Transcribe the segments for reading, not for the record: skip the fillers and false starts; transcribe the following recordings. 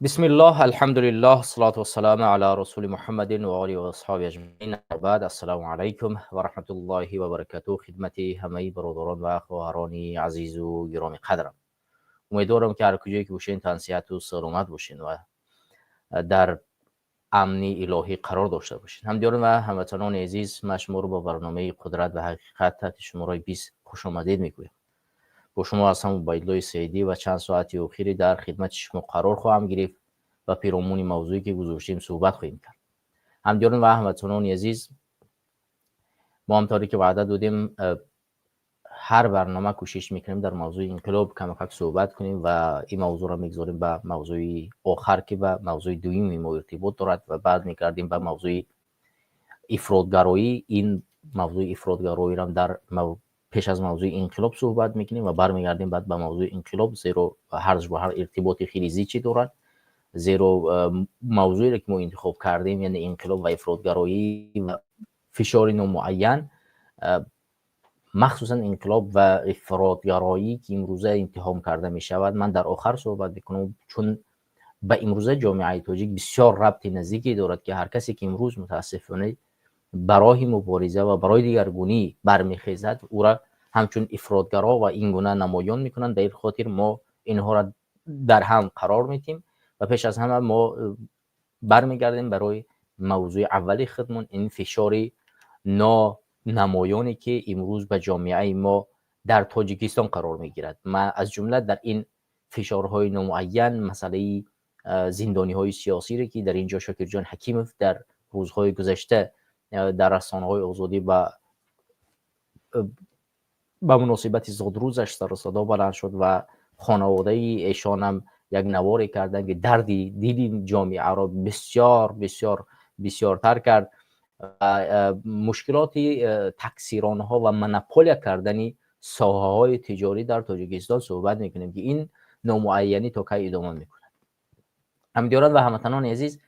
Бисмиллоҳ, алҳамдулиллоҳ, салоту вассаламу ала расули Муҳаммадин ва олиҳи ва асҳоби аҷмаин. Баъд, ассалому алайкум ва раҳматуллоҳи ва баракатуҳ. Хидмати ҳамаи бародарон ва хоҳарони азизу гироми қадрам. Умедворам, ки ҳар куҷое ки бошед, тансиҳату саломат бошед ва дар амни илоҳӣ қарор дошта бошед. Ҳамдиёрон ва ҳамватанони азиз, ман шуморо бо барномаи «Қудрат ва ҳақиқат» таҳти шумораи 20 хушомадед мегӯям. Бо шумо ҳастам Убайдуллои Саидӣ ва чанд соати охире дар хидмати шумо қарор хоҳам гирифт ва пиромуни мавзӯе, ки гузоштем, суҳбат хоҳем кард. Ҳамдиёрон ва ҳамватанони азиз, мо ҳамтавре ки ваъда додем, ҳар барнома кӯшиш мекунем дар мавзӯи инқилоб камакак суҳбат кунем ва ин мавзӯъро мегузорем ба мавзӯи охар, ки ба мавзӯи дуюми мо иртибот дорад, ва баъд мегардем ба мавзӯи ифротгароӣ. Ин мавзӯи ифротгароиро дар пеш аз мавзӯи инқилоб суҳбат мекунем ва бармегардем баъд ба мавзӯи инқилоб, зеро ҳарду бо ҳар иртиботи хеле зичӣ дорад, зеро мавзӯеро, ки мо интихоб кардем, яъне инқилоб ва ифротгароӣ ва фишори номуайян, махсусан инқилоб ва ифротгароӣ, ки имрӯза иттиҳом карда мешавад, ман дар охар суҳбат мекунам, чун ба имрӯза ҷомеаи тоҷик бисёр рабти наздике дорад, ки ҳар касе ки имрӯз мутаассифона ба роҳи мубориза ва барои дигаргунӣ бармехезад, ӯра ҳамчун ифротгаро ва ин гуна намоён мекунанд. Ба ин хотир мо инҳоро дар ҳам қарор медиҳем ва пеш аз ҳама мо бармегардем барои мавзӯи аввали худмон, ин фишори нонамоёне, ки имрӯз ба ҷомеаи мо дар Тоҷикистон қарор мегирад. Аз ҷумла дар ин фишорҳои номуайян масъалаи зиндониҳои сиёсире, ки дар ин ҷо Шокирҷон Ҳакимов дар рӯзҳои гузашта дар расонаҳои Озодӣ ба муносибати зодрӯзаш сару садо баланд шуд ва хонаводаи эшонам як наворе карданд, ки дарди дили ҷомеаро бисёр, бисёр бисёртар кард. Мушкилоти таксиронҳо ва монополия кардани соҳаҳои тиҷорӣ дар Тоҷикистон суҳбат мекунем, ки ин номуайянӣ то кай идома мекунад. Ҳамдиёрон ва ҳамватанони азиз,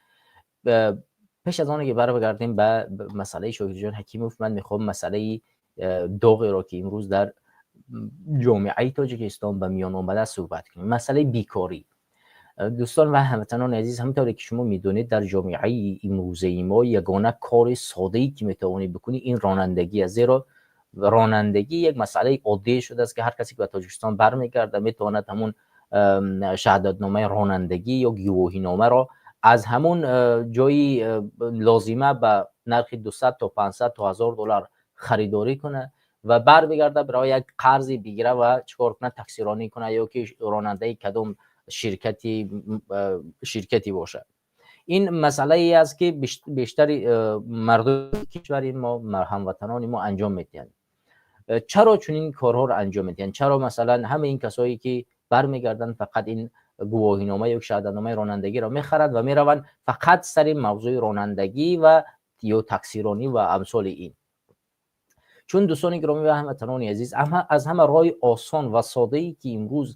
пеш аз оне ки баргардем ба масъалаи Шокирҷон Ҳакимов, ман мехоҳам масъалаи доғеро, ки имрӯз дар ҷомеаи Тоҷикистон ба миён омада, суҳбат кунем, масъалаи бекорӣ. Дӯстон ва ҳамватанони азиз, ҳамонтавре ки шумо медонед, дар ҷомеаи имрӯзаи мо ягона кори соддае, ки метавонӣ бикунӣ, ин ронандагӣ аст, зеро ронандагӣ як масъалаи оддие шудааст, ки ҳар касе ки ба Тоҷикистон бармегардад, метавонад ҳамун шаҳодатномаи ронандагӣ ё гувоҳиномаро аз ҳамун ҷои лозима ба нархи 200 то 500 то 1000 доллар харидорӣ кунад ва барбигарда, барои як қарзе бигира ва чӣ кор кунад? Таксиронӣ кунад ё ки ронандаи кадом ширкате бошад. Ин масъалае аст, ки бештари мардуми кишвари мо, ҳамватанони мо анҷом медиҳанд. Чаро чунин корҳоро анҷом медиҳанд? Чаро, масалан, ҳамаи ин касое, ки бармегарданд, фақат ин гувоҳинома ё шаҳодатномаи ронандагиро мехаранд ва мераванд фақат сари мавзӯи ронандагӣ ва ё таксиронӣ ва амсоли ин? Чун, дӯстони гиромӣ ва ҳамватанони азиз, аз ҳама роҳи осон ва соддае, ки имрӯз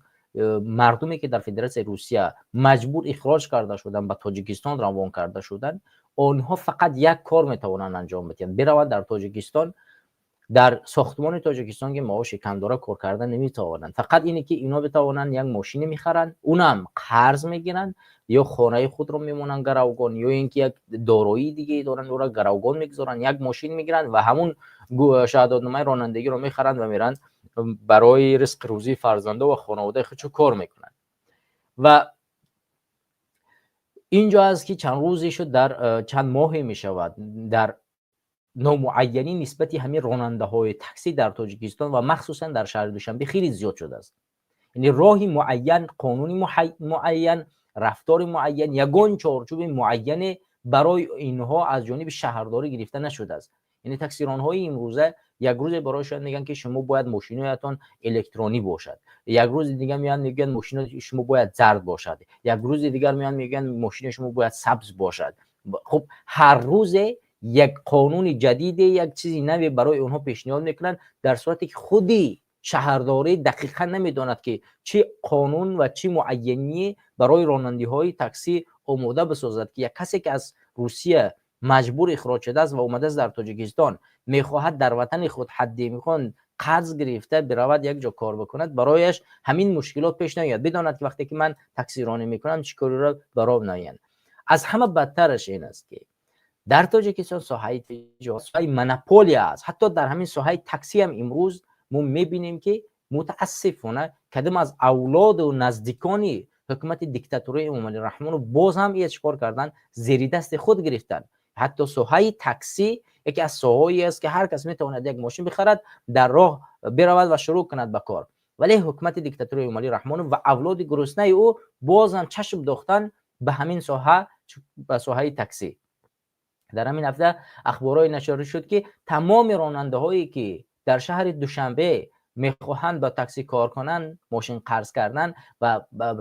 мардуме, ки дар Федератсияи Русия маҷбур ихроҷ карда шуданд, ба Тоҷикистон равон карда шуданд, онҳо фақат як кор метавонанд анҷом бидиҳанд: бираванд дар Тоҷикистон, дар сохтмони Тоҷикистон, ки маоши кам дора, кор карда наметавонанд. Фақат ине ки инҳо битавонанд, як мошине мехаранд, унам қарз мегиранд, ё хонаи худро мемонанд гаравгон, ё ин ки як дороии дигае доранд, ӯро гаравгон мегузоранд, як мошин мегиранд ва ҳамун шаҳодатномаи ронандагиро мехаранд ва меранд, барои ризқи рӯзии фарзандо ва хонаводаи худшо кор мекунанд. Ва инҷо аст, ки чанд рӯзе шуд, дар чанд моҳе мешавад, дар номуайянӣ нисбати ҳамин ронандаҳои таксӣ дар Тоҷикистон ва махсусан дар шаҳри Душанбе хеле зиёд шудааст. Яъне роҳи муайян, қонуни муайян, рафтори муайян, ягон чорчӯби муайяне барои инҳо аз ҷониби шаҳрдорӣ гирифта нашудааст. Яъне таксиронҳои имрӯза як рӯзе барои мегӯянд, ки шумо бояд мошиноятон электронӣ бошад, як рӯзи дигар меоянд, мегӯянд, мошинои шумо бояд зард бошад, як рӯзи дигар меоянд, мегӯянд, мошини шумо бояд сабз бошад. Хуб, ҳар рӯзе як қонуни ҷадиде, як чизи наве барои онҳо пешниҳод мекунанд, дар сурате ки худи шаҳрдорӣ дақиқан намедонад, ки чӣ қонун ва чӣ муайяние барои ронандиҳои таксӣ омода бисозад, ки як касе, ки аз Русия маҷбур ихроҷ шудааст ва омадааст дар Тоҷикистон, мехоҳад дар ватани худ ҳадди имкон Қарз гирифта биравад, як ҷо кор бикунад, барояш ҳамин мушкилот пеш наояд. Бидонад, ки вақте ки ман таксиронӣ мекунам, чӣ кориро бароб наоянд. Аз ҳама бадтараш ин аст, ки дар Тоҷикистон соҳаи тиҷорат соҳаи монополия аст. Ҳатто дар ҳамин соҳаи таксӣ ҳам имрӯз мо мебинем, ки мутаассифона кадом аз авлоду наздикони ҳукумати диктатурии Эмомалӣ Раҳмонов боз ҳам ия чӣ кор кардан, зери дасти худ гирифтан. Ҳатто соҳаи таксӣ яке аз соҳаҳое аст, ки ҳар кас метавонад як мошин бихарад, дар роҳ биравад ва шурӯъ кунад ба кор. Вале ҳукумати диктатурии Эмомалӣ Раҳмонов ва авлоди гуруснаи ӯ боз ҳам чашм дохтан ба ҳамин соҳа, ба соҳаи таксӣ. Дар ҳамин ҳафта ахборҳое нашр шуд, ки тамоми ронандаҳое, ки дар шаҳри Душанбе мехоҳанд ба таксӣ кор кунанд, мошин қарз кардан, ва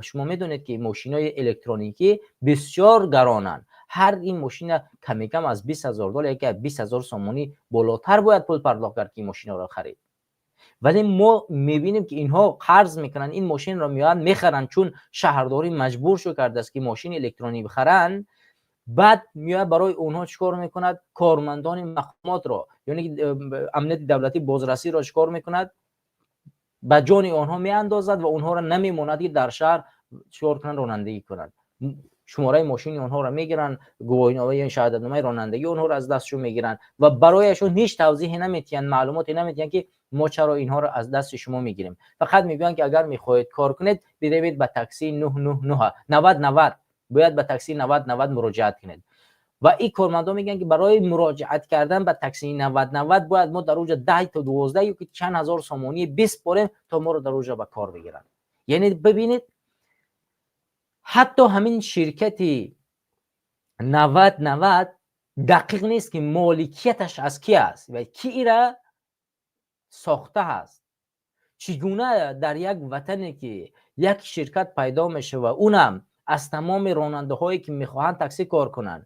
шумо медонед, ки мошинои электроникӣ бисёр гаронанд. Ҳар ин мошина камикам аз 20 000 доллар яке аз 20 000 сомонӣ болотар бояд пул пардохт кард, ки ин мошинаро харид. Вале мо мебинем, ки инҳо қарз мекунанд, ин мошинро меоянд, мехаранд, чун шаҳрдорӣ маҷбур шуд кардааст, ки мошини электронӣ бихаранд. Баъд меояд, барои онҳо чӣ кор мекунад? Кормандони мақомотро, яъне ки амнияти давлатӣ, бозрасиро чӣ кор мекунад? Ба ҷони онҳо меандозад ва онҳоро намемонад, ки дар шаҳр чӣ кор кунанд, ронандагӣ кунанд. Шумораи мошини онҳоро мегиранд, гувоҳинома ё шаҳодатномаи ронандагии онҳоро аз дастшон мегиранд ва барояшон ҳеҷ тавзеҳе наметиҳанд, маълумоте наметиҳанд, ки мо чаро инҳоро аз дасти шумо мегирем. Фақат мегӯянд, ки агар мехоҳед кор кунед, биравед ба таксии 999, 9090, бояд ба таксии 9090 муроҷиат кунед. Ва ин кормандон мегӯянд, ки барои муроҷиат кардан ба таксии 9090 бояд мо дар уҷа 10 то 12 ё ки чанд ҳазор сомонӣ биспорем, то моро дар уҷа ба кор бигиранд. Яъне бибинед, ҳатто ҳамин ширкати 9090 дақиқ нест, ки моликияташ аз ки аст ва ки ира сохта аст. Чӣ гуна дар як ватане, ки як ширкат пайдо мешава, унам аз тамоми ронандаҳое, ки мехоҳанд таксӣ кор кунанд,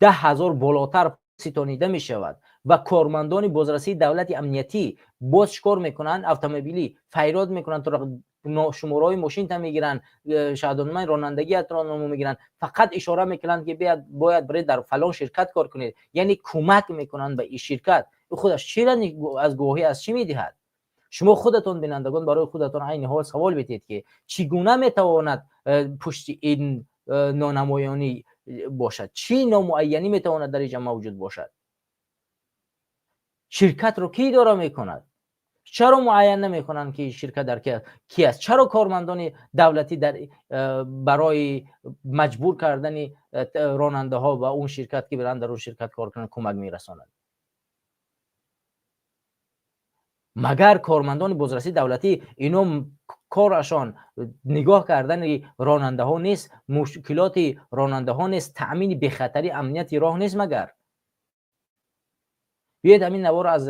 10 000 болотар ситонида мешавад ва кормандони бозрасии давлати амниятӣ боз чӣ кор мекунанд? Автомобилӣ файрод мекунанд, шумораҳои мошинта мегиранд, шаҳодатномаи ронандагиятро мегиранд, фақат ишора мекунанд, ки бояд биред дар фалон ширкат кор кунед. Яъне кӯмак мекунанд ба ин ширкат. Худаш чира аз гувоҳӣ аз чӣ медиҳад? Шумо худатон, бинандагон, барои худатон айни ҳол савол бидиҳед, ки чӣ гуна метавонад пушти ин нонамоёнӣ бошад, чӣ номуайянӣ метавонад дар инҷа мавҷуд бошад? Ширкатро кӣ идора мекунад? Чаро муайян намекунанд, ки ширкат дар ки аст? Чаро кормандони давлатӣ дар барои маҷбур кардани ронандаҳо ба он ширкат, ки биранд дар он ширкат кор кунанд, кӯмак мерасонанд? Магар кормандони бозрасии давлатӣ ино корашон нигоҳ кардани ронандаҳо нест, мушкилоти ронандаҳо нест, таъмини бехатарии амнияти роҳ нест магар? Биёед, ҳамин наворо аз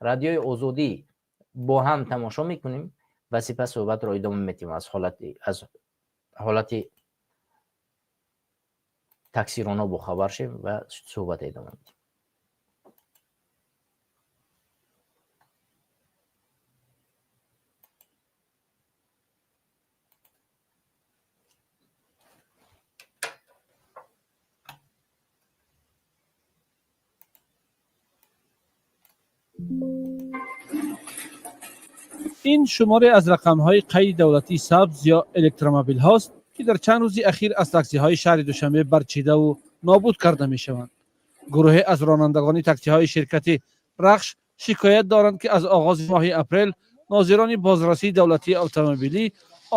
Радиои Озодӣ бо ҳам тамошо мекунем ва сипас суҳбатро идома медиҳем, аз ҳолати таксиронҳо бохабар шем ва суҳбат идома медиҳем. Ин шуморе аз рақамҳои қайди давлатии сабз ё электромобилҳост, ки дар чанд рӯзи ахир аз таксиҳои шаҳри Душанбе барчидаву нобуд карда мешаванд. Гурӯҳе аз ронандагони таксиҳои ширкати Рахш шикоят доранд, ки аз оғози моҳи апрел нозирони бозрасии давлатии автомобилӣ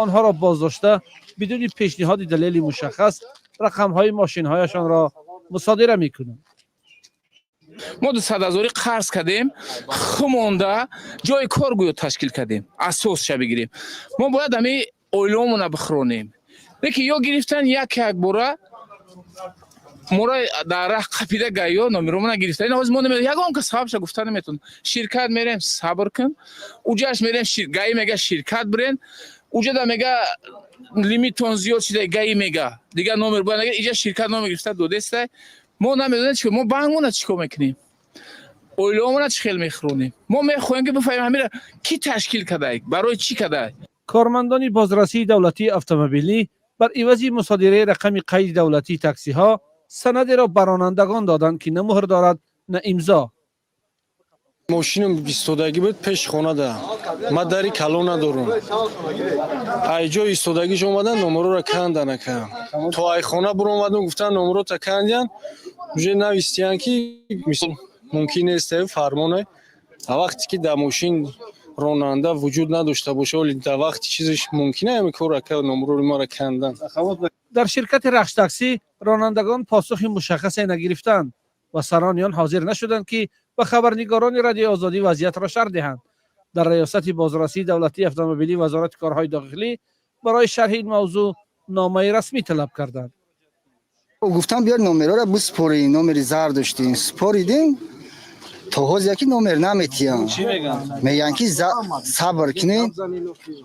онҳоро боздошта, бидуни пешниҳоди далели мушаххас рақамҳои мошинҳояшонро мусодира мекунанд. Мо 200 ҳазорӣ қарз кардем, хумонда ҷои кор гӯё ташкил кардем, асосша бигирем, мо бояд ҳами оилаомона бихӯронем. Лекин ё гирифтан як як бора моро дар раҳ қапида, ГАИ-ё номеромона гирифта. Ин ҳозир мо ягон кас сабабша гуфта наметавон. Ширкат мерем, сабр кун, уҷаш мерем, ГАИ мега, ширкат бирен, уҷада мега, лимитон зиёд шуда, ГАИ мега, дигар номер бояд, иҷа ширкат номер гирифта додестай. Мо намедонем чӣ, мо бангмона чӣ кор мекунем, оилаомона чӣ хел мехӯронем. Мо мехоҳем, ки бифаҳмем, ҳамира кӣ ташкил кардай, барои чӣ кардай. Кормандони бозрасии давлатии автомобилӣ бар ивази мусодираи рақами қайди давлатии таксиҳо санадеро ба ронандагон доданд, ки на муҳр дорад, на имзо. Мошинам истодагӣ буд пеши хонада. Ман дари калон надорам. Ай ҷои истодагиш омадан, номерора кандан, ака. То ай хона буромадам, гуфтан, номерота кандиян, уже навистиян, ки мисол мумкин нест, фармоне. А вақте ки дар мошин ронанда вуҷуд надошта боша, оли дар вақти чизаш мумкин ҳами кор, ака, номерори маро кандан. Дар ширкати Рахш Таксӣ ронандагон посухи мушаххасе нагирифтанд ва сарони он ҳозир нашуданд, ки ба хабарнигорони Радиои Озодӣ вазъиятро шарҳ диҳанд. Дар Раёсати бозрасии давлатии автомобилии Вазорати корҳои дохилӣ барои шарҳи ин мавзӯъ номаи расмӣ талаб карданд. Гуфтам, биёр, номерора биспорӣ. Номери зар доштем, споридем, то ҳозир яки номер наметиҳам. Мегӯянд, ки сабр кунед,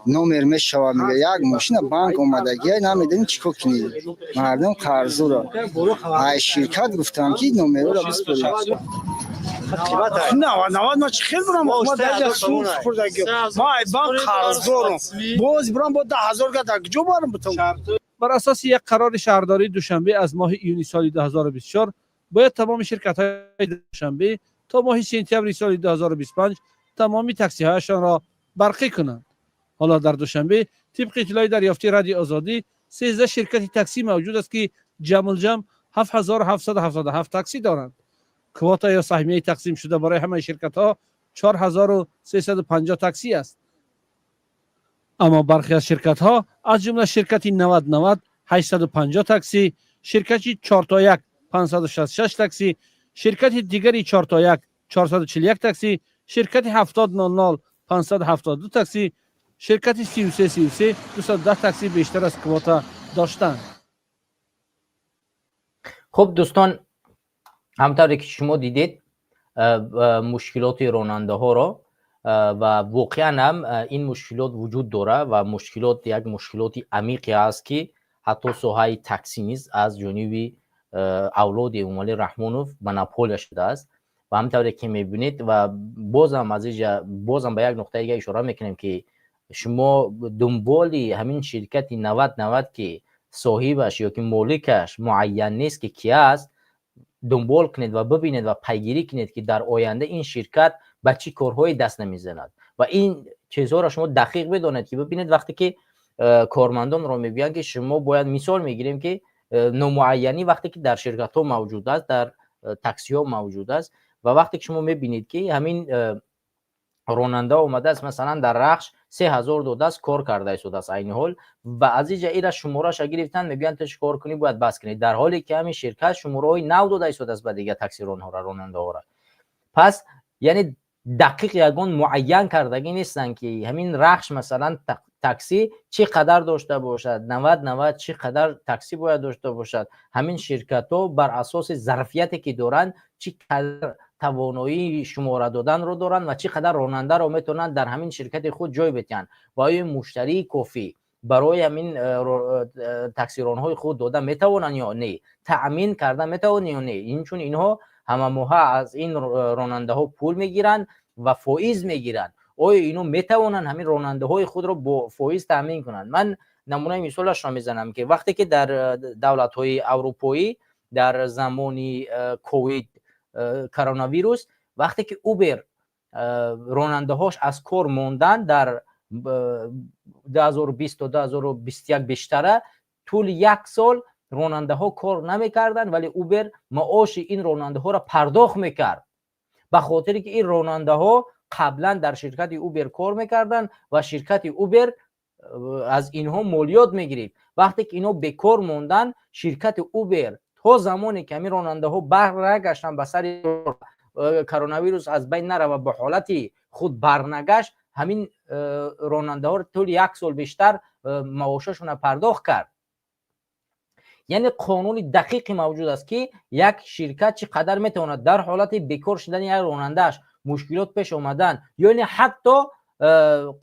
номер мешавад. Мега, як мошина банк омадагия, намедонем чӣ кор кунед, мардум қарзуро. Ай ширкат гуфтам, ки номерора биспоред. 90 90 ма чӣ хел бурам? Ма ай банк қарздорам, боз бурам, бо 10 000 га дар куҷо барам бутам? Бар асоси як қарори шаҳрдории Душанбе аз моҳи июни соли 2024 бояд тамоми ширкатҳои Душанбе то моҳи сентябри соли 2025 тамоми таксиҳояшонро барқӣ кунанд. Ҳоло дар Душанбе, тибқи иттилои дарёфтии Радиои Озодӣ, 13 ширкати таксӣ мавҷуд аст, ки ҷамъулҷамъ 7777 таксӣ доранд. Квота ё саҳмияи тақсимшуда барои ҳамаи ширкатҳо 4350 таксӣ аст. Аммо бархе аз ширкатҳо, аз ҷумла ширкати 90 90 850 таксӣ, ширкати 4 то 1 566 таксӣ, ширкати дигари 4 то 1 441 таксӣ, ширкати 70 00 572 таксӣ, ширкати 33 33 210 таксӣ бештар аз квота доштанд. Хуб, дӯстон, ҳамтавре ки шумо дидед мушкилоти ронандаҳоро, ва воқеан ҳам ин мушкилот вуҷуд дорад ва мушкилот як мушкилоти амиқе аст, ки ҳатто соҳаи таксӣ низ аз ҷониби авлоди Эмомалӣ Раҳмонов монополия шудааст. Ва ҳамтавре ки мебинед, ва бозам аз иҷа бозам ба як нуқтаи дига ишора мекунем, ки шумо дунболи ҳамин ширкати 90 90, ки соҳибаш ё ки моликаш муайян нест, ки ки аст, дунбол кунед ва бибинед ва пайгирӣ кунед, ки дар оянда ин ширкат ба чӣ корҳое даст намезанад. Ва ин чизҳоро шумо дақиқ бидонед, ки бибинед, вақте ки кормандонро мегӯянд, ки шумо бояд, мисол мегирем, ки номуайянӣ вақте ки дар ширкатҳо мавҷуд аст, дар таксиҳо мавҷуд аст, ва вақте ки шумо мебинед, ки ҳамин ронанда омадааст, масалан, дар Рахш 3000 додааст, кор карда истодааст айни ҳол, ва аз иҷа ира шумораша гирифтан, мегӯянд, ту чӣ кор кунӣ, бояд бас кунӣ, дар ҳоле ки ҳамин ширкат шумораҳои нав дода истодааст ба дигар таксиронҳора, ронандаҳора. Пас яъне дақиқ ягон муайян кардагӣ нестанд, ки ҳамин Рахш, масалан, таксӣ чӣ қадар дошта бошад, 90 90 чӣ қадар таксӣ бояд дошта бошад, ҳамин ширкатҳо бар асоси зарфияте ки доранд, чӣ қадар тавоноии шумора доданро доранд ва чӣ қадар ронандаро метавонанд дар ҳамин ширкати худ ҷой битиҳанд ва оё муштарии кофӣ барои ҳамин таксиронҳои худ дода метавонанд ё не, таъмин карда метавонанд ё не. Инчун инҳо ҳамамоҳа аз ин ронандаҳо пул мегиранд ва фоиз мегиранд. Оё инҳо метавонанд ҳамин ронандаҳои худро бо фоиз таъмин кунанд? Ман намунаи мисолашро мезанам, ки вақте ки дар давлатҳои аврупоӣ дар замони ковид, коронавирус, вақте ки Убер ронандаҳош аз кор монданд дар 2020 то 2021, бештара тӯли як сол ронандаҳо кор намекарданд, вале Убер маоши ин ронандаҳоро пардохт мекард, ба хотире ки ин ронандаҳо қаблан дар ширкати Убер кор мекарданд ва ширкати Убер аз инҳо молиёт мегирифт. Вақте ки инҳо бекор монданд, ширкати Убер то замоне ки ҳамин ронандаҳо барнагаштанд ба сари, коронавирус аз байн нарава, ба ҳолати худ барнагашт, ҳамин ронандаҳоро тӯли як сол бештар маошашонро пардохт кард. Яъне қонуни дақиқе мавҷуд аст, ки як ширкат чӣ қадар метавонад дар ҳолати бекор шудани як ронандааш, мушкилот пеш омадан. Ё ҳатто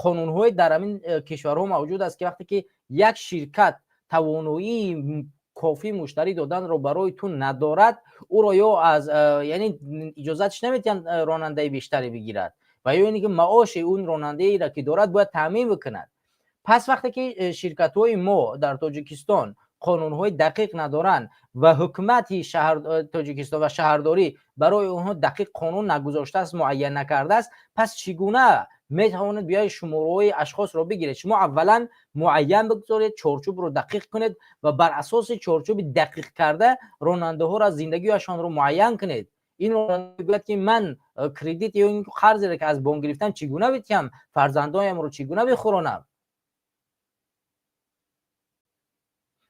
қонунҳое дар ҳамин кишварҳо мавҷуд аст, ки вақте ки як ширкат тавоноии кофӣ муштарӣ доданро барои ту надорад, ӯро ё аз яъне иҷозатш наметиҳанд ронандаи бештаре бигирад ва ё ин ки маоши он ронандаеро, ки дорад, бояд таъмин бикунад. Пас вақте ки ширкатҳои мо дар Тоҷикистон Қонунҳои дақиқ надоранд ва ҳукумати шаҳр Тоҷикистон ва шаҳрдорӣ барои онҳо дақиқ қонун нагузоштааст, муайян накардааст. Пас чӣ гуна метавонед биёед шумораҳои ашхосро бигиред? Шумо аввалан муайян бигузоред, чорчӯбро дақиқ кунед ва бар асоси чорчӯби дақиқ карда ронандаҳоро, зиндагиашонро муайян кунед. Ин ронанда мегӯяд, ки ман кредит ё ин қарзеро, ки аз бонк гирифтам, чӣ гуна битиҳам, фарзандоямро чӣ гуна бихӯронам,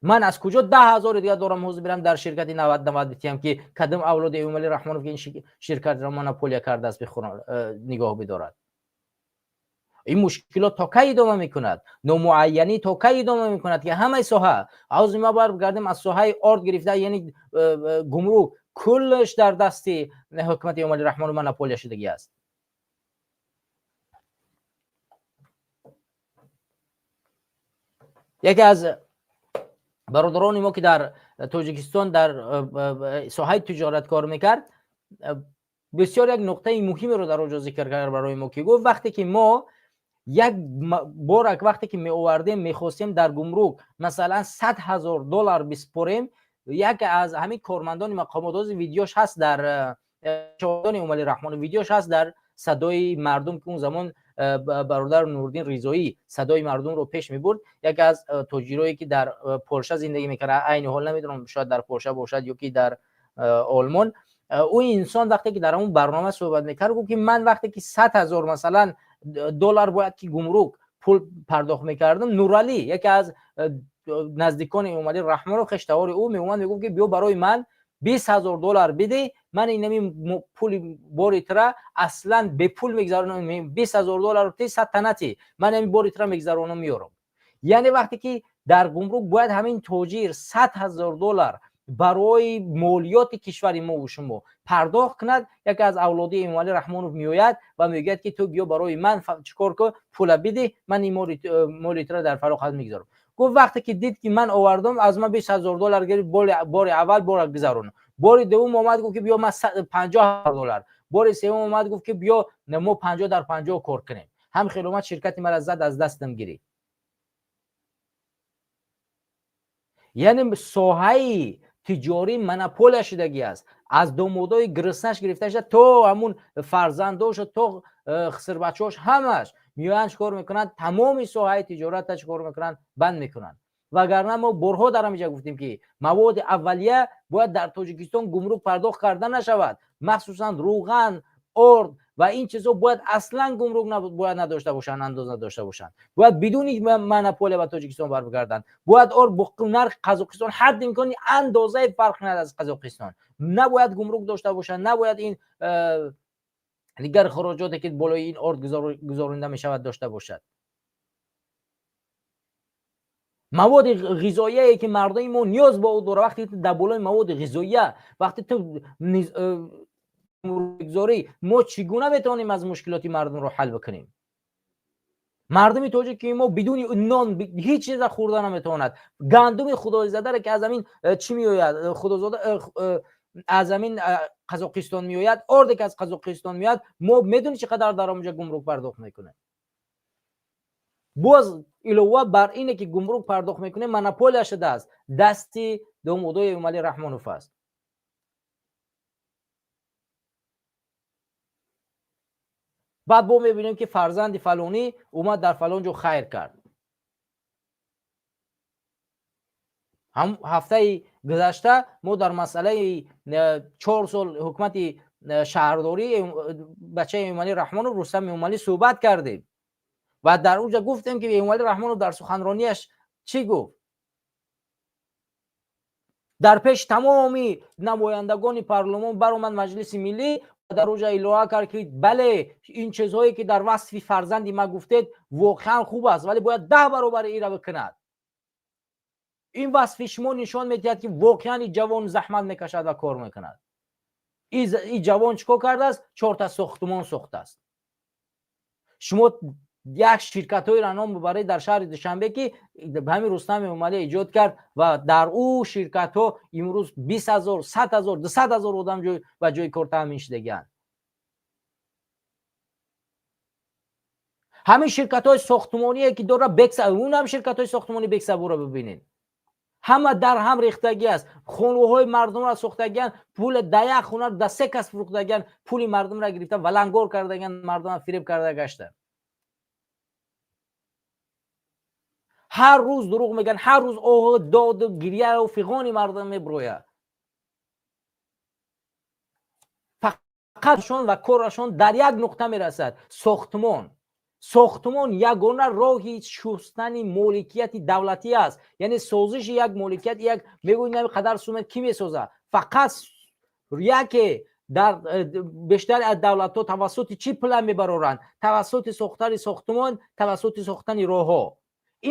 ман аз куҷо 10 0-и дигар дорам, ҳозир бирам дар ширкати 90-90 битиҳам, ки кадом авлоди Эмомалӣ Раҳмонов, ки ин ширкатро монополия кардааст, нигоҳ бидорад? Ин мушкилот то кай идома мекунад? Номуайянӣ то кай идома мекунад, ки ҳамаи соҳа, ҳозир ма баргардем, аз соҳаи орд гирифта, яъне гумрук, куллаш дар дасти ҳукумати Эмомалӣ Раҳмонов монополия шудагӣ аст. Яке аз бародарони мо, ки дар Тоҷикистон дар соҳаи тиҷорат кор мекард, бисёр як нуқтаи муҳимеро дар оҷо зикр кард барои мо, ки гуфт, вақте ки мо як борак, вақте ки меовардем, мехостем дар гумрук масалан 100 000 доллар биспорем, як аз ҳамин кормандони мақомот, ҳозир видеош ҳаст дар шоҳидони Эмомалӣ Раҳмонов, видеош ҳаст дар Садои мардум, ки он замон бародар Нуриддин Ризоӣ Садои мардумро пеш мебурд, яке аз тоҷирое, ки дар Полша зиндагӣ мекард, айни ҳол намедонам, шояд дар Полша бошад ё ки дар Олмон, ӯ инсон вақте ки дар он барнома суҳбат мекард, гуфт, ки ман вақте ки 100 000 масалан доллар бояд ки гумрук пул пардохт мекардам, Нуралӣ, яке аз наздикони Эмомалӣ Раҳмонов, хештавори ӯ, меомад, мегуфт, ки биё барои ман 20 000 доллар бидеҳ, ман инами пули бори тра аслан бепул мегзаронам, 20 000 доллар ти садтанати ман ами бори тра мегзаронам, меёрам. Яъне вақте ки дар гумрук бояд ҳамин тоҷир 100 000 доллар барои молиёти кишвари мову шумо пардохт кунад, яке аз авлодии Эмомалӣ Раҳмонов меояд ва мегӯяд, ки ту биё барои ман чӣ кор кун, пула бидеҳ, ман ин моли тра дар фароғат мегузорам. Гуфт, вақте ки дид, ки ман овардам, аз ман 20 000 доллар гирифт, бори аввал бора гузаронам. Бори дуввум омад, гуфт, ки биё ман 50 000 доллар. Бори севум омад, гуфт, ки биё мо 50 дар 50 кор кунем. Ҳам хел омад, ширкати мара зад, аз дастам гирифт. Яъне соҳаи тиҷорӣ монополия шудагӣ аст, аз домодои гирифташ гирифта шуда то ҳамун фарзандоша, то хисрбачаош, ҳамаш меоянд, чӣ кор мекунанд? Тамоми соҳаи тиҷората чӣ кор мекунанд? Банд мекунанд. Вагарна мо борҳо дар ҳамиҷа гуфтем, ки маводи аввалия бояд дар Тоҷикистон гумрук пардохт карда нашавад, махсусан рӯған, орд ва ин чизҳо бояд аслан гумрук бояд надошта бошанд, андоз надошта бошанд, бояд бидуни монополия ба Тоҷикистон баргарданд. Бояд орд бо нархи Қазоқистон ҳадди имкони андозаи фарқ кунад аз Қазоқистон, набояд гумрук дошта бошанд, набояд ин дигар хуроҷоте, ки болои ин орд гузоронда мешавад, дошта бошад. Маводи ғизоияе, ки мардуми мо ниёз ба ӯ дорад, вақте дар болои маводи ғизоия вақте ту гузорӣ, мо чӣ гуна метавонем аз мушкилоти мардумро ҳал бикунем? Мардуми тоҷики мо бидуни нон ҳеҷ чиза хӯрда наметавонад. Гандуми худойзадаре, ки аз ҳамин чӣ меояд, худозода, аз ҳамин Қазоқистон меояд, орде, ки аз Қазоқистон меояд, мо медонӣ чӣ қадар дар онҷа гумрук пардохт мекунем? Боз илова бар ине, ки гумрук пардохт мекунем, монополия шудааст, дасти домодои Эмомалӣ Раҳмонов аст. Баъд бо мебинем, ки фарзанди фалонӣ омад, дар фалон ҷо хайр кард. Ҳафтаи гузашта мо дар масъалаи 4 сол ҳукумати шаҳрдорӣ бачаи Эмомалӣ Раҳмонов, Рустам Эмомалӣ, суҳбат кардем ва дар онҷа гуфтем, ки Эмомалӣ Раҳмонов дар суханронияш чӣ гуфт дар пеши тамоми намояндагони парлумон баромад, Маҷлиси миллӣ, дар онҷа илоҳа кард, ки бале, ин чизҳое, ки дар васфи фарзанди ма гуфтед, воқеан хуб аст, вале бояд 10 баробари ира бикунад. Ин васфи шумо нишон медиҳад, ки воқеан и ҷавон заҳмат мекашад ва кор мекунад. И ҷавон чӣ кор кардааст? Чорта сохтумон сохтааст. Шумо як ширкатҳоеро ном бибаред дар шаҳри Душанбе, ки ҳамин Рустам Эмомалӣ эҷод кард ва дар ӯ ширкатҳо имрӯз 20 000, 100 000, 200 000 одам ба ҷои кор таъмин шудагианд. Ҳамин ширкатҳои сохтумоние, ки дора, унам ширкатҳои сохтумонӣ Бексабуро бибинед. Ҳама дар ҳам рехтагӣ аст. Хонаҳои мардумро сохтагиан, пул да як хона да се кас фурӯхтагиан, пули мардумро гирифта валангор кардагиан, мардумро фиреб карда гашта. Ҳар рӯз дурӯғ мегӯянд, ҳар рӯз оҳу доду гирьяу фиғони мардум меброяд. Фақатшон ва корашон дар як нуқта мерасад: сохтмон. Сохтмон ягона роҳи шустани моликияти давлатӣ аст, яъне созиши як моликият. Як мегӯяд, қадар сумет кӣ месозад? Фақат яке дар бештари аз давлатҳо тавассути чӣ пула мебароранд? Тавассути сохтани сохтмон, тавассути сохтани роҳҳо.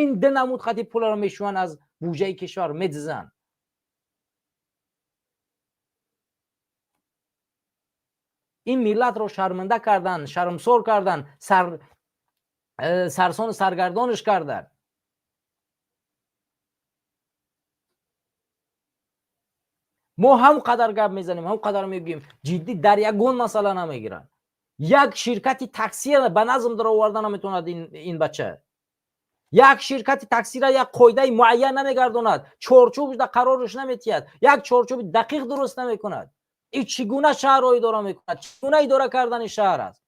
Ин ду намуд хати пуларо мешӯянд, аз буҷаи кишвар медизанд. Ин миллатро шарманда карданд, шармсор карданд, сарсону саргардонаш карданд. Мо ҳам қадар гап мезанем, ҳам қадар мегӯем, ҷиддӣ дар ягон масъала намегиранд. Як ширкати таксия ба назм дароварда наметавонад ин бача. Як ширкати таксира як қоидаи муайян намегардонад, чорчӯб қарораш наметиҳад, як чорчӯби дақиқ дуруст намекунад. Ин чӣ гуна шаҳрро идора мекунад? Чӣ гуна идора кардани шаҳр аст?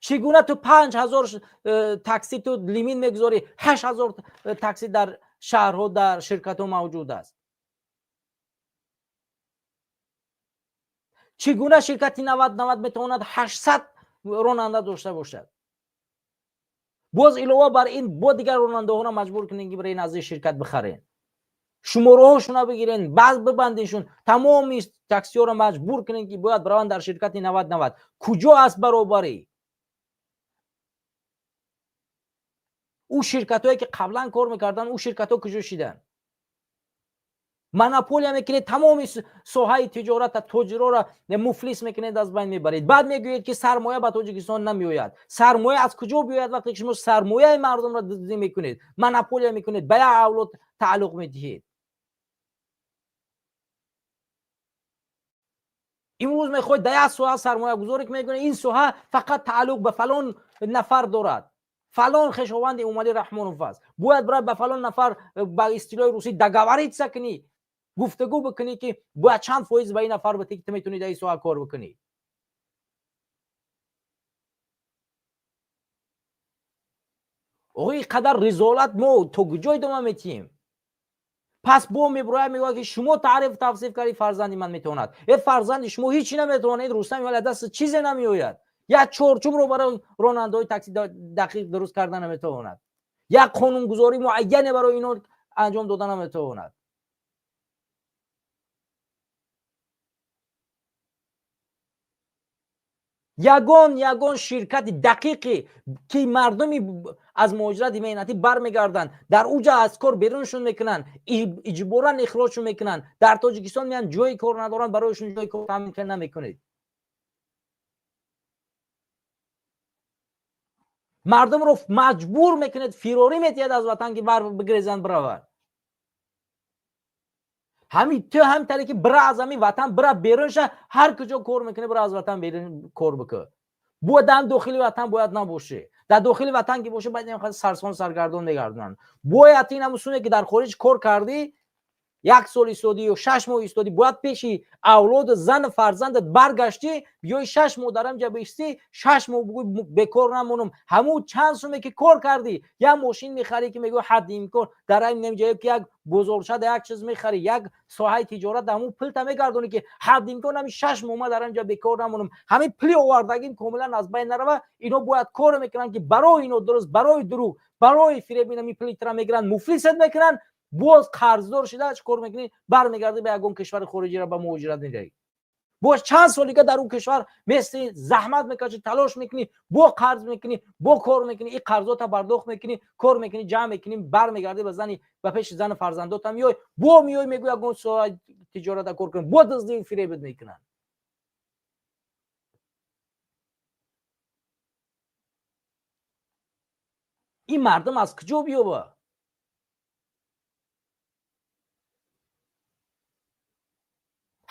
Чӣ гуна ту 5000 такси ту лимит мегузорӣ, 8000 такси дар шаҳрҳо, дар ширкатҳо мавҷуд аст? Чӣ гуна ширкати 90-90 метавонад 800 ронанда дошта бошад? Боз илова бар ин бо дигар ронандаҳоро маҷбур кунед, ки барои назди ширкат бихарен, шумораҳошона бигирен, баъз бибанденшон, тамоми таксиҳоро маҷбур кунед, ки бояд бираванд дар ширкати 90-90. Куҷо аст баробарӣ? Ӯ ширкатҳое, ки қаблан кор мекарданд, ӯ ширкатҳо куҷо шиданд? Монополия мекунед, тамоми соҳаи тиҷората, тоҷирора муфлис мекунед, аз байн мебаред. Баъд мегӯед, ки сармоя ба Тоҷикистон намеояд. Сармоя аз куҷо биёяд, вақте ки шумо сармояи мардумро дуздӣ мекунед, монополия мекунед, ба як авлод тааллуқ медиҳед? Имрӯз мехоҳед дар як соҳа сармоягузорӣ мекунед, ин соҳа фақат тааллуқ ба фалон нафар дорад, фалон хешованди Эмомалӣ Раҳмонов аст, бояд бирад ба фалон нафар, ба истилоҳи русӣ договориться кунӣ, гуфтугӯ бикунӣ, ки бояд чанд фоиз ба ин нафар битӣ, ки ту метавонӣ дар ин соҳа кор бикунӣ. Оғо, ин қадар ризолат мо то куҷо идома метиҳем? Пас бо меброяд, мегӯяд, ки шумо таъриф тавсиф кардӣ, фарзанди ман метавонад. Э, фарзанди шумо ҳичи наметавонад. Рустам Эмомалӣ даст чизе намеояд. Як чорчӯбро барои ронандаҳои такси дақиқ дуруст карда наметавонад, як қонунгузорӣ муайяне барои ино анҷом дода наметавонад. Ягон ширкати дақиқе, ки мардуми аз муҳоҷирати меҳнатӣ бармегарданд, дар уҷа аз кор беруншон мекунанд, иҷборан ихроҷшон мекунанд, дар Тоҷикистон меянд, ҷои кор надоранд, барояшон ҷои кор таъмин намекунед. Мардумро маҷбур мекунед, фирорӣ метиҳад аз ватан, ки бар бигрезанд, бираванд. Ҳамин ту ҳам таре, ки бира аз ҳамин ватан, бира берун ша, ҳар куҷо кор мекунӣ, бира аз ватан берун кор бикун. Бояд дар дохили ватан бояд набошӣ. Дар дохили ватан ки боша, бояд инқадр сарсон саргардон мегардонанд. Бояд ин ҳамун суне, ки дар хориҷ кор кардӣ, як сол истодӣ ё 6 моҳ истодӣ, бояд пеши авлоду зану фарзандат баргаштӣ, биёи 6 моҳ дар ҳамҷа бишти, 6 моҳ бугӯй, бекор намонам. Ҳамун чанд суме, ки кор кардӣ, як мошин мехарӣ, ки мегӯ ҳадди имкон дар ҳамин ҷое, ки як бозорчада як чиз мехарӣ, як соҳаи тиҷорат, ҳамун пулта мегардонӣ, ки ҳадди имкон ҳамин 6 моҳ ма дар ҳамҷа бекор намонам, ҳамин пули овардагим комилан аз байн нарава. Ино бояд коре мекунанд, ки барои ино дуруст, барои дурӯғ, барои фиреб ин ҳамин пули тира мегиранд, муфлисат мекунанд. Боз қарздор шида чӣ кор мекунӣ? Бармегардӣ, ба ягон кишвари хориҷиро ба муҳоҷират меравӣ. Боз чанд солига дар он кишвар местӣ, заҳмат мекашӣ, талош мекунӣ, бо қарз мекунӣ, бо кор мекунӣ, ин қарзота бардохт мекунӣ, кор мекунӣ, ҷамъ мекунӣ, бармегардӣ, ба зани, ба пеши зану фарзандота меёй, бо меёй, мегӯй, ягон соҳаи тиҷората кор кунӣ, бо дуздию фиребат мекунанд. Ин мардум аз куҷо биёба?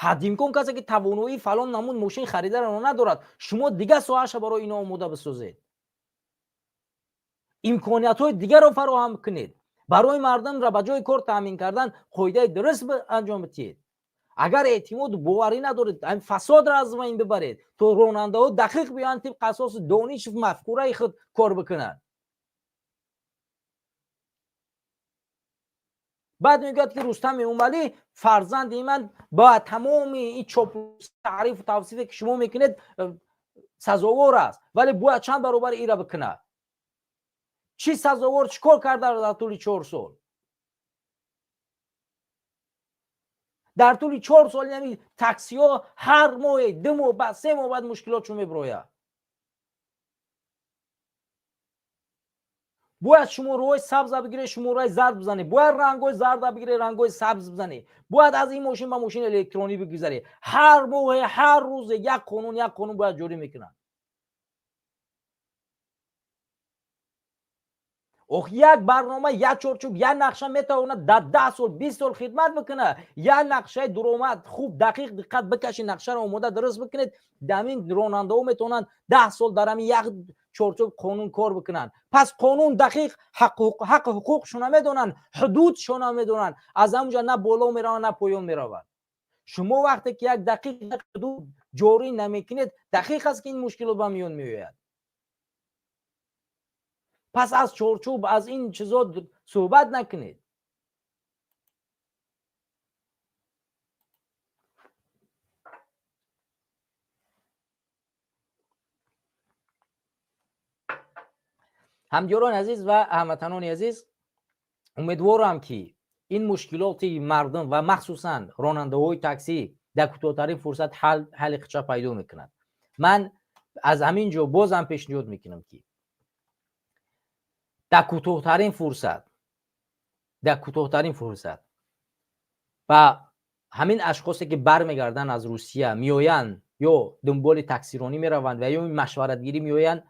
Ҳадди имкон касе, ки тавоноии фалон намуд мошин харидаро надорад, шумо дигар соҳаша барои ино омода бисозед, имкониятҳои дигарро фароҳам кунед. Барои мардумро ба ҷои кор таъмин кардан қоидаи дуруст анҷом бидиҳед. Агар эътимоду боварӣ надоред, фасодро аз байн бибаред, то ронандаҳо дақиқ биёянд, тибқи асоси донишу мафкураи худ кор бикунанд. Баъд мегӯяд, ки Рустам Эмомалӣ фарзанди ман ба тамоми ин чоплус, таърифу тавсифе, ки шумо мекунед, сазовор аст, вале бояд чанд баробари ира бикунад. Чӣ сазовор, чӣ кор карда дар тӯли 4 сол? Дар тӯли 4 сол яъне таксиҳо ҳар моҳе, 2 моҳ баъд, 3 моҳ баъд мушкилотшон мебирояд. Бояд шумораҳои сабза бигиред, шумораҳои зард бизанед, бояд рангҳои зарда бигиред, рангҳои сабз бизанед, бояд аз ин мошин ба мошини электронӣ бигузаред. Ҳар моҳе, ҳар рӯзе як қонун, як қонун бояд ҷорӣ мекунанд. Ох, як барнома, як чорчӯб, як нақша метавонад дар 10 сол, 20 сол хидмат бикунад. Як нақшаи дуромад хуб, дақиқ, диққат бикашед, нақшаро омода дуруст бикунед. Ҳамин ронандаҳо метавонанд 10 сол дар ҳамин як чорчӯб қонун кор бикунанд. Пас қонун дақиқ, ҳаққу ҳуқуқшона медонанд, ҳудудшона медонанд, аз ҳамунҷа на боло мераванд, на поён мераванд. Шумо вақте ки як дақиқ ҳудуд ҷорӣ намекунед, дақиқ аст, ки ин мушкилот ба миён меояд. Пас аз чорчӯб, аз ин чизо суҳбат накунед. Ҳамдиёрони азиз ва ҳамватанони азиз, умедворам, ки ин мушкилоти мардум ва махсусан ронандаҳои таксӣ дар кӯтоҳтарин фурсат ҳалли худша пайдо мекунад. Ман аз ҳамин ҷо бозам пешниҳод мекунам, ки дар кӯтоҳтарин фурсат ба ҳамин ашхосе, ки бармегарданд, аз Русия меоянд ё дунболи таксиронӣ мераванд ва ё машваратгирӣ меоянд,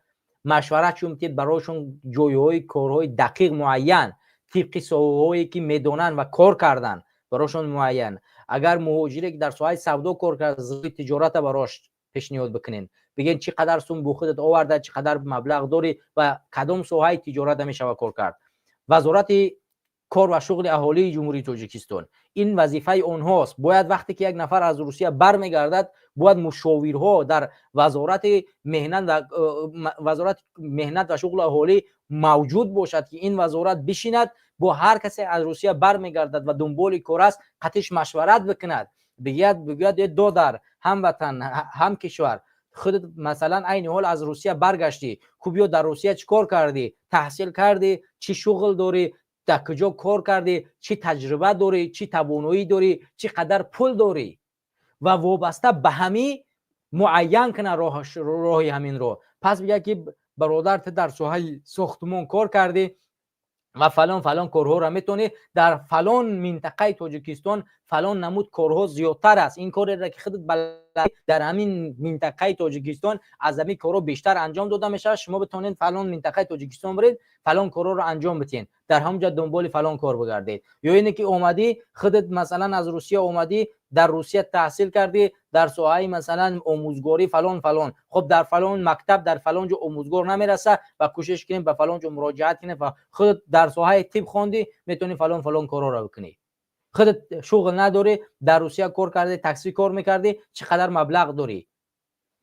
машварат шум ки барояшон ҷойҳои корҳои дақиқ муайян, тибқи соҳаҳое, ки медонанд ва кор карданд, барошон муайян. Агар муҳоҷире, ки дар соҳаи савдо кор кард, тиҷората барош пешниҳод бикунен, бигӯен, чӣ қадар сум бо худат оварда, чӣ қадар маблағ дорӣ ва кадом соҳаи тиҷората мешава кор кард. Вазорати кор ва шуғли аҳолии Ҷумҳурии Тоҷикистон, ин вазифаи онҳост. Бояд вақте ки як нафар аз Русия бармегардад, бояд мушовирҳо дар вазорати меҳнат ва шуғли аҳолӣ мавҷуд бошад, ки ин вазорат бишинад, бо ҳар касе аз Русия бармегардад ва дунболи кор аст, қатиш машварат бикунад, бигӯяд: «Э додар, ҳамватан, ҳам кишвар, худат масалан айни ҳол аз Русия баргаштӣ, хуб, ё дар Русия чӣ кор кардӣ, таҳсил кардӣ, чӣ шуғл дорӣ, дар куҷо кор кардӣ, чӣ таҷриба дорӣ, чӣ тавоноӣ дорӣ, чӣ қадар пул дорӣ?» Ва вобаста ба ҳамин муайян кунад роҳи ҳаминро. Пас бигӯяд, ки бародар, ту дар соҳаи сохтмон кор кардӣ ва фалон фалон корҳоро метавонӣ, дар фалон минтақаи Тоҷикистон фалон намуд корҳо зиёдтар аст, ин кореро, ки худат дар ҳамин минтақаи Тоҷикистон аз ҳамин корҳо бештар анҷом дода мешавад, шумо битавонед фалон минтақаи Тоҷикистон биред, фалон корҳоро анҷом бидиҳед, дар ҳамон ҷо дунболи фалон кор бигардед. Ё ине ки омадӣ, худат масалан аз Русия омадӣ, дар Русия таҳсил кардӣ, дар соҳаи масалан омӯзгорӣ фалон фалон, хуб, дар фалон мактаб, дар фалон ҷо омӯзгор намераса ва кӯшиш кунем, ба фалон ҷо муроҷиат кунем. Ва худат дар соҳаи тиб хондӣ, метавонӣ фалон фалон корҳоро бикунӣ. Худат шуғл надорӣ, дар Русия кор кардӣ, таксӣ кор мекардӣ, чӣ қадар маблағ дорӣ,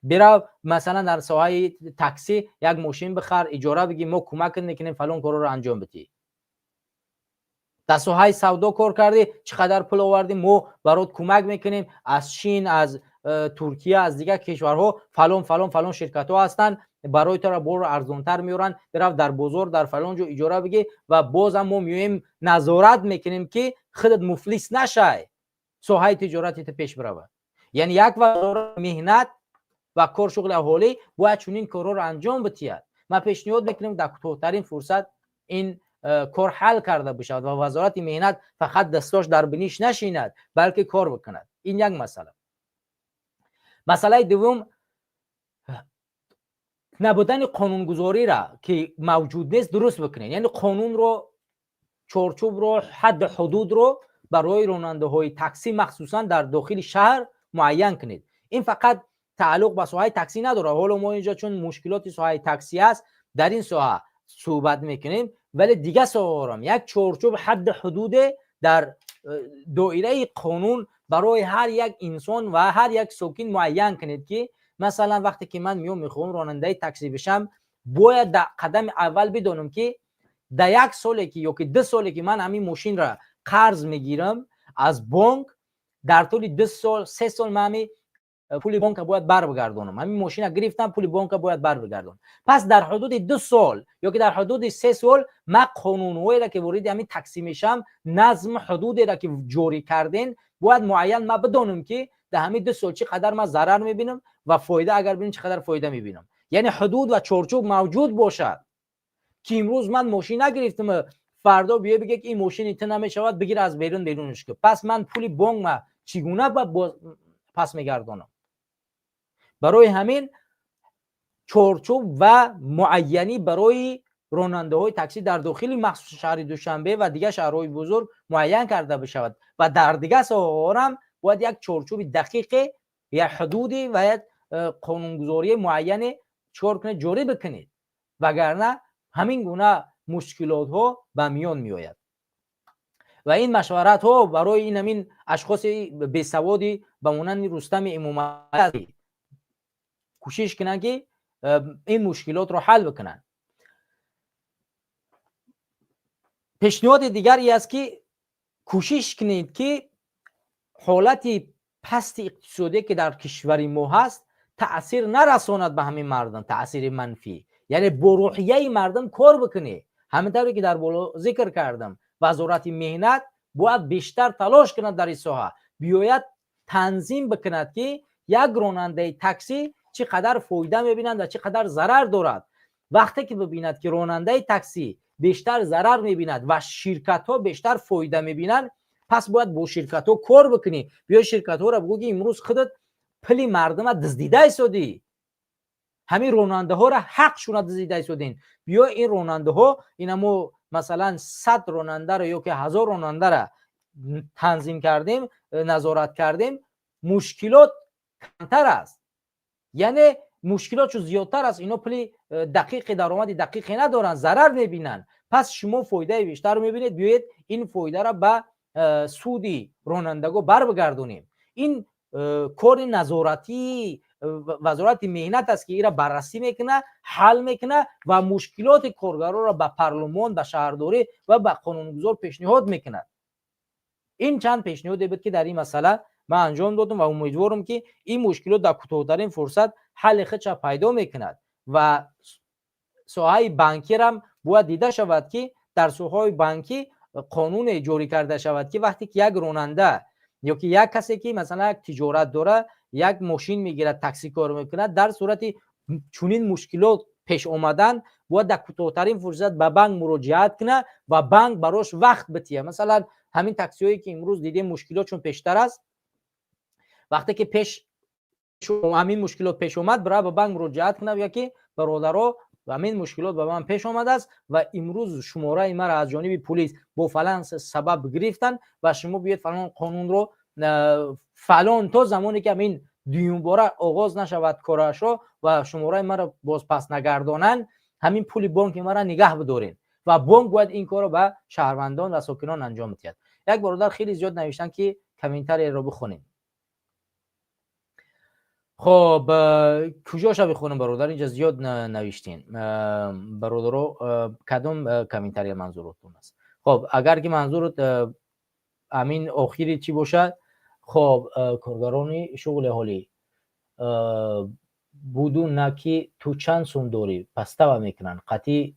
бирав, масалан дар соҳаи таксӣ як мошин бихар, иҷора бигир, мо кӯмакат мекунем, фалон корҳоро анҷом бидиҳӣ. Дар соҳаи савдо кор кардӣ, чӣ қадар пул овардӣ, мо барот кӯмак мекунем, аз Чин, аз Туркия, аз дигар кишварҳо фалон фалон фалон ширкатҳо ҳастанд, барои туро борро арзонтар меоранд, бирав дар бозор, дар фалон ҷо иҷора бигир ва бозам мо меоем, назорат мекунем, ки худат муфлис нашай, соҳаи тиҷорати ту пеш биравад. Яъне як вазорат меҳнат ва кор шуғли аҳолӣ бояд чунин корҳоро анҷом бидиҳад. Ман пешниҳод мекунем, дар кӯтоҳтарин фурсат ин кор ҳал карда бишавад ва Вазорати меҳнат фақат дастош дар биниш нашинад, балки кор бикунад. Ин як масъала. Масъалаи дуввум, набудани қонунгузориро, ки мавҷуд нест, дуруст бикунед. Яъне қонунро, чорчӯбро, ҳадду ҳудудро барои ронандаҳои таксӣ, махсусан дар дохили шаҳр, муайян кунед. Ин фақат тааллуқ ба соҳаи таксӣ надорад. Ҳоло мо инҷо, чун мушкилоти соҳаи таксӣ аст, дар ин соҳа суҳбат мекунем, вале дига соҳаҳорам як чорчӯб, ҳадди ҳудуде дар доираи қонун барои ҳар як инсон ва ҳар як сокин муайян кунед, ки масалан, вақте ки ман меом, мехоҳам ронандаи таксӣ бишам, бояд дар қадами аввал бидонам, ки дар як соле ки ё ки 2 соле ки ман ҳамин мошинра қарз мегирам аз бонк, дар тӯли 2 сол, 3 сол ман ҳамин пули бонка бояд барбигардонам. Ҳамин мошина гирифтам, пули бонка бояд барбигардонам. Пас дар ҳудуди 2 сол ё ки дар ҳудуди 3 сол ман қонунҳоеро, ки вориди ҳамин таксӣ мешавам, назм, ҳудудеро, ки ҷорӣ карден, бояд муайян ман бидонам, ки дар ҳамин 2 сол чӣ қадар ман зарар мебинам ва фоида агар бинам, чӣ қадар фоида мебинам. Яъне ҳудуд ва чорчӯб мавҷуд бошад, ки имрӯз ман мошин нагирифтам, фардо биё биге, ки ин мошини ту намешавад, бигир, аз берун берунш кун. Пас ман пули бонк ма чӣ гуна пас мегардонам? Барои ҳамин чорчӯб ва муайянӣ барои ронандаҳои таксӣ дар дохили махсус шаҳри Душанбе ва дигар шаҳрҳои бузург муайян карда бишавад ва дар дигар соҳаҳорам бояд як чорчӯби дақиқе, як ҳудуде ва як қонунгузории муайяне чикор кунед, ҷорӣ бикунед, вагарна ҳамин гуна мушкилотҳо ба миён меояд. Ва ин машваратҳо барои ин ҳамин ашхоси бесаводи ба монанди Рустами Эмомалӣ кӯшиш кунанд, ки ин мушкилотро ҳал бикунанд. Пешниҳоди дигар и аст, ки кӯшиш кунед, ки ҳолати пасти иқтисодие, ки дар кишвари мо ҳаст, таъсир нарасонад ба ҳамин мардум, таъсири манфӣ, яъне бо рӯҳияи мардум кор бикунед. Ҳамин тавре ки дар боло зикр кардам, Вазорати меҳнат бояд бештар талош кунад дар ин соҳа, биёяд, танзим бикунад, ки як ронандаи таксӣ чӣ қадар фоида мебинад ва чӣ қадар зарар дорад. Вақте ки бибинад, ки ронандаи таксӣ бештар зарар мебинад ва ширкатҳо бештар фоида мебинанд, пас бояд бо ширкатҳо кор бикунӣ. Биё, ширкатҳоро бигӯ, ки имрӯз худат пули мардума дуздида истодӣ, ҳамин ронандаҳоро ҳақшуна дуздида истодин. Биё, ин ронандаҳо, инамо масалан 100 ронандаро ё ки 1000 ронандара танзим кардем, назорат кардем, мушкилот камтар аст. Яъне мушкилот чун зиёдтар аст, ино пули дақиқи, даромади дақиқе надоранд, зарар мебинанд, пас шумо фоидаи бештар мебинед. Биёед, ин фоидаро ба суди ронандагон барбигардонем. Ин кори назоратии Вазорати меҳнат аст, ки инро баррасӣ мекунад, ҳал мекунад ва мушкилоти коргаронро ба парлумон, ба шаҳрдорӣ ва ба қонунгузор пешниҳод мекунад. Ин чанд пешниҳоде буд, ки дар ин масъала ман анҷом додам ва умедворам, ки ин мушкилот дар кӯтоҳтарин фурсат ҳалли худша пайдо мекунад. Ва соҳаи банкирам бояд дида шавад, ки дар соҳаҳои банкӣ қонуне ҷорӣ карда шавад, ки вақте ки як ронанда ё ки як касе, ки масалан як тиҷорат дорад, як мошин мегирад, таксӣ кор мекунад, дар сурати чунин мушкилот пеш омадан бояд дар кӯтоҳтарин фурсат ба банк муроҷиат кунад ва банк барош вақт битиҳад. Масалан, ҳамин таксиҳое, ки имрӯз дидем, мушкилот чун пештар аст, вақте ки пеш ҳамин мушкилот пеш омад, бира ба банк муроҷиат кунад ё ки бародаро, ҳамин мушкилот ба ман пеш омадааст ва имрӯз шумораи маро аз ҷониби пулис бо фалон сабаб гирифтанд ва шумо биёед фалон қонунро фалон то замоне ки ҳамин дуюмбора оғоз нашавад корашро ва шумораи маро боз пас нагардонанд, ҳамин пули бонки маро нигаҳ бидоред. Ва бонк бояд ин корро ба шаҳрвандон ва сокинон анҷом диҳад. Як бародар хеле зиёд навиштанд, ки комментарияро бихонем. Хоб, куҷоша бихонам, бародар? Инҷа зиёд навиштин, бародаро. Кадом комментария манзуротон аст? Хоб, агар ки манзурот ҳамин охири чӣ бошад, хоб, коргарони шуғли ҳолӣ буду на, ки ту чанд сум дорӣ, пастава мекунанд, қатъи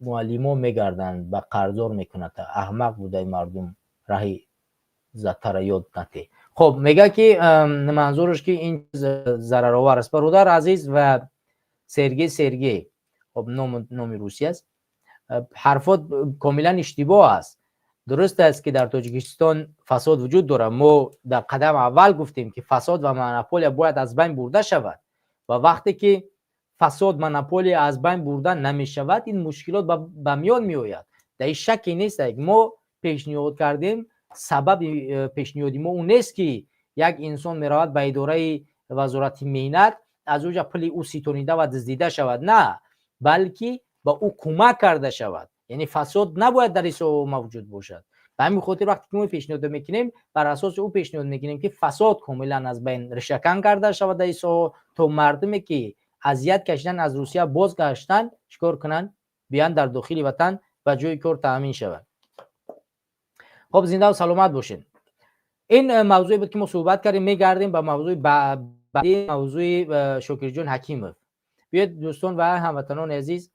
муаллимо мегарданд, ба қарздор мекунад. Аҳмақ будаи мардум, раҳи затара ёд нате. Хоб, мега, ки манзураш, ки ин зараровар аст. Бародар азиз ва Сергей, Сергей, хоб, номи русӣ аст, ҳарфот комилан иштибоҳ аст. Дуруст аст, ки дар Тоҷикистон фасод вуҷуд дорад. Мо дар қадам аввал гуфтем, ки фасод ва монополия бояд аз байн бурда шавад ва вақте ки фасод, монополия аз байн бурда намешавад, ин мушкилот ба миён меояд, дар ин шакке нест. Мо пешниҳод кардем. Сабаби пешниҳоди мо он нест, ки як инсон меравад ба идораи Вазорати меҳнат, аз оҷа пули ӯ ситонида ва дуздида шавад. На, балки Ба ӯ кӯмак карда шавад, яъне фасод набояд дар ин соҳа мавҷуд бошад. Ба ҳамин хотир вақте ки мо пешниҳод мекунем, бар асоси ӯ пешниҳод мекунем, ки фасод комилан аз байн ришакан карда шавад дар ин соҳа, то мардуме ки азият кашидан аз Русия бозгаштанд, чикор кунанд? Биёянд дар дохили ватан ба ҷои кор таъмин шаванд. Хоб, зиндаву саломат бошед. Ин мавзӯе буд, ки мо суҳбат кардем. Мегардем ба мавзӯи баъдӣ, мавзӯи Шокирҷон Ҳакимов. Биёед, дӯстон ва ҳамватанони азиз,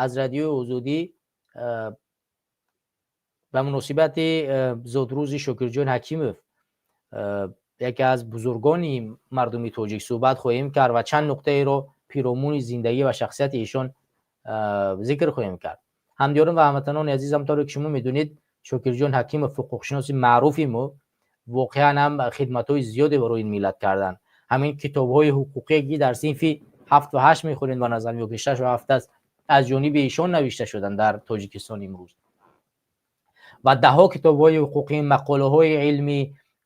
аз Радиои Озодӣ ба муносибати зодрӯзи Шокирҷон Ҳакимов, яке аз бузургони мардуми тоҷик, суҳбат хоҳем кард ва чанд нуқтаеро пиромуни зиндагӣ ва шахсияти эшон зикр хоҳем кард. Ҳамдиёрон ва ҳамватанони азиз, ҳамтавре ки шумо медонед, Шокирҷон Ҳакимов, ҳуқуқшиноси маъруфи мо, воқеан ҳам хидматҳои зиёде барои ин миллат карданд. Ҳамин китобҳои ҳуқуқие, ки дар синфи ҳафту ҳашт мехонед, ба назар ё ки шашу ҳафт аст, аз ҷониби эшон навишта шуданд дар Тоҷикистон имрӯз, ва даҳҳо китобҳои ҳуқуқӣ, мақолаҳои илмӣ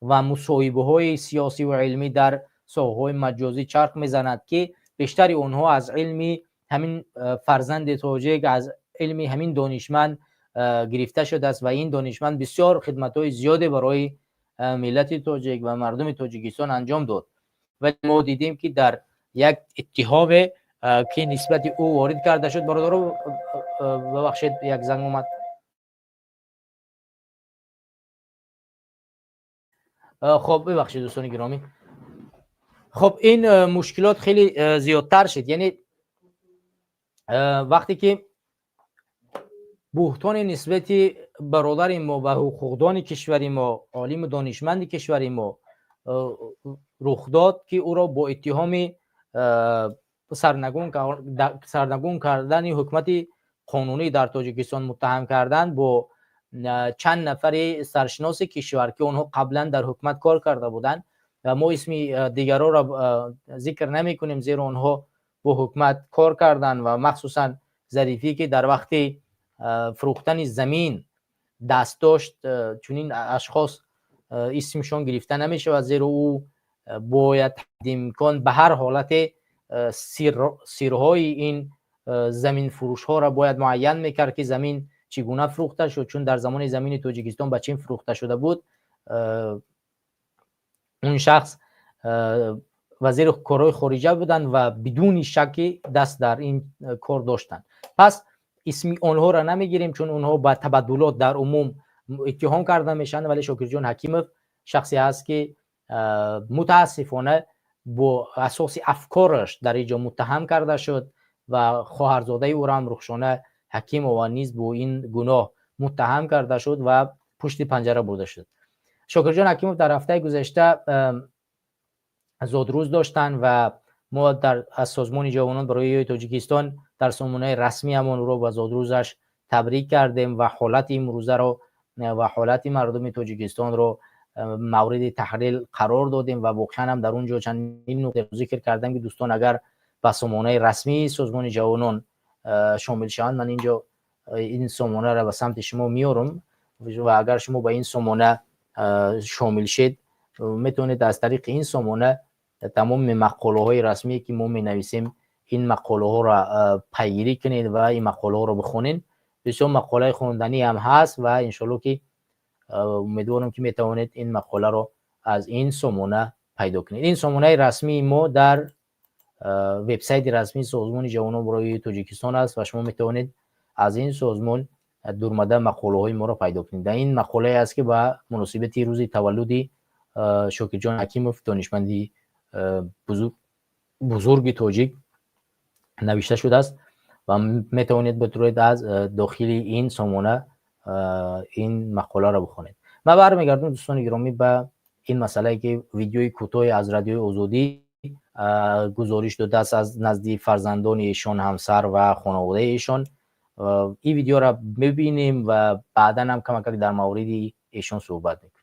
ва мусоҳибаҳои сиёсӣ ва илмӣ дар соҳаҳои маҷозӣ чарх мезанад, ки бештари онҳо аз илми ҳамин фарзанди тоҷик, аз илми ҳамин донишманд гирифта шудааст. Ва ин донишманд бисёр хидматҳои зиёде барои миллати тоҷик ва мардуми Тоҷикистон анҷом дод. Вале мо дидем, ки дар як иттиҳоме, ки нисбати ӯ ворид карда шуд. Бародаро, бибахшед, як занг омад. Хоб, бибахшед, дӯстони гиромӣ. Хоб, ин мушкилот хеле зиёдтар шуд, яъне вақте ки буҳтони нисбати бародари мо ва ҳуқуқдони кишвари мо, олиму донишманди кишвари мо рух дод, ки ӯро бо иттиҳоми сарнагун кардани ҳукумати қонунӣ дар Тоҷикистон муттаҳам карданд бо чанд нафари саршиноси кишвар, ки онҳо қаблан дар ҳукумат кор карда буданд, ва мо исми дигарҳоро зикр намекунем, зеро онҳо бо ҳукумат кор карданд, ва махсусан Зарифӣ, ки дар вақти фурӯхтани замин даст дошт. Чунин ашхос исмшон гирифта намешавад, зеро ӯ бояд имкон ба ҳар ҳолате сирҳои ин заминфурӯшҳоро бояд муайян мекард, ки замин чӣ гуна фурӯхта шуд, чун дар замони замини Тоҷикистон ба Чин фурӯхта шуда буд, он шахс вазири корҳои хориҷа буданд ва бидуни шакки даст дар ин кор доштанд. Пас исми онҳоро намегирем, чун онҳо ба табаддулот дар умум иттиҳом карда мешаванд. Вале Шокирҷон Ҳакимов шахсе ҳаст, ки мутаассифона бо асоси афкораш дар ин ҷо муттаҳам карда шуд ва хоҳарзодаи ӯро ҳам, Рухшона Ҳакимова, низ бо ин гуноҳ муттаҳам карда шуд ва пушти панҷара бурда шуд. Шокирҷон Ҳакимов дар ҳафтаи гузашта зодрӯз доштанд ва мо дар аз Созмони ҷавонон барои Тоҷикистон дар сомонаи расмиамон ӯро ба зодрӯзаш табрик кардем ва ҳолати имрӯзаро ва ҳолати мардуми Тоҷикистонро мавриди таҳлил қарор додем ва воқеан ҳам дар он ҷо чандин нуқта зикр кардам, ки дӯстон агар ба сомонаи расмии Созмони ҷавонон шомил шаванд, ман инҷо ин сомонаро ба самти шумо меорам ва агар шумо ба ин сомона шомил шед, метавонед аз тариқи ин сомона тамоми мақолаҳои расмие, ки мо менависем, ин мақолаҳоро пайгирӣ кунед ва ин мақолаҳоро бихонед. Бисёр мақолаи хонданӣ ҳам ҳаст ва иншоалло, ки умедворам, ки метавонед ин мақоларо аз ин сомона пайдо кунед. Ин сомонаи расмии мо дар вебсайти расмии Созмони ҷавонон барои Тоҷикистон аст ва шумо метавонед аз ин созмон дурмада мақолаҳои моро пайдо кунед. Дар ин мақолае аст, ки ба муносибати рӯзи таваллуди Шокирҷон Ҳакимов, донишманди бузурги тоҷик, навишта шудааст ва метавонед битавонед аз дохили ин сомона ин мақоларо бихонед. Ман бармегардам, дӯстони гиромӣ, ба ин масъалае, ки видеои кӯтоҳе аз Радиои Озодӣ гузориш додааст аз назди фарзандони эшон, ҳамсар ва хонаводаи эшон. Ин видеоро мебинем ва баъдан ҳам камакак дар мавриди эшон суҳбат мекунем.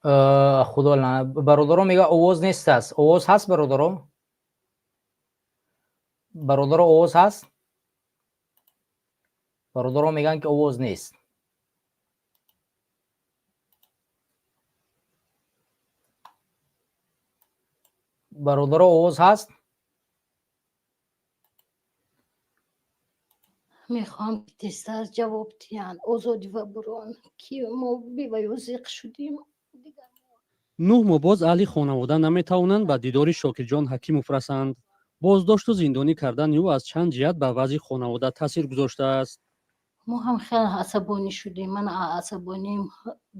Худо бародаро мега, овоз нест аст. Овоз ҳаст, бародаро? Бародаро, овоз ҳаст? Бародаро мегӯянд, ки овоз нест. Бародаро, овоз ҳаст? Мехоҳам, ки тезтар ҷавоб диҳанд, озодӣ ва бурон, ки мо беваю зиқ шудем. 9 моҳ боз аҳли хонавода наметавонанд ба дидори Шокирҷон Ҳакимов расанд. Боздошту зиндонӣ кардани ӯ аз чанд ҷиҳат ба вазъи хонавода таъсир гузоштааст. Мо ҳам хеле асабонӣ шудем. Ман асабоним,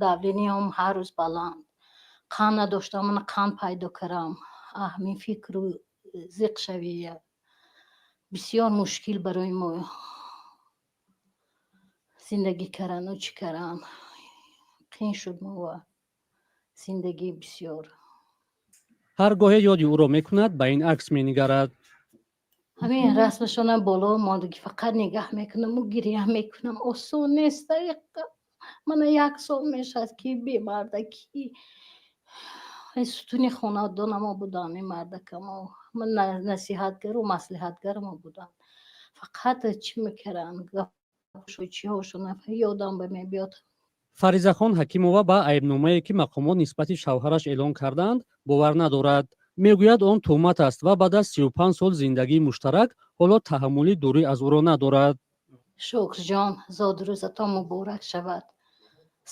давлениям ҳар рӯз баланд, қанд надоштам, ман қанд пайдо кардам. Ҳамин фикру зиқ шавия бисёр мушкил барои мо зиндагӣ кардану чӣ кардан қин шуд мо зиндагӣ бисёр. Ҳар гоҳе ёди ӯро мекунад, ба ин акс менигарад. Ҳамин расмашонам боло мондагӣ, фақат нигаҳ мекунаму гиря мекунам. Осон нест. Мана як сол мешавад, ки бемардаки сутуни хонадонамо буданд ин мардакамо, насиҳатгару маслиҳатгарамо буданд. Фақат чӣ мекарданд, чиҳошона ёдам ба мебиёд. Фаризахон Ҳакимова ба айбномае, ки мақомот нисбати шавҳараш эълон кардаанд, бовар надорад. Мегӯяд, он тӯҳмат аст ва баъд аз 35 сол зиндагии муштарак ҳоло таҳаммули дурӣ аз ӯро надорад. Шукрҷон, зодрӯзатон муборак шавад,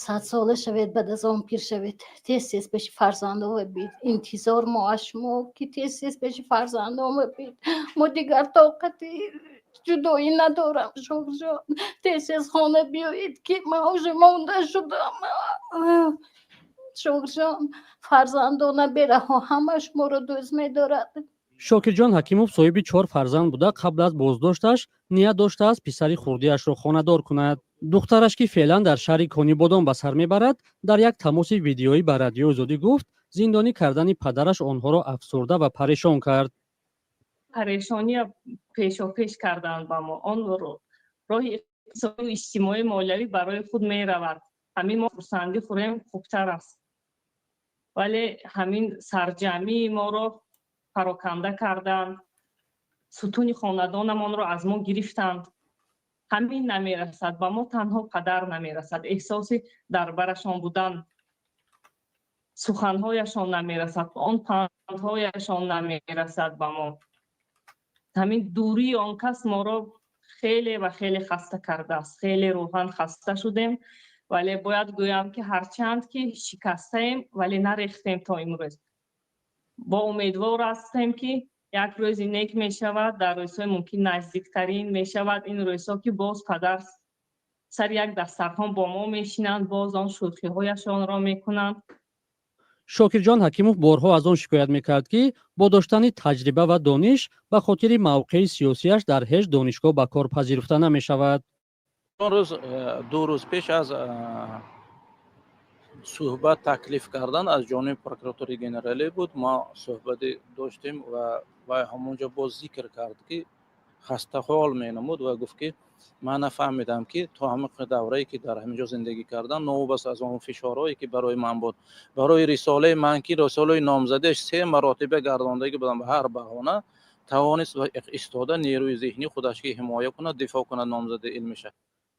100-сола шавед, баъд аз он пир шавед, тез тез пеши фарзандова бид. Интизор мо аз шумо, ки тез тез пеши фарзандова бид. Мо дигар тоқати ҷудоӣ надорам. Шукрҷон, тез тез хона биёед, ки ман уже монда шудам. Шукрҷон, фарзандона бераҳо ҳама шуморо дӯст медорад. Шокирҷон Ҳакимов соҳиби чор фарзанд буда, қабл аз боздошташ ният доштааст писари хурдиашро хонадор кунад. Духтараш, ки феълан дар шаҳри Конибодом ба сар мебарад, дар як тамоси видеоӣ ба Радиои Озодӣ гуфт, зиндонӣ кардани падараш онҳоро афсурда ва парешон кард. Парешония пешопеш карданд ба мо. Он роҳи иқтисодию иҷтимоӣ, молиявӣ барои худ меравад. Ҳамин мо хурсандӣ хӯрем, хубтар аст, вале ҳамин сарҷамъии моро пароканда карданд, сутуни хонадонамонро аз мо гирифтанд. Ҳамин намерасад ба мо, танҳо падар намерасад, эҳсоси дар барашон будан, суханҳояшон намерасад, он пандҳояшон намерасад ба мо. Ҳамин дурии он кас моро хеле ва хеле хаста кардааст, хеле рӯҳан хаста шудем. Вале бояд гӯям, ки ҳарчанд ки шикастаем, вале нарехтем. То имрӯз бо умедвор ҳастем, ки як рӯзи нек мешавад, дар рӯзҳои мумкин наздиктарин мешавад ин рӯзҳо, ки боз падар сари як дастархон бо мо мешинанд, боз он шӯхиҳояшонро мекунанд. Шокирҷон Ҳакимов борҳо аз он шикоят мекард, ки бо доштани таҷриба ва дониш ба хотири мавқеи сиёсиаш дар ҳеҷ донишгоҳ ба кор пазируфта намешавад. Он рӯз, 2 рӯз пеш аз суҳбат таклиф кардан аз ҷониби прокуратураи генералӣ буд, мо суҳбате доштем ва вай ҳамонҷо боз зикр кард, ки хастаҳол менамуд ва гуфт, ки ман нафаҳмидам, ки то ҳамин даврае, ки дар ҳамин ҷо зиндагӣ кардам, новобаста аз он фишорҳое, ки барои ман буд, барои рисолаи ман, ки рисолаи номзадиаш се маротиба гардондагӣ будам, ба ҳар баҳона тавонист ва истода нерӯи зеҳнии худаш, ки ҳимоя кунад, дифоъ кунад номзади илмиша.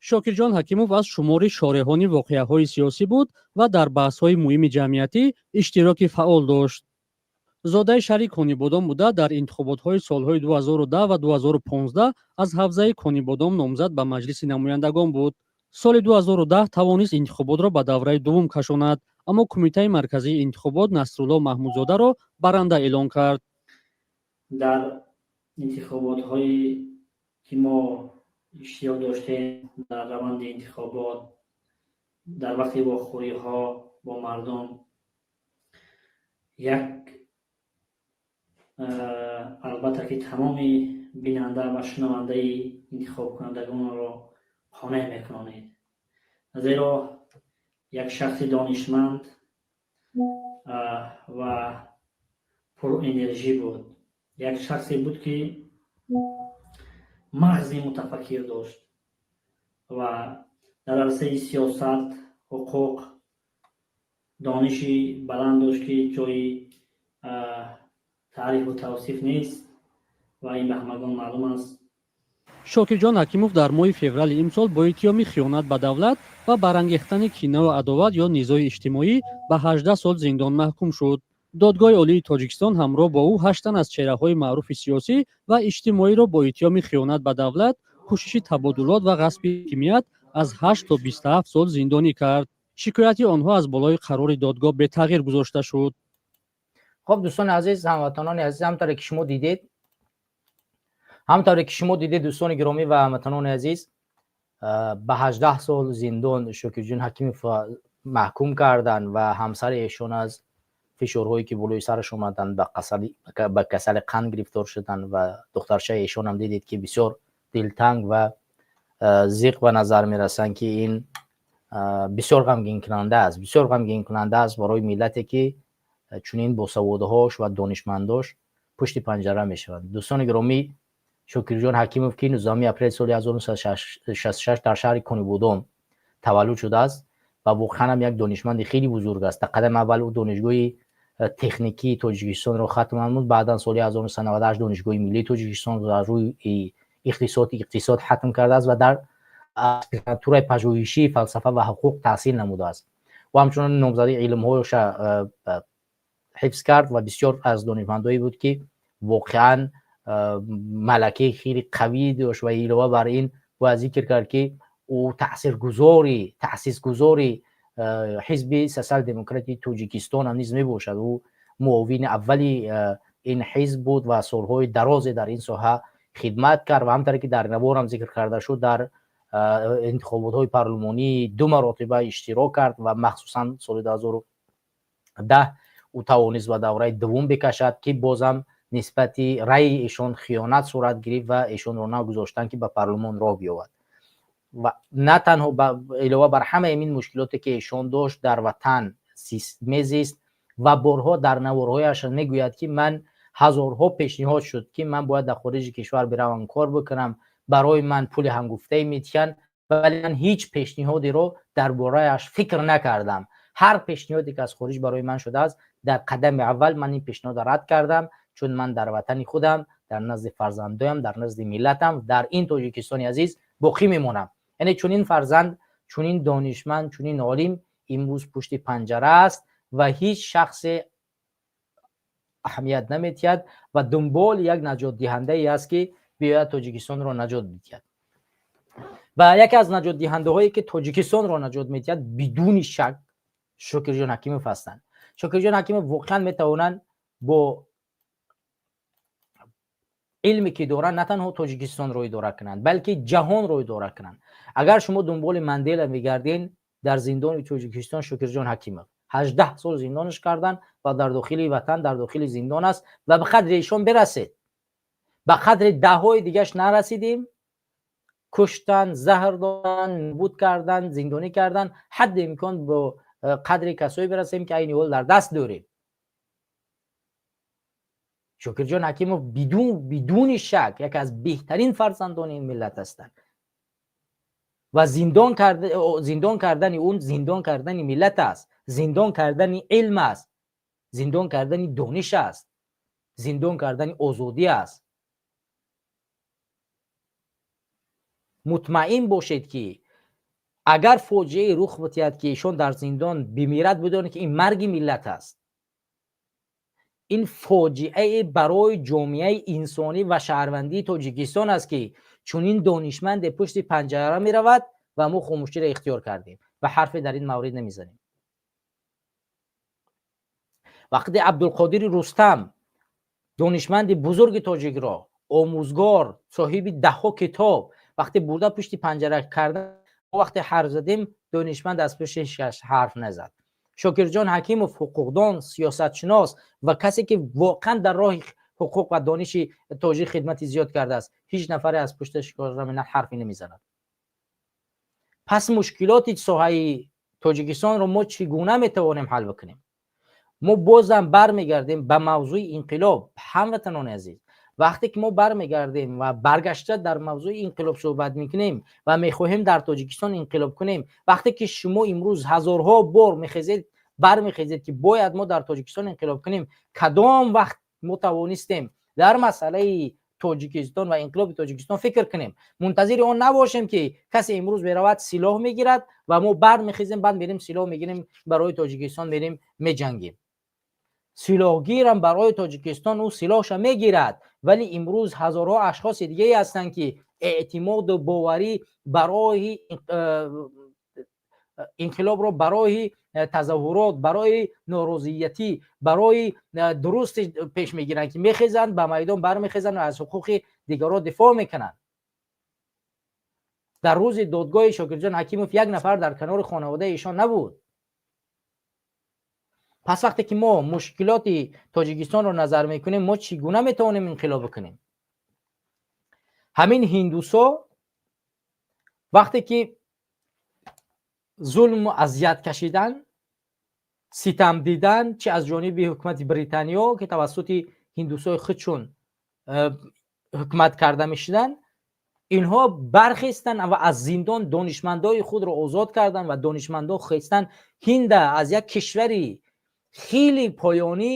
Шокирҷон Ҳакимов аз шумори шореҳони воқеаҳои сиёсӣ буд ва дар баҳсҳои муҳими ҷамъиятӣ иштироки фаъол дошт. Зодаи шаҳри Конибодом буда, дар интихоботҳои солҳои 2010 ва 2015 аз ҳавзаи Конибодом номзад ба Маҷлиси намояндагон буд. Соли 2010 тавонист интихоботро ба давраи дуввум кашонад, аммо Кумитаи марказии интихобот Насрулло Маҳмудзодаро баранда эълон кард. Дар интихоботҳое, ки мо иштирок доштем, дар раванди интихобот, дар вақти вохӯриҳо бо мардум, як албатта ки тамоми бинанда ва шунавандаи интихобкунандагонро қонеъ мекунонед, зеро як шахси донишманд ва пурэнержӣ буд, як шахсе буд, ки мағзи мутафаккир дошт ва дар арсаи сиёсат, ҳуқуқ. Дониши баланд дошт, ки ҷои таърифу тавсиф нест ва ин ба ҳамагон маълум аст. Шокирҷон Ҳакимов дар моҳи феврали имсол бо иттиҳоми хиёнат ба давлат ва барангехтани кинаву адоват ё низои иҷтимоӣ ба 18 сол зиндон маҳкум шуд. Додгоҳи Олии Тоҷикистон ҳамроҳ бо ӯ ҳашт тан аз чеҳраҳои маъруфи сиёсӣ ва иҷтимоиро бо иттиҳоми хиёнат ба давлат, кӯшиши табодулот ва ғасби ҳокимият аз 8 то 27 сол зиндонӣ кард. Шикояти онҳо аз болои қарори додгоҳ бетағйир гузошта шуд. Хоб, дӯстони азиз, ҳамватанони азиз, ҳамтавре ки шумо дидед, ҳамтавре ки шумо дидед, дӯстони гиромӣ ва ҳамватанони азиз, ба 18 сол зиндон Шокирҷон Ҳакимов маҳкум карданд ва ҳамсари эшон аз фишорҳое ки болои сараш омаданд, ба касали қанд гирифтор шуданд ва духтарчаи эшонам дидед, ки бисёр дилтанг ва зиқ ба назар мерасанд, ки ин бисёр ғамгинкунанда аст, бисёр ғамгинкунанда аст барои миллате, ки чунин босаводҳош ва донишмандош пушти панҷара мешаванд. Дӯстони гиромӣ, Шокирҷон Ҳакимов, ки 19 апрел соли 1966 дар шаҳри Конибодом таваллуд шудааст ва воқеан ҳам як донишманди хеле бузург аст. Дар қадами аввал ӯ Донишгоҳи техникии Тоҷикистонро хатм намуд, баъдан соли 1998 Донишгоҳи миллии Тоҷикистонро дар рӯи ихтисоси иқтисод хатм кардааст ва дар аспирантураи пажӯҳишии фалсафа ва ҳуқуқ таҳсил намудааст. Ӯ ҳамчунон номзадии илмҳояша ҳифз кард ва бисёр аз донишмандое буд, ки воқеан малакаи хеле қавӣ дошт. Ва илова бар ин бояд зикр кард, ки ӯ таъсисгузори Ҳизби Сотсиал-Демократии Тоҷикистон ҳам низ мебошад. Ӯ муовини аввали ин ҳизб буд ва солҳои дарозе дар ин соҳа хидмат кард. Ва ҳамтаре ки дар наворам зикр карда шуд, дар интихоботҳои парлумонӣ ду маротиба иштирок кард ва махсусан соли 2010 ӯ тавонист ба давраи дуввум бикашад, ки бозам нисбати раъи эшон хиёнат сурат гирифт ва эшонро нагузоштанд, ки ба парлумон роҳ биёбад. Ва на танҳо, илова бар ҳамаи ин мушкилоте, ки эшон дошт, дар ватан мезист ва борҳо дар наворҳояш мегӯяд, ки ман ҳазорҳо пешниҳод шуд, ки ман бояд дар хориҷи кишвар биравам, кор бикунам, барои ман пули ҳамгуфтае метиҳанд, вале ман ҳеҷ пешниҳодеро дар бораяш фикр накардам. Ҳар пешниҳоде ки аз хориҷ барои ман шудааст, дар қадами аввал ман ин пешниҳодро рад кардам, чун ман дар ватани худам, дар назди фарзандоям, дар назди миллатам, дар ин Тоҷикистони азиз боқӣ мемонам. Яъне чунин фарзанд, чунин донишманд, чунин олим имрӯз пушти панҷара аст ва ҳеҷ шахсе аҳамият наметиҳад ва дунболи як наҷотдиҳандае аст, ки биёяд, Тоҷикистонро наҷот бидиҳад. Ва яке аз наҷотдиҳандаҳое, ки Тоҷикистонро наҷот медиҳад, бидуни шак Шокирҷон Ҳакимов ҳастанд. Шокирҷон Ҳакимов воқеан метавонанд бо илме, ки доранд, на танҳо Тоҷикистонро идора кунанд, балки ҷаҳонро идора кунанд. Агар шумо дунболи Мандела мегарден, дар зиндони Тоҷикистон Шокирҷон Ҳакимов, 18 сол зиндонаш карданд ва дар дохили ватан, дар дохили зиндон аст. Ва ба қадри эшон бирасед, ба қадри даҳҳои дигаш нарасидем. Куштан, заҳр додан, нобуд кардан, зиндонӣ кардан. Ҳадди имкон бо қадри касое бирасем, ки айни ҳол дар даст дорем. Шокирҷон Ҳакимов бидуни шак яке аз беҳтарин фарзандони ин миллат ҳастанд ва зиндон кардани ӯ зиндон кардани миллат аст, зиндон кардани илм аст, зиндон кардани дониш аст, зиндон кардани озодӣ аст. Мутмаин бошед, ки агар фоҷиае рух бидиҳад, ки эшон дар зиндон бимирад, бидонед, ки ин марги миллат аст, ин фоҷиае барои ҷомеаи инсонӣ ва шаҳрвандии Тоҷикистон аст, ки чунин донишманде пушти панҷара меравад ва мо хомӯширо ихтиёр кардем ва ҳарфе дар ин маврид намезанем. Вақте Абдулқодири Рустам, донишманди бузурги тоҷикро, омӯзгор, соҳиби даҳҳо китоб, вақте бурда пушти панҷара карда, вақте ҳарф задем, донишманд аз пушти ҳеҷ ҳарф назад. Шокирҷон Ҳакимов, ҳуқуқдон, сиёсатшинос ва касе, ки воқеан дар роҳи ҳуқуқ ва дониши тоҷик хидмати зиёд кардааст, ҳеҷ нафаре аз пушташ ҳарфе намезанад. Пас мушкилоти соҳаи Тоҷикистонро мо чӣ гуна метавонем ҳал бикунем? Мо бозам бармегардем ба мавзӯи инқилоб. Ҳамватанони азиз, вақте ки мо бармегардем ва баргашта дар мавзӯи инқилоб суҳбат мекунем ва мехоҳем дар Тоҷикистон инқилоб кунем, вақте ки шумо имрӯз ҳазорҳо бор мехезед. Бармехезед ки бояд мо дар Тоҷикистон инқилоб кунем. Кадом вақт мо тавонистем дар масъалаи Тоҷикистон ва инқилоби Тоҷикистон фикр кунем? Мунтазири он набошем, ки касе имрӯз меравад, силоҳ мегирад ва мо бармехезем, баъд мерем, силоҳ мегирем, барои Тоҷикистон мерем, меҷангем. Силоҳгирам барои Тоҷикистон ӯ силоҳша мегирад, вале имрӯз ҳазорҳо ашхоси дигае ҳастанд, ки эътимоду боварӣ барои инқилобро, барои тазоҳурот, барои норозиятӣ, барои дуруст пеш мегиранд, ки мехезанд, ба майдон бармехезанд ва аз ҳуқуқи дигарро дифоъ мекунанд. Дар рӯзи додгоҳи Шокирҷон Ҳакимов як нафар дар канори хонаводаи ишон набуд. Пас вақте ки мо мушкилоти Тоҷикистонро назар мекунем, мо чӣ гуна метавонем инқилоб бикунем? Ҳамин ҳиндусо вақте ки зулму азият кашидан, ситам дидан, чи аз ҷониби ҳукумати Британиё, ки тавассути ҳиндусои худшон ҳукумат карда мешуданд, инҳо бархестанд ва аз зиндон донишмандои худро озод карданд ва донишмандо хестанд, ҳинда аз як кишвари хеле поёнӣ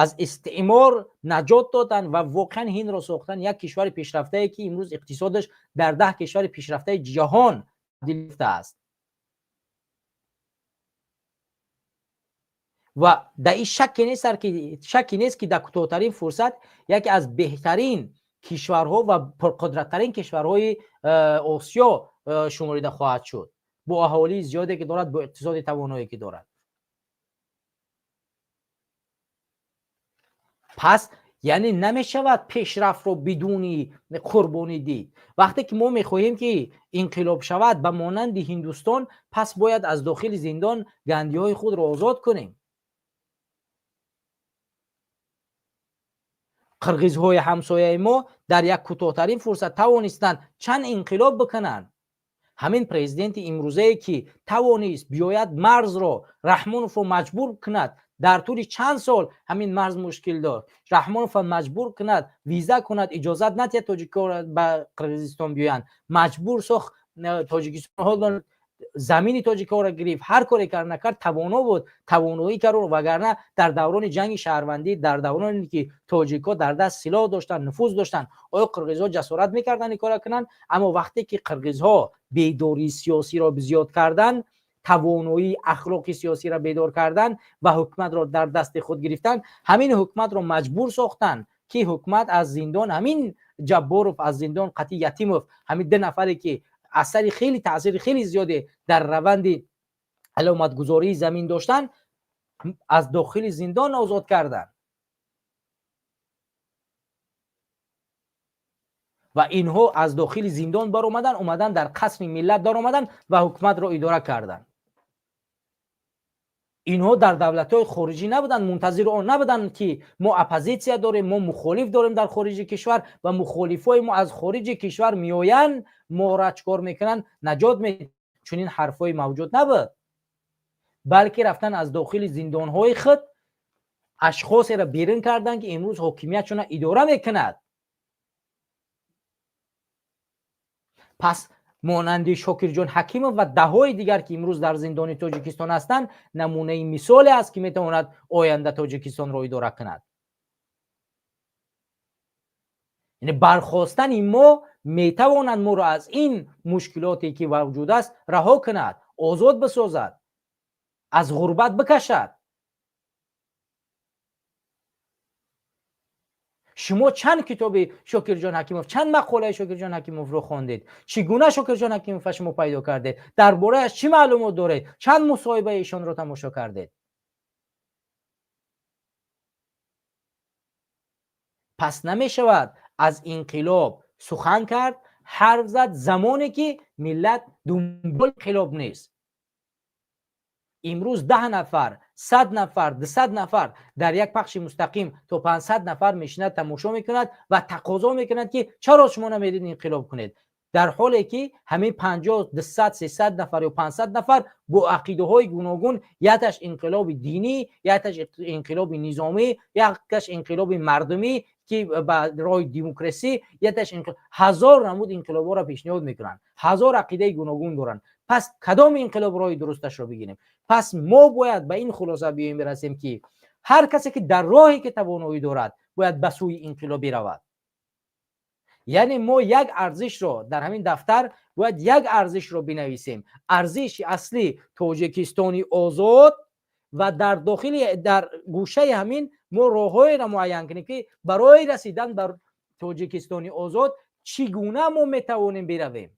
аз истеъмор наҷот доданд ва воқеан ҳиндро сохтанд як кишвари пешрафтае, ки имрӯз иқтисодаш дар 10 кишвари пешрафтаи ҷаҳон табдил ёфтааст. Ва дар ин шакке нест, ки дар кӯтоҳтарин фурсат яке аз беҳтарин кишварҳо ва пурқудраттарин кишварҳои Осиё шуморида хоҳад шуд, бо аҳолии зиёде ки дорад, бо иқтисоди тавоное ки дорад. Пас яъне намешавад пешрафтро бидуни қурбонӣ дид. Вақте ки мо мехоҳем, ки инқилоб шавад ба монанди Ҳиндустон, пас бояд аз дохили зиндон гандиҳои худро озод кунем. Қирғизҳои ҳамсояи мо дар як кӯтоҳтарин фурсат тавонистанд чанд инқилоб бикунанд. Ҳамин президенти имрӯзае, ки тавонист биёяд, марзро Раҳмоновро маҷбур кунад, дар тӯли чанд сол ҳамин марз мушкил дошт, Раҳмоновро маҷбур кунад, виза кунад, иҷозат надиҳад тоҷикҳоро ба Қирғизистон биёянд, маҷбур сохт Тоҷикистон, замини тоҷикҳоро гирифт. Ҳар коре кард, накард, тавоно буд, тавоноӣ кард. Вагарна дар даврони ҷанги шаҳрвандӣ, дар давроне ки тоҷикҳо дар даст силоҳ доштанд, нуфуз доштанд, оё қирғизҳо ҷасорат мекарданд ин кора кунанд? Аммо вақте ки қирғизҳо бедории сиёсиро зиёд карданд, тавоноии ахлоқи сиёсиро бедор карданд ва ҳукуматро дар дасти худ гирифтанд, ҳамин ҳукуматро маҷбур сохтанд, ки ҳукумат аз зиндон, ҳамин Ҷабборов аз зиндон қатъи Ятимов, ҳамин ду нафаре ки асари хеле, таъсири хеле зиёде дар раванди аломатгузории замин доштанд, аз дохили зиндон озод карданд ва инҳо аз дохили зиндон баромаданд, омаданд, дар Қасри Миллат даромаданд ва ҳукуматро идора карданд. Инҳо дар давлатҳои хориҷӣ набуданд, мунтазири он набуданд, ки мо оппозитсия дорем, мо мухолиф дорем дар хориҷи кишвар ва мухолифои мо аз хориҷи кишвар меоянд, моро чӣ кор мекунанд, наҷот. Чунин ҳарфҳое мавҷуд набуд, балки рафтан аз дохили зиндонҳои худ ашхосеро берун карданд, ки имрӯз ҳокимиятшона идора мекунад. Пас монанди Шокирҷон Ҳакимов ва даҳҳои дигар, ки имрӯз дар зиндони Тоҷикистон ҳастанд, намунаи мисоле аст, ки метавонад оянда Тоҷикистонро идора кунад. Яъне бархостани мо метавонад моро аз ин мушкилоте, ки мавҷуд аст, раҳо кунад, озод бисозад, аз ғурбат бикашад. Шумо чанд китоби Шокирҷон Ҳакимов, чанд мақолаи Шокирҷон Ҳакимовро хондед? Чӣ гуна Шокирҷон Ҳакимовро шумо пайдо кардед? Дар борааш чӣ маълумот доред? Чанд мусоҳибаи ишонро тамошо кардед? Пас намешавад аз инқилоб сухан кард, ҳарф зад, замоне ки миллат дунболи инқилоб нест. Имрӯз 10 нафар, 100 нафар, 200 нафар дар як пахши мустақим то 500 нафар мешинад, тамошо мекунад ва тақозо мекунад, ки чаро шумо намедид инқилоб кунед, дар ҳоле ки ҳамин 50, 200, 300 нафар ё 500 нафар бо ақидаҳои гуногун, якташ инқилоби динӣ, якташ инқилоби низомӣ, якташ инқилоби мардумӣ. ки ба роҳи демократӣ, якташ ҳазор намуд инқилобҳоро пешниҳод мекунанд, ҳазор ақидаи гуногун доранд. Пас кадом инқилоб роҳи дурусташро бигирем? Пас мо бояд ба ин хулоса биёем, бирасем, ки ҳар касе ки дар роҳе ки тавоноӣ дорад, бояд ба сӯи инқилоб биравад. Яъне мо як арзишро дар ҳамин дафтар бояд як арзишро бинависем. Арзиши аслӣ Тоҷикистони озод ва дар дохили, дар гӯшаи ҳамин мо роҳҳоеро муайян кунем, ки барои расидан ба Тоҷикистони озод чӣ гуна мо метавонем биравем.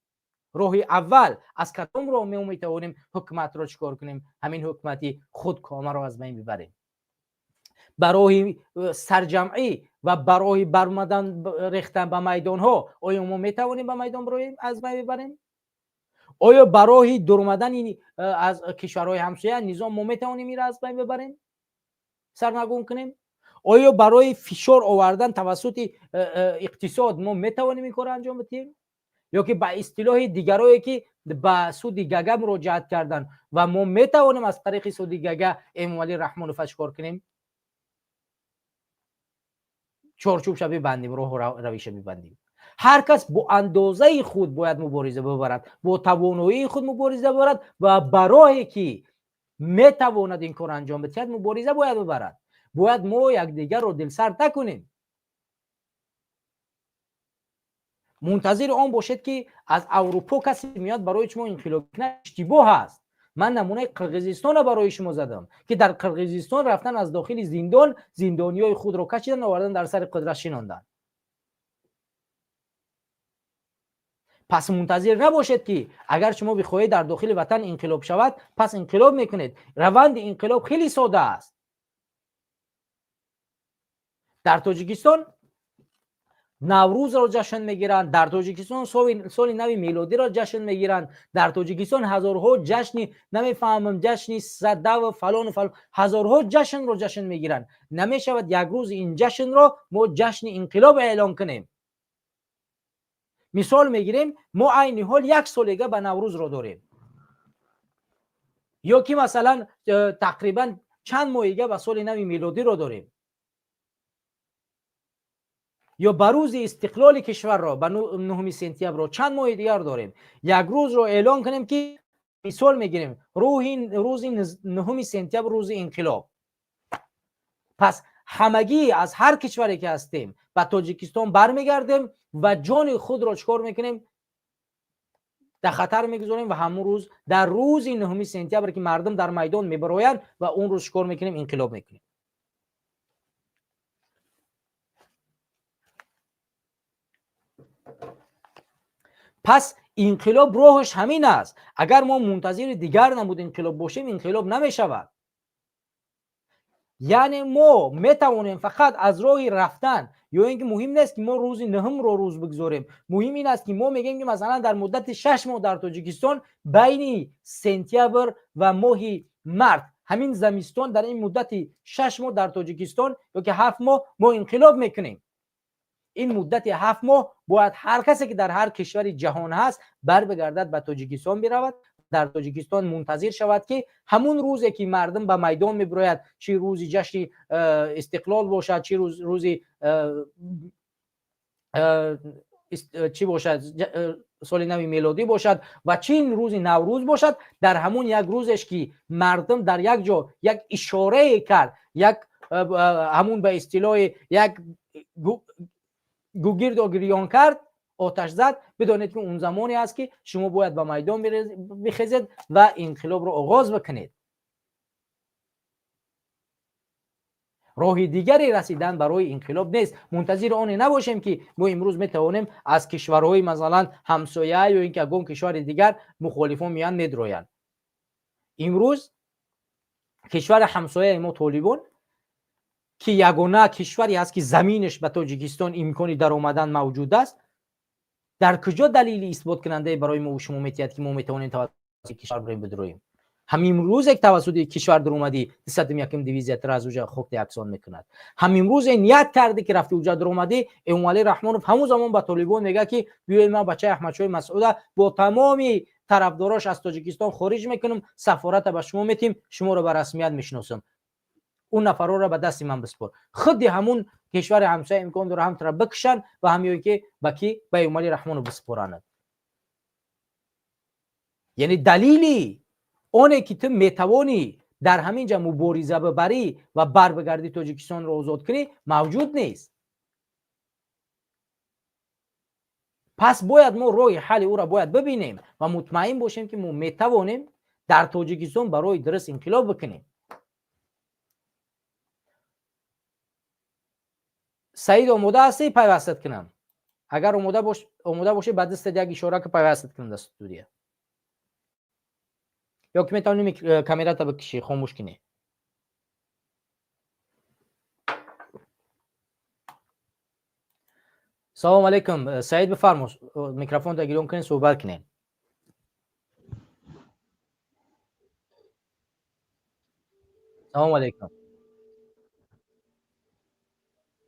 Роҳи аввал, аз кадом роҳ мо метавонем ҳукуматро чӣ кор кунем, ҳамин ҳукумати худкомаро аз байн бибарем? Ба роҳи сарҷамъӣ ва ба роҳи баромадан, рехтан ба майдонҳо оё мо метавонем ба майдон бироем, аз байн бибарем? Оё ба роҳи дуромадани аз кишварҳои ҳамсоя низом мо метавонем инро аз байн бибарем, сарнагун кунем? Оё барои фишор овардан тавассути иқтисод мо метавонем ин корро анҷом бидиҳем? Ё ки ба истилоҳи дигарое, ки ба суди Гага муроҷиат карданд, ва мо метавонем аз тариқи суди Гага Эмомалӣ Раҳмонова чӣ кор кунем? Чорчӯбша бибандем, роҳу равиша бибандем. Ҳар кас бо андозаи худ бояд мубориза бибарад, бо тавоноии худ мубориза бибарад ва ба роҳе ки метавонад ин кор анҷом бидиҳад, мубориза бояд бибарад. Бояд мо якдигарро дилсард накунем. Мунтазири он бошед, ки аз Аврупо касе меояд барои шумо инқилоб кунад, иштибоҳ аст. Ман намунаи Қирғизистонро барои шумо задам, ки дар Қирғизистон рафтан аз дохили зиндон зиндониҳои худро кашидан, овардан, дар сари қудрат шинонданд. Пас мунтазир набошед, ки агар шумо бихоҳед дар дохили ватан инқилоб шавад, пас инқилоб мекунед. Раванди инқилоб хеле сода аст. Дар Тоҷикистон Наврӯзро ҷашн мегиранд, дар Тоҷикистон соли нави мелодиро ҷашн мегиранд, дар Тоҷикистон ҳазорҳо ҷашни, намефаҳмам, ҷашни садаву фалону фалон, ҳазорҳо ҷашнро ҷашн мегиранд. Намешавад як рӯз ин ҷашнро мо ҷашни инқилоб эълон кунем. Мисол мегирем, мо айни ҳол як солега ба Наврӯзро дорем, ё ки масалан тақрибан чанд моҳига ба соли нави мелодиро дорем, ё ба рӯзи истиқлоли кишварро, ба 9 сентябрро чанд моҳи дигар дорем. Як рӯзро эълон кунем, ки мисол мегирем, рӯзи 9 сентябр рӯзи инқилоб. Пас ҳамагӣ аз ҳар кишваре ки ҳастем, ба Тоҷикистон бармегардем ва ҷони худро чӣ кор мекунем? Дар хатар мегузорем ва ҳамон рӯз, дар рӯзи 9 сентябр, ки мардум дар майдон мебароянд, ва он рӯз чӣ кор мекунем? Инқилоб мекунем. Пас инқилоб роҳаш ҳамин аст. Агар мо мунтазири дигар намуд инқилоб бошем, инқилоб намешавад. Яъне мо метавонем фақат аз роҳи рафтан, ё ин ки муҳим нест, ки мо рӯзи нуҳумро рӯз бигзорем. Муҳим ин аст, ки мо мегӯем, ки масалан дар муддати 6 моҳ дар Тоҷикистон, байни сентябр ва моҳи март, ҳамин замистон, дар ин муддати 6 моҳ дар Тоҷикистон ё ки 7 моҳ мо инқилоб мекунем. Ин муддати 7 моҳ бояд ҳар касе ки дар ҳар кишвари ҷаҳон ҳаст, барбигардад, ба Тоҷикистон биравад, дар Тоҷикистон мунтазир шавад, ки ҳамун рӯзе ки мардум ба майдон мебирояд, чӣ рӯзи ҷашни истиқлол бошад, чӣ рӯзи чӣ бошад, соли нави мелодӣ бошад ва чӣ рӯзи Наврӯз бошад, дар ҳамун як рӯзеш ки мардум дар як ҷо як ишорае кард, як ҳамун ба истилоҳи як гугирдо гирён кард, оташ зад, бидонед, ки он замоне аст, ки шумо бояд ба майдон бихезед ва инқилобро оғоз бикунед. Роҳи дигаре расидан барои инқилоб нест. Мунтазири оне набошем, ки мо имрӯз метавонем аз кишварҳои масалан ҳамсоя ё ин ки ягон кишвари дигар мухолифон меянд, медроянд. Имрӯз кишвари ҳамсояи мо Толибон, ки ягона кишваре ҳаст, ки заминаш ба Тоҷикистон имкони даромадан мавҷуд аст, дар куҷо далели исботкунандае барои мо шумо метиҳад, ки мо метавонем тавассути кишвар бироем, бидроем? Ҳамин рӯзе тавассути кишвар даромадӣ, 201-м дивизия тра аз уҷа хокта яксон мекунад. Ҳамин рӯзе ният кардӣ, ки рафти уҷа даромадӣ, Эмомалӣ Раҳмонов ҳамун замон ба Толибон мегӯяд, ки биёед, ман бачаи Аҳмадшоҳи Масъуда бо тамоми тарафдорош аз Тоҷикистон хориҷ мекунам, сафората ба шумо метим, шуморо ба расмият мешиносам, он нафарҳоро ба дасти ман биспор. Худи ҳамун Кишвари ҳамсоя имкон дора ҳам тура бикушанд ва ҳам ё ки ба кӣ, ба Эмомалӣ Раҳмонов биспоранд. Яъне далили оне ки ту метавонӣ дар ҳамин ҷа мубориза бибарӣ ва барбигардӣ, Тоҷикистонро озод кунӣ, мавҷуд нест. Пас бояд мо роҳи ҳалли ӯро бояд бибинем ва мутмаин бошем, ки мо метавонем дар Тоҷикистон барои дуруст инқилоб бикунем. Саид, омода ҳастӣ пайвастат кунам? Агар омода бошӣ, ба дастат як ишора ки пайвастат кунам дар студия, ё ки метавонӣ камерата бикишӣ, хомӯш кунӣ. Салом алейкум, Саид, бифармо, микрофонро гирён кунед, суҳбат кунед. Салом алейкум,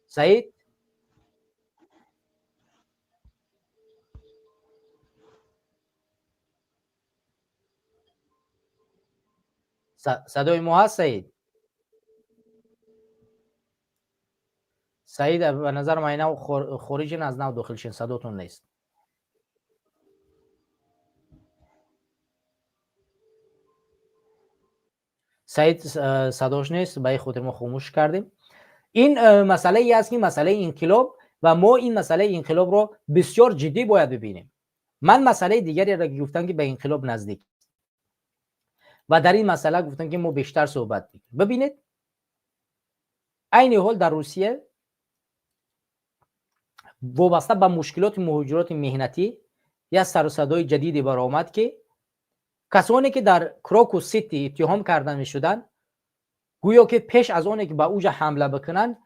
Саид. Садои мо ҳаст, Саид? Саид, ба назарам айнав хориҷин, аз нав дохил шин, садотон нест. Саид садош нест, ба ин хотир мо хомӯш кардем. Ин масъалае аст, ки масъалаи инқилоб, ва мо ин масъалаи инқилобро бисёр ҷиддӣ бояд бибинем. Ман масъалаи дигареро ки гуфтам, ки ба инқилоб наздик, ва дар ин масъала гуфтам, ки мо бештар суҳбат мекунем. Бибинед, айни ҳол дар Русия вобаста ба мушкилоти муҳоҷироти меҳнатӣ як сару садои ҷадиде баромад, ки касоне ки дар Крокус Сити иттиҳом карда мешуданд, гӯё ки пеш аз оне ки ба уҷа ҳамла бикунанд,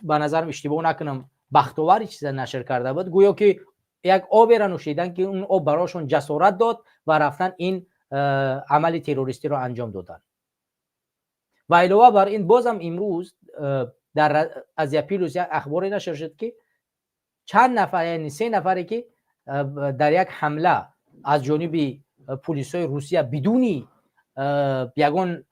ба назарам, иштибоҳ накунам, Бахтовари чиза нашр карда буд, гӯё ки як оберо нӯшиданд, ки он об барошон ҷасорат дод ва рафтан ин амали террористиро анҷом доданд. Ва илова бар ин, бозам имрӯз дар Азия Плюс як ахборе нашр шуд, ки чанд нафар, яъне се нафаре ки дар як ҳамла аз ҷониби пулисҳои Русия бидуни ягон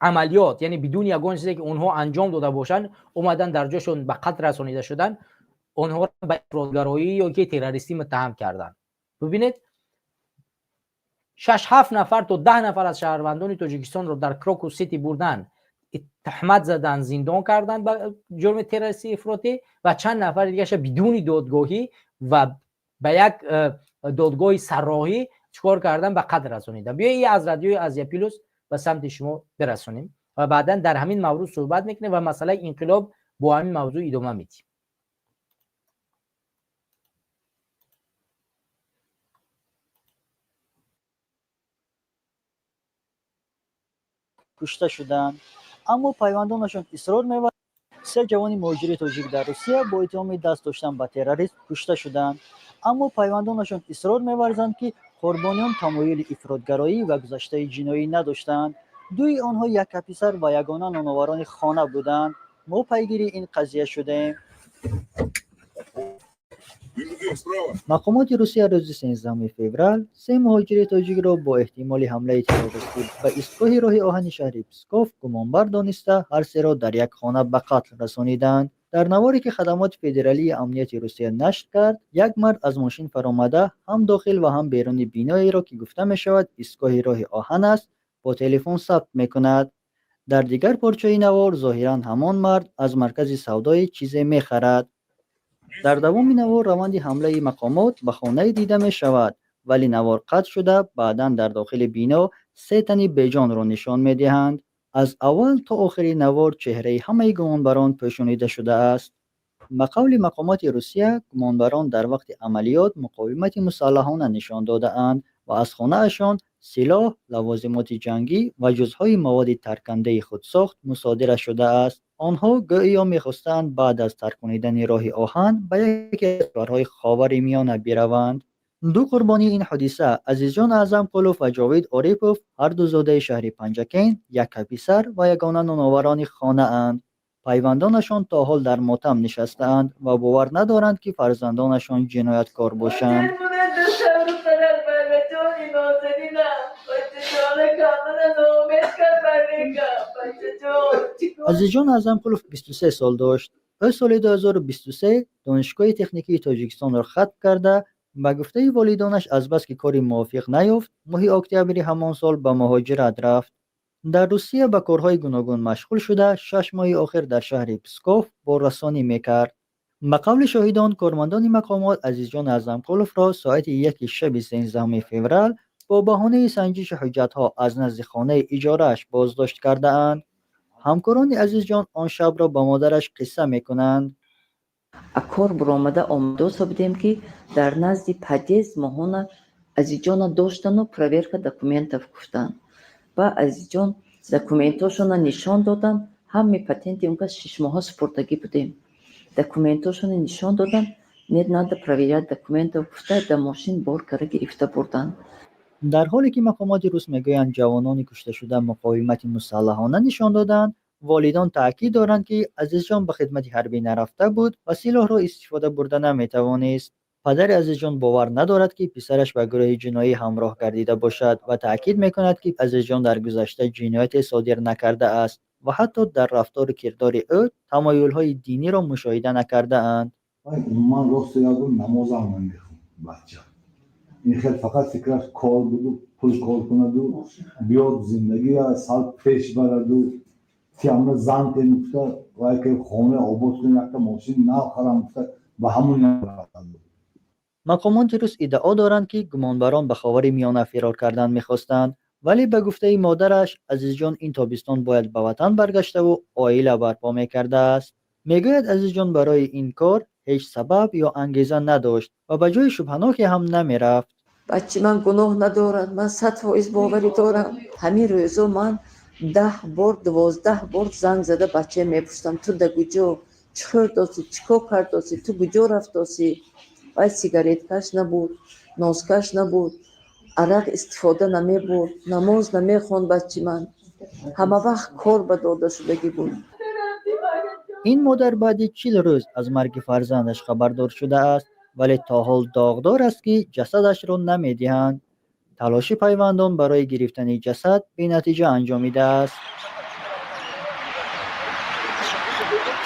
амалиёт, яъне бидуни ягон чизе ки онҳо анҷом дода бошанд, омадан дар ҷошон ба қатл расонида шуданд, онҳоро ба ифротгароӣ ё ки террористӣ муттаҳам карданд. Бибинед, шаш, ҳафт нафар то 10 нафар аз шаҳрвандони Тоҷикистонро дар Крокус Сити бурдан, туҳмат задан, зиндон карданд ба ҷурми террористӣ, ифротӣ, ва чанд нафари дигаша бидуни додгоҳӣ ва ба як додгоҳи сарроҳӣ чикор кардан, ба қатл расонидан. Биёед, аз радиои Азия Плюс ба самти шумо бирасонем ва баъдан дар ҳамин маврӯъ суҳбат мекунем ва масъалаи инқилоб бо ҳамин мавзӯъ идома медиҳем. Кушта шуданд, аммо пайвандонашон исрор меварзанд. Се ҷавони муҳоҷири тоҷик дар Русия бо иттиҳоми даст доштан ба терроризм кушта шуданд, аммо пайвандонашон исрор меварзанд, ки қурбониён тамоюли ифротгароӣ ва гузаштаи ҷиноӣ надоштанд. Дуи онҳо яккаписар ва ягона ноноварони хона буданд. Мо пайгири ин қазия шудем. Мақомоти Русия рӯзи 13 феврал се муҳоҷири тоҷикро бо эҳтимоли ҳамлаи террористӣ ба истгоҳи роҳи оҳани шаҳри Псков гумонбар дониста, ҳар серо дар як хона ба қатл расониданд. Дар наворе, ки Хадамоти федералии амнияти Русия нашр кард, як мард аз мошин фаромада, ҳам дохил ва ҳам беруни биноеро, ки гуфта мешавад истгоҳи роҳи оҳан аст, бо телефон сабт мекунад. Дар дигар порчаи навор зоҳиран ҳамон мард аз маркази савдое чизе мехарад. Дар давоми навор раванди ҳамлаи мақомот ба хонае дида мешавад, вале навор қатъ шуда, баъдан дар дохили бино се тани беҷонро нишон медиҳанд. Аз аввал то охири навор чеҳраи ҳамаи гумонбарон пӯшонида шудааст. Ба қавли мақомоти Русия, гумонбарон дар вақти амалиёт муқовимати мусаллаҳона нишон додаанд ва аз хонаашон силоҳ, лавозимоти ҷангӣ ва ҷузъҳои маводи таркандаи худсохт мусодира шудааст. Онҳо гӯё мехостанд баъд аз тарконидани роҳи оҳан ба яке аз кишварҳои Ховари Миёна бираванд. Ду қурбонии ин ҳодиса, Азизҷон Аъзамқулов ва Ҷовид Орипов, ҳарду зодаи шаҳри Панҷакент, яккаписар ва ягона ноноварони хонаанд. Пайвандонашон то ҳол дар мотам нишастаанд ва бовар надоранд, ки фарзандонашон ҷинояткор бошанд. Азизҷон Аъзамқулов 23 сол дошт. Ӯ соли 2023 Донишгоҳи техникии Тоҷикистонро хатм карда, ба гуфтаи волидонаш, азбаски кори мувофиқ наёфт, моҳи октябри ҳамон сол ба муҳоҷират рафт. Дар Русия ба корҳои гуногун машғул шуда, 6 моҳи охир дар шаҳри Псков боррасонӣ мекард. Ба қавли шоҳидон, кормандони мақомот Азизҷон Аъзамқуловро соати 1-и шаби 13 феврал бо баҳонаи санҷиши ҳуҷҷатҳо аз назди хонаи иҷорааш боздошт кардаанд. Ҳамкорони Азизҷон он шабро ба модараш қисса мекунанд. А кор буромада омадоса будем, ки дар назди подъезд моҳона Азизҷона доштану проверка документов гуфтанд. Ба Азизҷон документошона нишон доданд. Ҳами патенти он кас 6 моҳа супурдагӣ будем. Документошона нишон доданд. Нет, надо проверять документов гуфта, да мошин бор кара гирифта бурданд. Дар ҳоле ки мақомоти рус мегӯянд, ҷавонони кушташуда муқовимати мусаллаҳона нишон доданд, волидон таъкид доранд, ки Азизҷон ба хидмати ҳарбӣ нарафта буд ва силоҳро истифода бурда наметавонист. Падари Азизҷон бовар надорад, ки писараш ба гурӯҳи ҷиноӣ ҳамроҳ гардида бошад, ва таъкид мекунад, ки Азизҷон дар гузашта ҷинояте содир накардааст ва ҳатто дар рафтору кирдори ӯ тамоюлҳои диниро мушоҳида накардаанд. Умуман, рости гап, намозам намехонд бача. Ин хел фақат фикраш кор буду, пул кор кунаду, биёд, зиндагия сал пеш бараду, тиамна зан кен гуфта, вай ки хона обод кунем, якта мошин нав харам гуфта, ба ҳамун. Мақомоти рус иддао доранд, ки гумонбарон ба Ховари Миёна фирор кардан мехостанд, вале ба гуфтаи модараш, Азизҷон ин тобистон бояд ба ватан баргаштаву оила барпо мекардааст. Мегӯяд, Азизҷон барои ин кор ҳеҷ сабаб ё ангеза надошт ва ба ҷои шубҳаноке ҳам намерафт. Бачи ман гуноҳ надорад, ман 100% боварӣ дорам. Ҳамин рӯзо ман 10 бор, 12 бор занг зада бача мепурсам: ту да куҷо, чӣ хӯрдосӣ, чӣ кор кардосӣ, ту куҷо рафтосӣ? Вай сигареткаш набуд, носкаш набуд, арақ истифода намебурд, намоз намехонд. Бачи ман ҳама вақт кор ба дода шудагӣ буд. Ин модар баъди 40 рӯз аз марги фарзандаш хабардор шудааст, вале то ҳол доғдор аст, ки ҷасадашро намедиҳанд. Талоши пайвандон барои гирифтани ҷасад бенатиҷа анҷомидааст.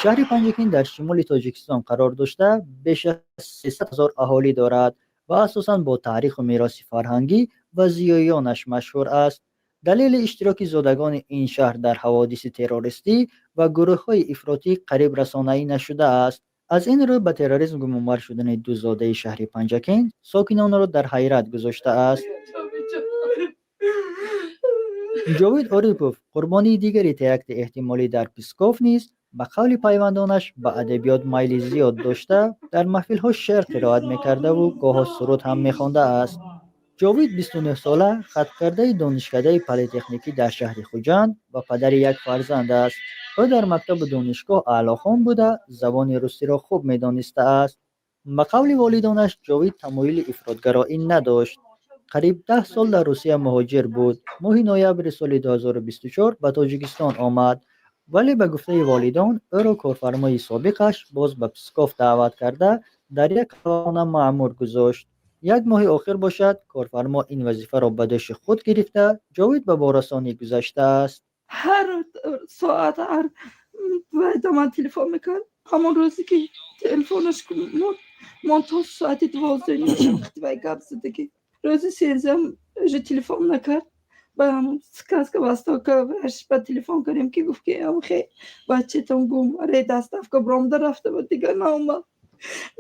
Шаҳри Панҷакент дар шимоли Тоҷикистон қарор дошта, беш аз 300 ҳазор аҳолӣ дорад ва асосан бо таъриху мероси фарҳангӣ ва зиёиёнаш машҳур аст. Далели иштироки зодагони ин шаҳр дар ҳаводиси террористӣ ва гурӯҳҳои ифротӣ қариб расонаӣ нашудааст. Аз ин рӯ, ба терроризм гумонбар шудани ду зодаи шаҳри Панҷакент сокинонро дар ҳайрат гузоштааст. Ҷовид Орипов, қурбонии дигари теракти эҳтимолӣ дар Псков низ, ба қавли пайвандонаш, ба адабиёт майли зиёд дошта, дар маҳфилҳо шеър қироат мекардаву гоҳо суруд ҳам мехондааст. Ҷовид 29-сола, хатмкардаи Донишкадаи политехникӣ дар шаҳри Хуҷанд ва падари як фарзанд аст. Ӯ дар мактабу донишгоҳ аълохон буда, забони русиро хуб медонистааст. Ба қавли волидонаш, Ҷовид тамоюли ифротгароӣ надошт. Қариб 10 сол дар Русия муҳоҷир буд. Моҳи ноябри соли 2024 ба Тоҷикистон омад, вале ба гуфтаи волидон, ӯро корфармои собиқаш боз ба Псков даъват карда, дар як қаҳвахона маъмур гузошт. Як моҳи охир бошад, корфармо ин вазифаро ба дӯши худ гирифта, Ҷовид ба борасонӣ гузаштааст. Ҳар соат, ҳар ба ман телефон мекард. Ҳамон рӯзе ки телефонаш мурд, мон то соати 12:30 вай гап задагӣ. Рӯзи 13-ам уже телефон накард. Ба ҳамон Сказка Востока ба телефон кардем, ки гуфт, ки хе бачатон гум, аре доставка бромда рафта буд, дигар наомад.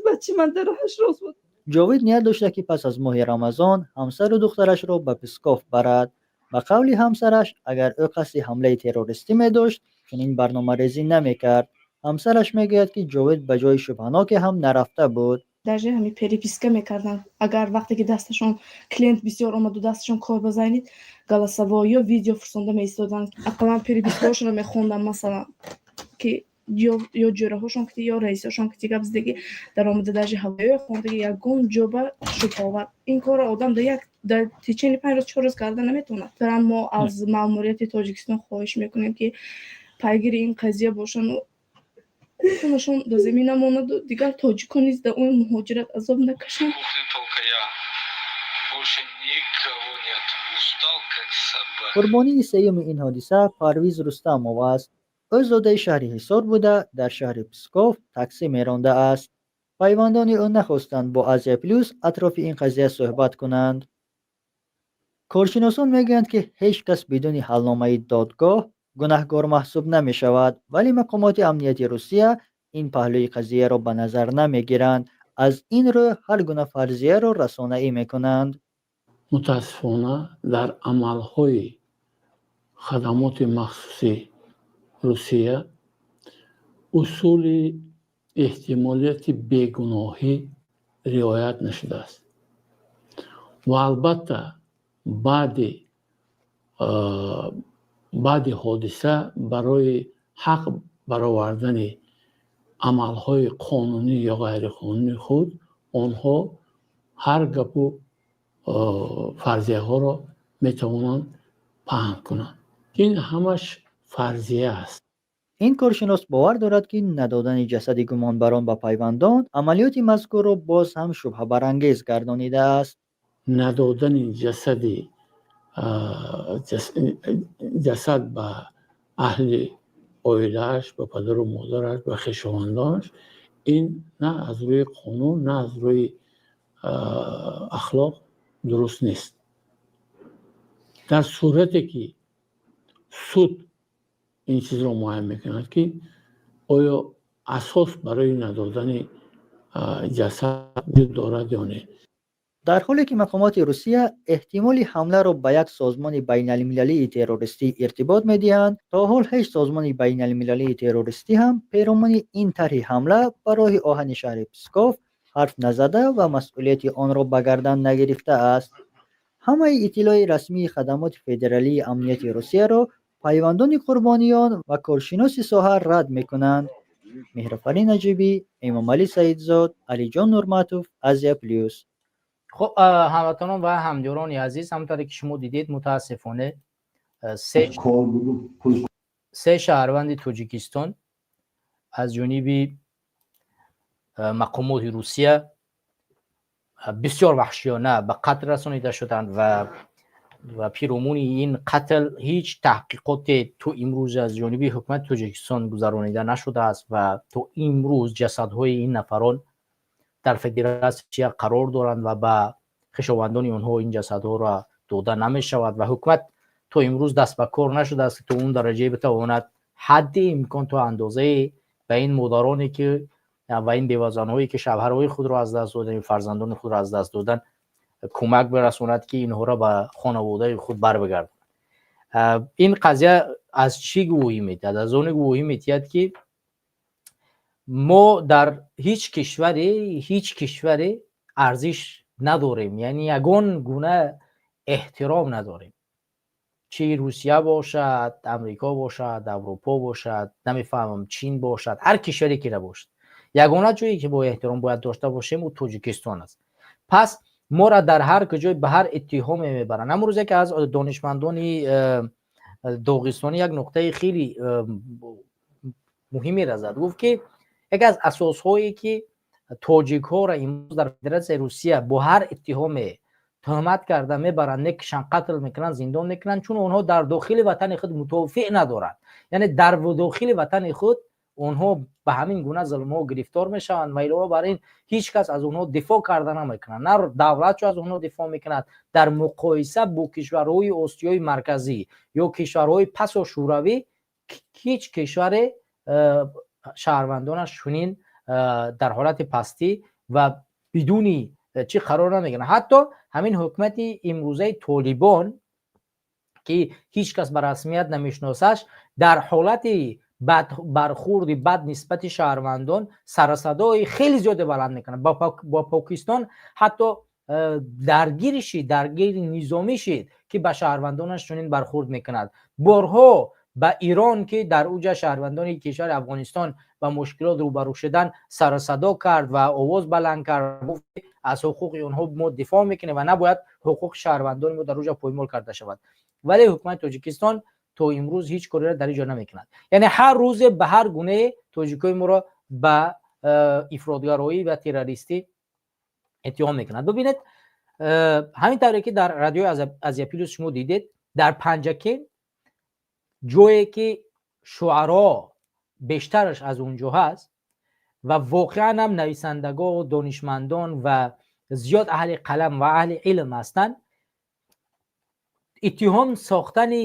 Бачи ман дар 8 рӯз буд. Ҷовид ният дошта, ки пас аз моҳи Рамазон ҳамсару духтарашро ба Псков барад. Ба қавли ҳамсараш, агар ӯ қасди ҳамлаи террористӣ медошт, чунин барномарезӣ намекард. Ҳамсараш мегӯяд, ки Ҷовид ба ҷои шубҳаноке ҳам нарафта буд. Даже ҳами переписка мекарданд. Агар вақте ки дасташон клиент бисёр омаду дасташон кор базанид, голосовой ё видео фурсонда меистоданд. Ақаллан перепискаҳошонро мехондам, масалан, ки ё ҷӯраҳошон ки ё раисҳошон ки гап задагӣ даромада, даже ҳавоё хондаги, ягон ҷоба шубҳаовар. Ин корро одам дар як дар течение 5 рӯз, 4 рӯз карда наметавонад. Масалан, мо аз маъмурияти Тоҷикистон хоҳиш мекунем, ки пайгири ин қазия бошанду хунашон дар замин намонаду дигар тоҷикон низ дар он муҳоҷират азоб накашанд. Только я. Больше никого нет. Устал, как собака. Қурбонии сеюми ин ҳодиса Парвиз Рустамов аст. Ӯ зодаи шаҳри Ҳисор буда, дар шаҳри Псков таксӣ мерондааст. Пайвандони ӯ нахостанд бо Азия Плюс атрофи ин қазия суҳбат кунанд. Коршиносон мегӯянд, ки ҳеҷ кас бидуни ҳалномаи додгоҳ гунаҳкор маҳсуб намешавад, вале мақомоти амнияти Русия ин паҳлӯи қазияро ба назар намегиранд. Аз ин рӯ ҳар гуна фарзияро расонаӣ мекунанд. Мутаассифона, дар амалҳои хадамоти махсуси Русия усули эҳтимолияти бегуноҳӣ риоят нашудааст ва албатта баъди ҳодиса барои ҳақ баровардани амалҳои қонунӣ ё ғайриқонунии худ онҳо ҳар гапу фарзияҳоро метавонанд паҳн кунанд. Ин ҳамаш фарзия аст. Ин коршинос бовар дорад, ки надодани ҷасади гумонбарон ба пайвандон амалиёти мазкурро боз ҳам шубҳабарангез гардонидааст. Надодани ҷасад ба аҳли оилааш, ба падару модараш, ба хешовандонаш, ин на аз рӯи қонун, на аз рӯи ахлоқ дуруст нест. Дар сурате ки суд ин чизро муайян мекунад, ки оё асос барои надодани ҷасад вуҷуд дорад ё не. Дар ҳоле ки мақомоти Русия эҳтимоли ҳамларо ба як созмони байналмилалии террористӣ иртибот медиҳанд, то ҳол ҳеҷ созмони байналмилалии террористӣ ҳам перомуни ин тарҳи ҳамла ба роҳи оҳани шаҳри Псков ҳарф назада ва масъулияти онро ба гардан нагирифтааст. Ҳамаи иттилои расмии хадамоти федералии амнияти Русияро пайвандони қурбониён ва коршиноси соҳа рад мекунанд. Меҳрофарин Наҷибӣ, Эмомалӣ Саидзод, Алиҷон Нурматов, Азия Плюс. Хуб, ҳамватанон ва ҳамдиёрони азиз, ҳамонтавре ки шумо дидед, мутаассифона се шаҳрванди Тоҷикистон аз ҷониби мақомоти Русия бисёр ваҳшиёна ба қатл расонида шуданд ва пиромуни ин қатл ҳеҷ таҳқиқоте то имрӯз аз ҷониби ҳукумати Тоҷикистон гузаронида нашудааст ва то имрӯз ҷасадҳои ин нафарон дар федератсия қарор доранд ва ба хешовандони онҳо ин ҷасадҳоро дода намешавад ва ҳукумат то имрӯз даст ба кор нашудааст, ки то он дараҷае битавонад ҳадди имкон то андозае ба ин модароне ки ва ин бевазанҳое ки шавҳарҳои худро аз даст додан, фарзандони худро аз даст додан, кӯмак бирасонад, ки инҳоро ба хонаводаи худ барбигардонад. Ин қазия аз чӣ гувоҳӣ медиҳад? Аз оне гувоҳӣ медиҳад, ки мо дар ҳеҷ кишваре арзиш надорем, яъне ягон гуна эҳтиром надорем, чӣ Русия бошад, Амрико бошад, Аврупо бошад, намефаҳмам, Чин бошад, ҳар кишваре ки набошад. Ягона ҷое ки бо эҳтиром бояд дошта бошем, ӯ Тоҷикистон аст. Пас моро дар ҳар куҷой ба ҳар иттиҳоме мебаранд. Амрӯз яке аз донишмандони доғистонӣ як нуқтаи хеле муҳимеро зад. Гуфт, ки яке аз асосҳое ки тоҷикҳоро имрӯз дар Федератсияи Русия бо ҳар иттиҳоме туҳмат карда мебаранд, мекушанд, қатл мекунанд, зиндон мекунанд, чун онҳо дар дохили ватани худ мудофиъ надоранд, яъне дар дохили ватани худ онҳо ба ҳамин гуна зулмҳо гирифтор мешаванд ва илова бар ин ҳеҷ кас аз онҳо дифоъ карда намекунад, на давлатшо аз онҳо дифоъ мекунад. Дар муқоиса бо кишварҳои Осиёи Марказӣ ё кишварҳои пасо Шӯравӣ ҳеҷ кишваре шаҳрвандонаш чунин дар ҳолати пастӣ ва бидуни чӣ қарор намегиранд. Ҳатто ҳамин ҳукумати имрӯзаи Толибон, ки ҳеҷ кас ба расмият намешиносаш, дар ҳолати бархурди бад нисбати шаҳрвандон сарасадои хеле зиёде баланд мекунад. Бо Покистон ҳатто даргири шид, даргири низомӣ шид, ки ба шаҳрвандонаш чунин бархурд мекунад. Борҳо ба Ирон, ки дар уҷа шаҳрвандони кишвари Афғонистон ба мушкилот рӯбарӯ шудан, сарасадо кард ва овоз баланд кард, гуфт, аз ҳуқуқи онҳо мо дифоъ мекунем ва набояд ҳуқуқи шаҳрвандони мо дар уҷа поймол карда шавад. Вале ҳукумати Тоҷикистон то имрӯз ҳеҷ кореро дар ин ҷо намекунад. Яъне ҳар рӯзе ба ҳар гунае тоҷикои моро ба ифротгароӣ ва террористӣ иттиҳом мекунад. Бибинед, ҳамин тавре ки дар радиои Азия Плюс шумо дидед. Дар Панҷакент, ҷое ки шуаро бештараш аз он ҷо ҳаст ва воқеан ҳам нависандагон, донишмандон ва зиёд аҳли қалам ва аҳли илм ҳастанд, иттиҳом сохтани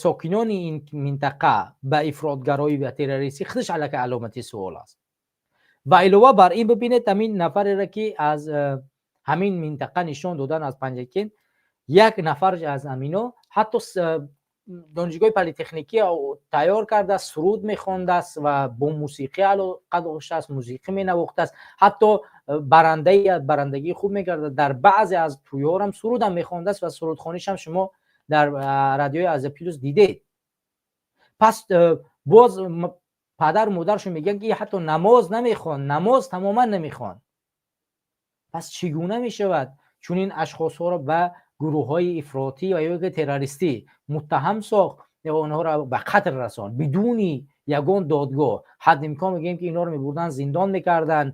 сокинони ин минтақа ба ифротгароӣ ва террористӣ худаш аллакай аломати суол аст. Ва илова бар ин, бибинед, ҳамин нафареро, ки аз ҳамин минтақа нишон додан, аз Панҷакент, як нафар аз ҳамино ҳатто донишгоҳи политехникӣ тайёр кардааст, суруд мехондааст ва бо мусиқӣ алоқа доштааст, мусиқӣ менавохтааст, ҳатто барандагии хуб мекарда, дар баъзе аз тӯйҳорам сурудам мехондааст ва сурудхонишам шумо дар радиои Азия Плюс дидед. Пас боз падару модарашон мегӯянд, ки ҳатто намоз намехонд, намоз тамоман намехонд. Пас чӣ гуна мешавад чунин ашхосҳоро ба гурӯҳҳои ифротӣ ва ё террористӣ муттаҳам сохт ва онҳоро ба қатл расонд бидуни ягон додгоҳ? Ҳад имкон мегӯем, ки инҳоро мебурданд, зиндон мекарданд,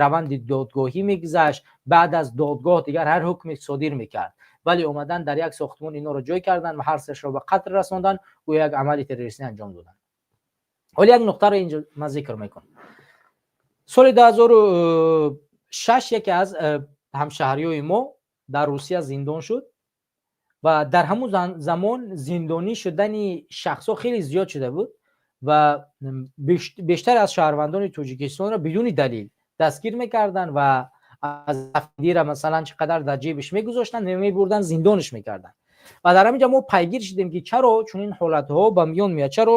раванди додгоҳӣ мегузашт, баъд аз додгоҳ дигар ҳар ҳукме содир мекард. Вале омадан, дар як сохтмон инҳоро ҷой карданд ва ҳар сешро ба қатл расонданд, гӯё як амали террористӣ анҷом доданд. Ҳоло як нуқтаро инҷо ман зикр мекунам. Соли 2006 яке аз ҳамшаҳриёи мо дар Русия зиндон шуд ва дар ҳамун замон зиндонӣ шудани шахсҳо хеле зиёд шуда буд ва бештар аз шаҳрвандони Тоҷикистонро бидуни далил дастгир мекарданд ва аз афдира, масалан, чӣ қадар дар ҷебиш мегузоштанд, мебурданд, зиндониш мекарданд. Ва дар ҳамин ҷо мо пайгир шудем, ки чаро чунин ҳолатҳо ба миён меояд, чаро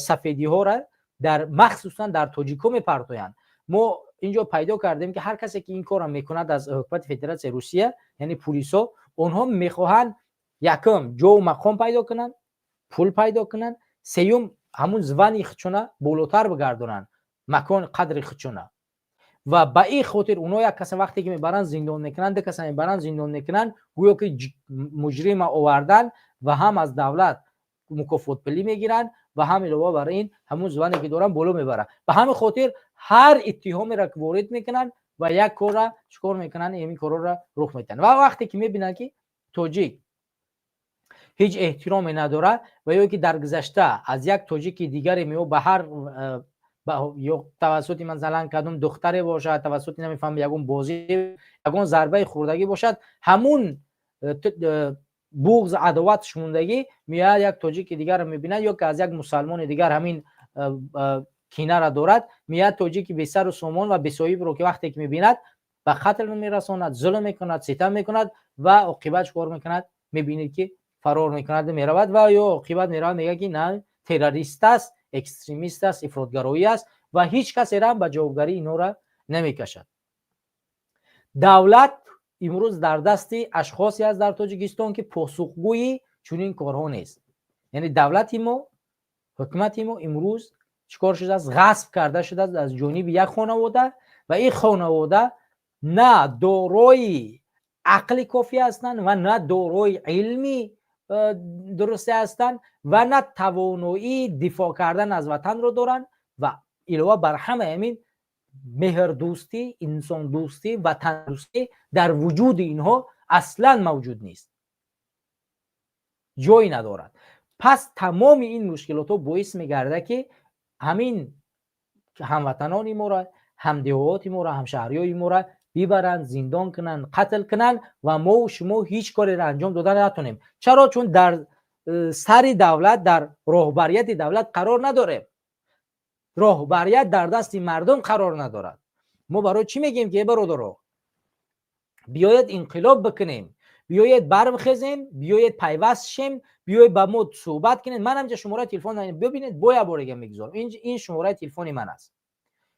сафедиҳоро дар махсусан дар тоҷикҳо мепартоянд. Мо инҷо пайдо кардем, ки ҳар касе ки ин корро мекунад аз ҳукумати Федератсияи Русия, яъне пулисо, онҳо мехоҳанд, якум, ҷову мақом пайдо кунанд, пул пайдо кунанд, сеюм, ҳамун звани худшона болотар бигардонанд, макон қадри худшона. Ва ба ин хотир онҳо як каса вақте ки мебаранд, зиндон мекунанд, ду каса мебаранд, зиндон мекунанд, гӯё ки муҷрима овардан ва ҳам аз давлат мукофотпулӣ мегиранд ва ҳам илова бар ин ҳамун зване ки доранд боло мебаранд. Ба ҳамин хотир ҳар иттиҳомеро ки ворид мекунанд ва як корра чикор мекунанд, ҳамин корҳоро рух медиҳанд. Ва вақте ки мебинанд, ки тоҷик ҳеҷ эҳтироме надорад ва ё ки дар гузашта аз як тоҷики дигаре мео ба ҳар ё тавассути, масалан, кадом духтаре бошад, тавассути, намефаҳмам, ягон бозӣ, ягон зарбаи хӯрдагӣ бошад, ҳамун буғз, адоват шумондагӣ меояд, як тоҷики дигарро мебинад ё ки аз як мусалмони дигар ҳамин кинаро дорад, меояд, тоҷики бесару сомон ва бесоҳибро ки вақте ки мебинад, ба қатл мерасонад, зулм мекунад, ситам мекунад ва оқибат чикор мекунад? Мебинед, ки фарор мекунад, меравад ва ё оқибат меравад, мегӯяд, ки на, террорист аст, экстремист аст, ифротгароӣ аст ва ҳеҷ касеро ба ҷавобгарӣ инҳоро намекашад. Давлат имрӯз дар дасти ашхосе аст дар Тоҷикистон, ки посухгӯи чунин корҳо нест. Яъне давлати мо, ҳукумати мо имрӯз чӣ кор шудааст? Ғасб карда шудааст аз ҷониби як хонавода ва ин хонавода на дорои ақли кофӣ ҳастанд ва на дорои илми дурусте ҳастанд ва на тавоноии дифоъ кардан аз ватанро доранд. Ва илова бар ҳама ҳамин, меҳрдӯстӣ, инсондӯстӣ, ватандӯстӣ дар вуҷуди инҳо аслан мавҷуд нест, ҷой надорад. Пас тамоми ин мушкилотҳо боис мегардад, ки ҳамин ҳамватанони моро, ҳамдеҳоти моро, ҳамшаҳриёи моро бибаранд, зиндон кунанд, қатл кунанд ва мову шумо ҳеҷ кореро анҷом дода натонем. Чаро? Чун дар сари давлат, дар роҳбарияти давлат қарор надорем. Роҳбарият дар дасти мардум қарор надорад. Мо барои чӣ мегӯем, ки э бародаро, биёед инқилоб бикунем, биёед барбихезем, биёед пайваст шем, биёед ба мо суҳбат кунед. Ман ҳамҷа шумораи телефон бибинед, бо як бор дига мегузорам. Ин шумораи телефони ман аст,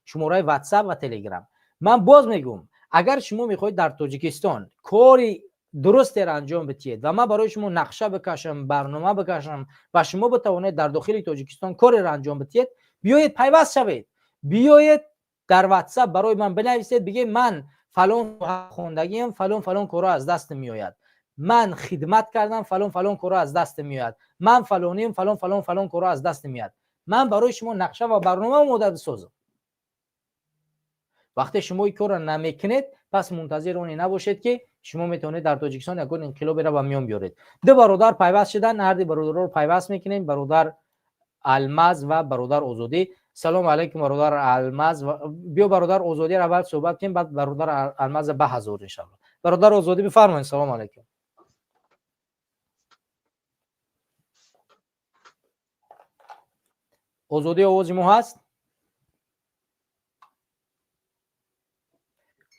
шумораи Ватсап ва Телеграм. Ман боз мегӯм, агар шумо мехоҳед дар Тоҷикистон кори дурустеро анҷом бидиҳед ва ман барои шумо нақша бикашам, барнома бикашам ва шумо битавонед дар дохили Тоҷикистон кореро анҷом бидиҳед, биёед пайваст шавед, биёед дар Ватсап барои ман бинависед, бигӯед: ман фалон хондагиам, фалон фалон корро аз даст меояд, ман хидмат кардам, фалон фалон корро аз даст меояд, ман фалоним, фалон фалон фалон корро аз даст меояд, ман барои шумо нақша ва барнома омода бисозам. Вақте шумо ин корро намекунед, пас мунтазир оне набошед, ки Шумо метавонед дар Тоҷикистон ягон инқилоберо ба миён биёред. Ду бародар пайваст шудан, ҳарди бародарро пайваст мекунем, бародар Алмаз ва бародар Озодӣ. Салому алайкум, бародар Алмаз. Биё, бародар Озодиро аввал суҳбат кунем, баъд бародар Алмаз ба ҳазур, иншалло. Бародар Озодӣ, бифармоед. Салому алайкум. Озодӣ, овози мо ҳаст?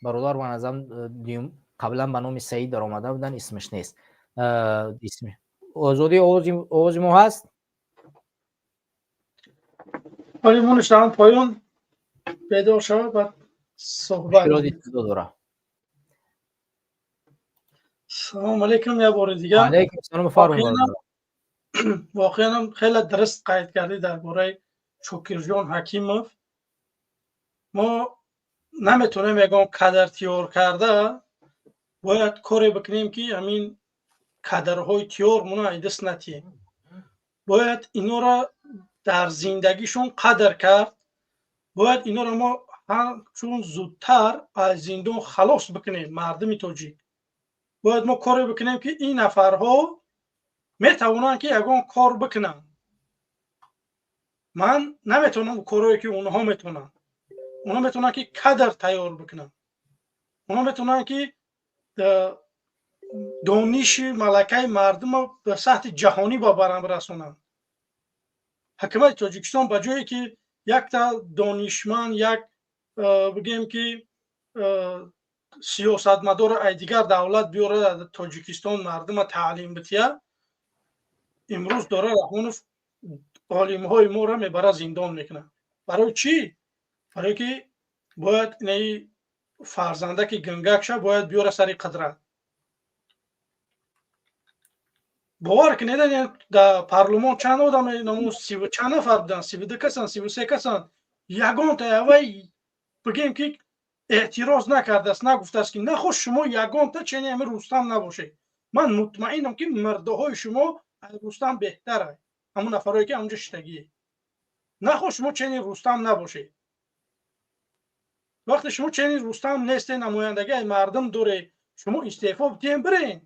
Бародар ба назарам қаблан ба номи Саид даромада будан, исмаш нест. Исми Озодӣ, овози мо ҳаст? Вале мониш дар поён бедор шавад, баъд суҳбат. Дора. Салому алайкум як бори дигар. Алайкум салом, фармоед. Воқеан ҳам хеле дуруст қайд кардӣ дар бораи Шокирҷон Ҳакимов. Мо наметавонем ягон кадр тиёр карда, бояд коре бикунем, ки ҳамин кадрҳои тиёр мона айдист натиҳем. Бояд инора дар зиндагишон қадр кард. Бояд инора мо ҳамчун зудтар аз зиндон халос бикунем. Мардуми тоҷик, бояд мо коре бикунем, ки ин нафарҳо метавонанд, ки ягон кор бикунанд. Ман наметавонам корое, ки онҳо метавонанд. Онҳо метавонанд, ки кадр тайёр бикунанд. Онҳо метавонанд, ки дониши малакаи мардумро ба сатҳи ҷаҳонӣ ба барам расонанд. Ҳукумати Тоҷикистон ба ҷое ки якта донишманд, як бигем, ки сиёсатмадор ай дигар давлат биёрад Тоҷикистон, мардума таълим бития, имрӯз дора Раҳмонов олимҳои моро мебара, зиндон мекунад. Барои чӣ? Барое ки бояд инаи фарзанда, ки гунгак ша, бояд биёра сари қудрат. Бовар кунед, дар парлумон чанд одам, сиву чанд нафар буданд, 32 касан, 33 касан, ягонта авай бигем, ки эътироз накардааст, нагуфтааст, ки нахост шумо ягонта чени ами Рустам набошед. Ман мутмаинам, ки мирдаҳои шумо аз Рустам беҳтара, ҳамон нафарое, ки ҳамонҷо шиштагие. Нахост шумо чени Рустам набошед. Вақте шумо чени Рустам несте, намояндагии мардум доред, шумо истеъфо бидиҳем, бирен.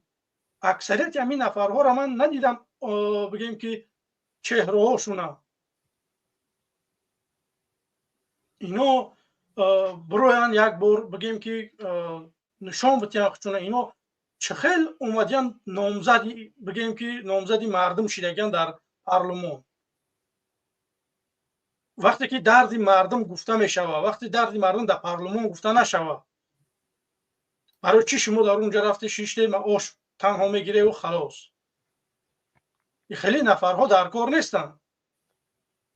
Аксарияти ҳамин нафарҳоро ман надидам, бигем, ки чеҳраҳошуна. Ино бироянд, як бор, бигем, ки нишон бидиҳанд худшона. Ино чӣ хел омадиян номзади, бигем, ки номзади мардум шидагиян дар парлумон? Вақте ки дарди мардум гуфта мешавад, вақте дарди мардум дар парлумон гуфта нашавад, барои чӣ шумо дар он ҷо рафте, шиште, маош танҳо мегиреву халос? Хеле нафарҳо дар кор нестанд.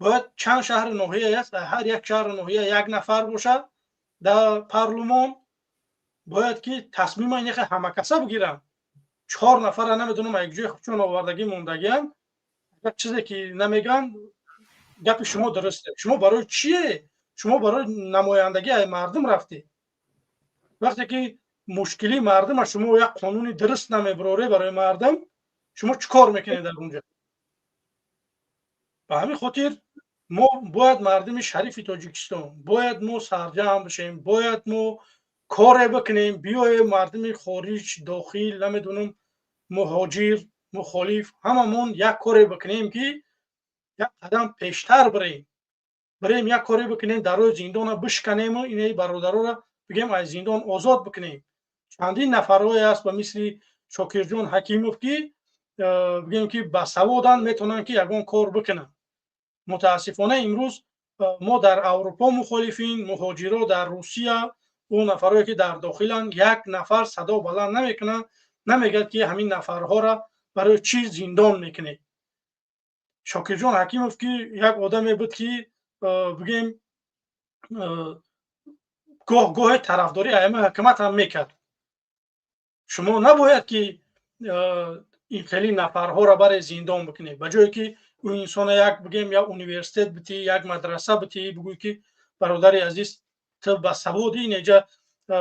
Бояд чанд шаҳру ноҳия аст, ҳар як шаҳру ноҳия як нафар бошад дар парлумон. Бояд ки тасмима инеха ҳамакаса бигиранд. Чор нафара намедонам як ҷои худшон овардагӣ мондагианд, як чизе ки намегӯянд. Гапи шумо дуруст. Шумо барои чие? Шумо барои намояндагӣ ай мардум рафтед. Вақте ки мушкили мардума шумо як қонуни дуруст намебироре барои мардум, шумо чӣ кор мекунед дар онҷо? Ба ҳамин хотир мо бояд, мардуми шарифи Тоҷикистон, бояд мо сарҷамъ бишем, бояд мо коре бикунем. Биёем, мардуми хориҷ, дохил, намедонам, муҳоҷир, мухолиф, ҳамамон як коре бикунем, ки як қадам пештар бирем, як коре бикунем, дарои зиндона бишканему инаи бародароро, бигем, аз зиндон озод бикунем. Чандин нафарҳое аст ба мисли Шокирҷон Ҳакимов, ки бигем, ки басаводанд, метавонанд, ки ягон кор бикунанд. Мутаассифона, имрӯз мо дар Аврупо мухолифин, муҳоҷиро дар Русия, ӯ нафарое, ки дар дохиланд, як нафар садо баланд намекунанд, намегӯяд, ки ҳамин нафарҳоро барои чӣ зиндон мекунед. Шокирҷон Ҳакимов, ки як одаме буд, ки, бигем, гоҳ гоҳе тарафдорӣ аями ҳукумат ҳам мекард. Шумо набояд, ки ин хеле нафарҳоро баре зиндон бикунед. Ба ҷое ки ӯ инсона як, бигем, як университет битӣ, як мадраса битӣ, бигӯй, ки бародари азиз, ту ба саводи инеҷа,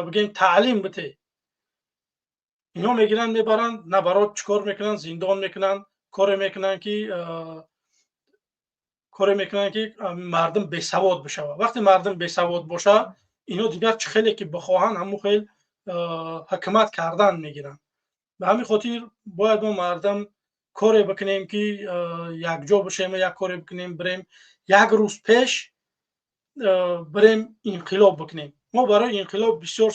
бигем, таълим бите. Ино мегиранд, мебаранд, набарот чӣ кор мекунанд? Зиндон мекунанд. Коре мекунанд, ки мардум бесавод бишавад. Вақте мардум бесавод бошад, ино дигар чӣ хеле ки бихоҳанд, ҳамун хел ҳукумат кардан мегиранд. Ба ҳамин хотир бояд мо мардум коре бикунем, ки якҷо бошем, як коре бикунем, бирем як рӯз пеш бирем инқилоб бикунем. Мо барои инқилоб бисёр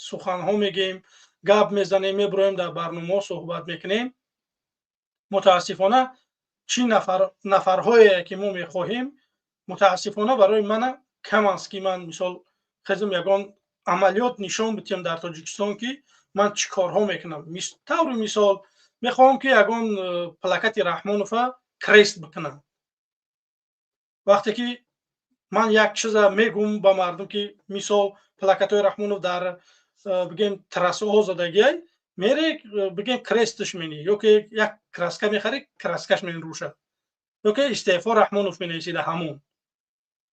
суханҳо мегӯем, гап мезанем, мебироем, дар барномаҳо суҳбат мекунем. Мутаассифона, чӣ нафарҳое ки мо мехоҳем, мутаассифона, барои мана кам аст, ки ман мисол хезм ягон амалиёт нишон бидиҳам дар Тоҷикистон, ки ман чӣ корҳо мекунам. Таври мисол, мехоҳам, ки ягон плакати Раҳмонова крест бикунам. Вақте ки ман як чиза мегӯм ба мардум, ки мисол плакатҳои Раҳмонов дар бигем трассаҳо задагиай, мере, бигем, крестш менӣ, ё ки як краска мехарӣ, краскаш менрӯша, ё ки «Истеъфо Раҳмонов» менависида. Ҳамон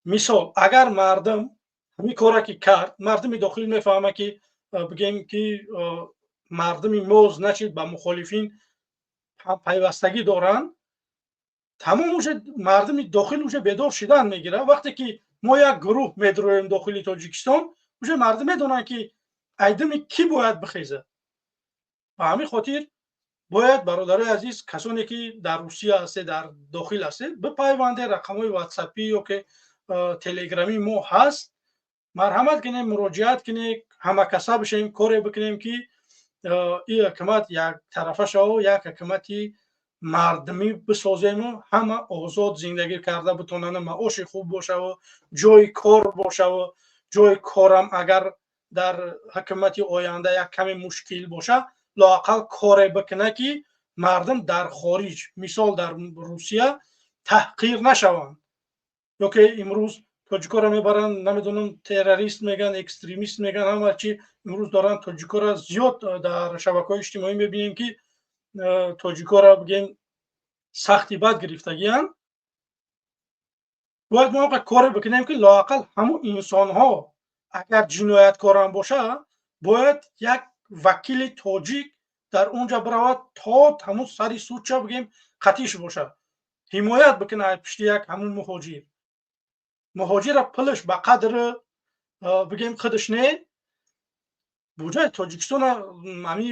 мисол, агар мардум ҳамин кора ки кард, мардуми дохил мефаҳма, ки бигем ки мардуми мо, значит, ба мухолифин пайвастагӣ доранд. Тамом, уже мардуми дохил уже бедор шидан мегирад. Вақте ки мо як гурӯҳ медроем дохили Тоҷикистон, уже мардум медонанд, ки айдими кӣ бояд бихезад. Ба ҳамин хотир бояд, бародарои азиз, касоне ки дар Русия ҳастед, дар дохил ҳастед, бипайванде. Рақамҳои ватсапӣ ё ки телеграмии мо ҳаст, марҳамат кунем, муроҷиат кунем, ҳамакаса бишем, коре бикунем, ки ин ҳукумат яктарафа шава, як ҳукумати мардумӣ бисозему ҳама озод зиндагӣ карда битонанд, маоши хуб бошаву ҷои кор бошаву. Ҷои корам агар дар ҳукумати оянда як каме мушкил боша, лоақал коре бикуна, ки мардум дар хориҷ, мисол дар Русия, таҳқир нашаванд. Ё ки имрӯз тоҷикоро мебаранд, намедонам, террорист меган, экстремист меган, ҳама чи имрӯз доранд тоҷикоро. Зиёд дар шабакаҳои иҷтимоӣ мебинем, ки тоҷикоро, бигем, сахти бад гирифтагианд. Бояд мо коре бикунем, ки лоақал ҳамун инсонҳо агар ҷинояткорам боша, бояд як вакили тоҷик дар он ҷа биравад, то ҳамун сари судча, бигем, қатиш бошад, ҳимоят бикунад пишти як ҳамун муҳоҷир. Муҳоҷира пулаш ба қадри, бигем, худаш не, буҷаи Тоҷикистона ами,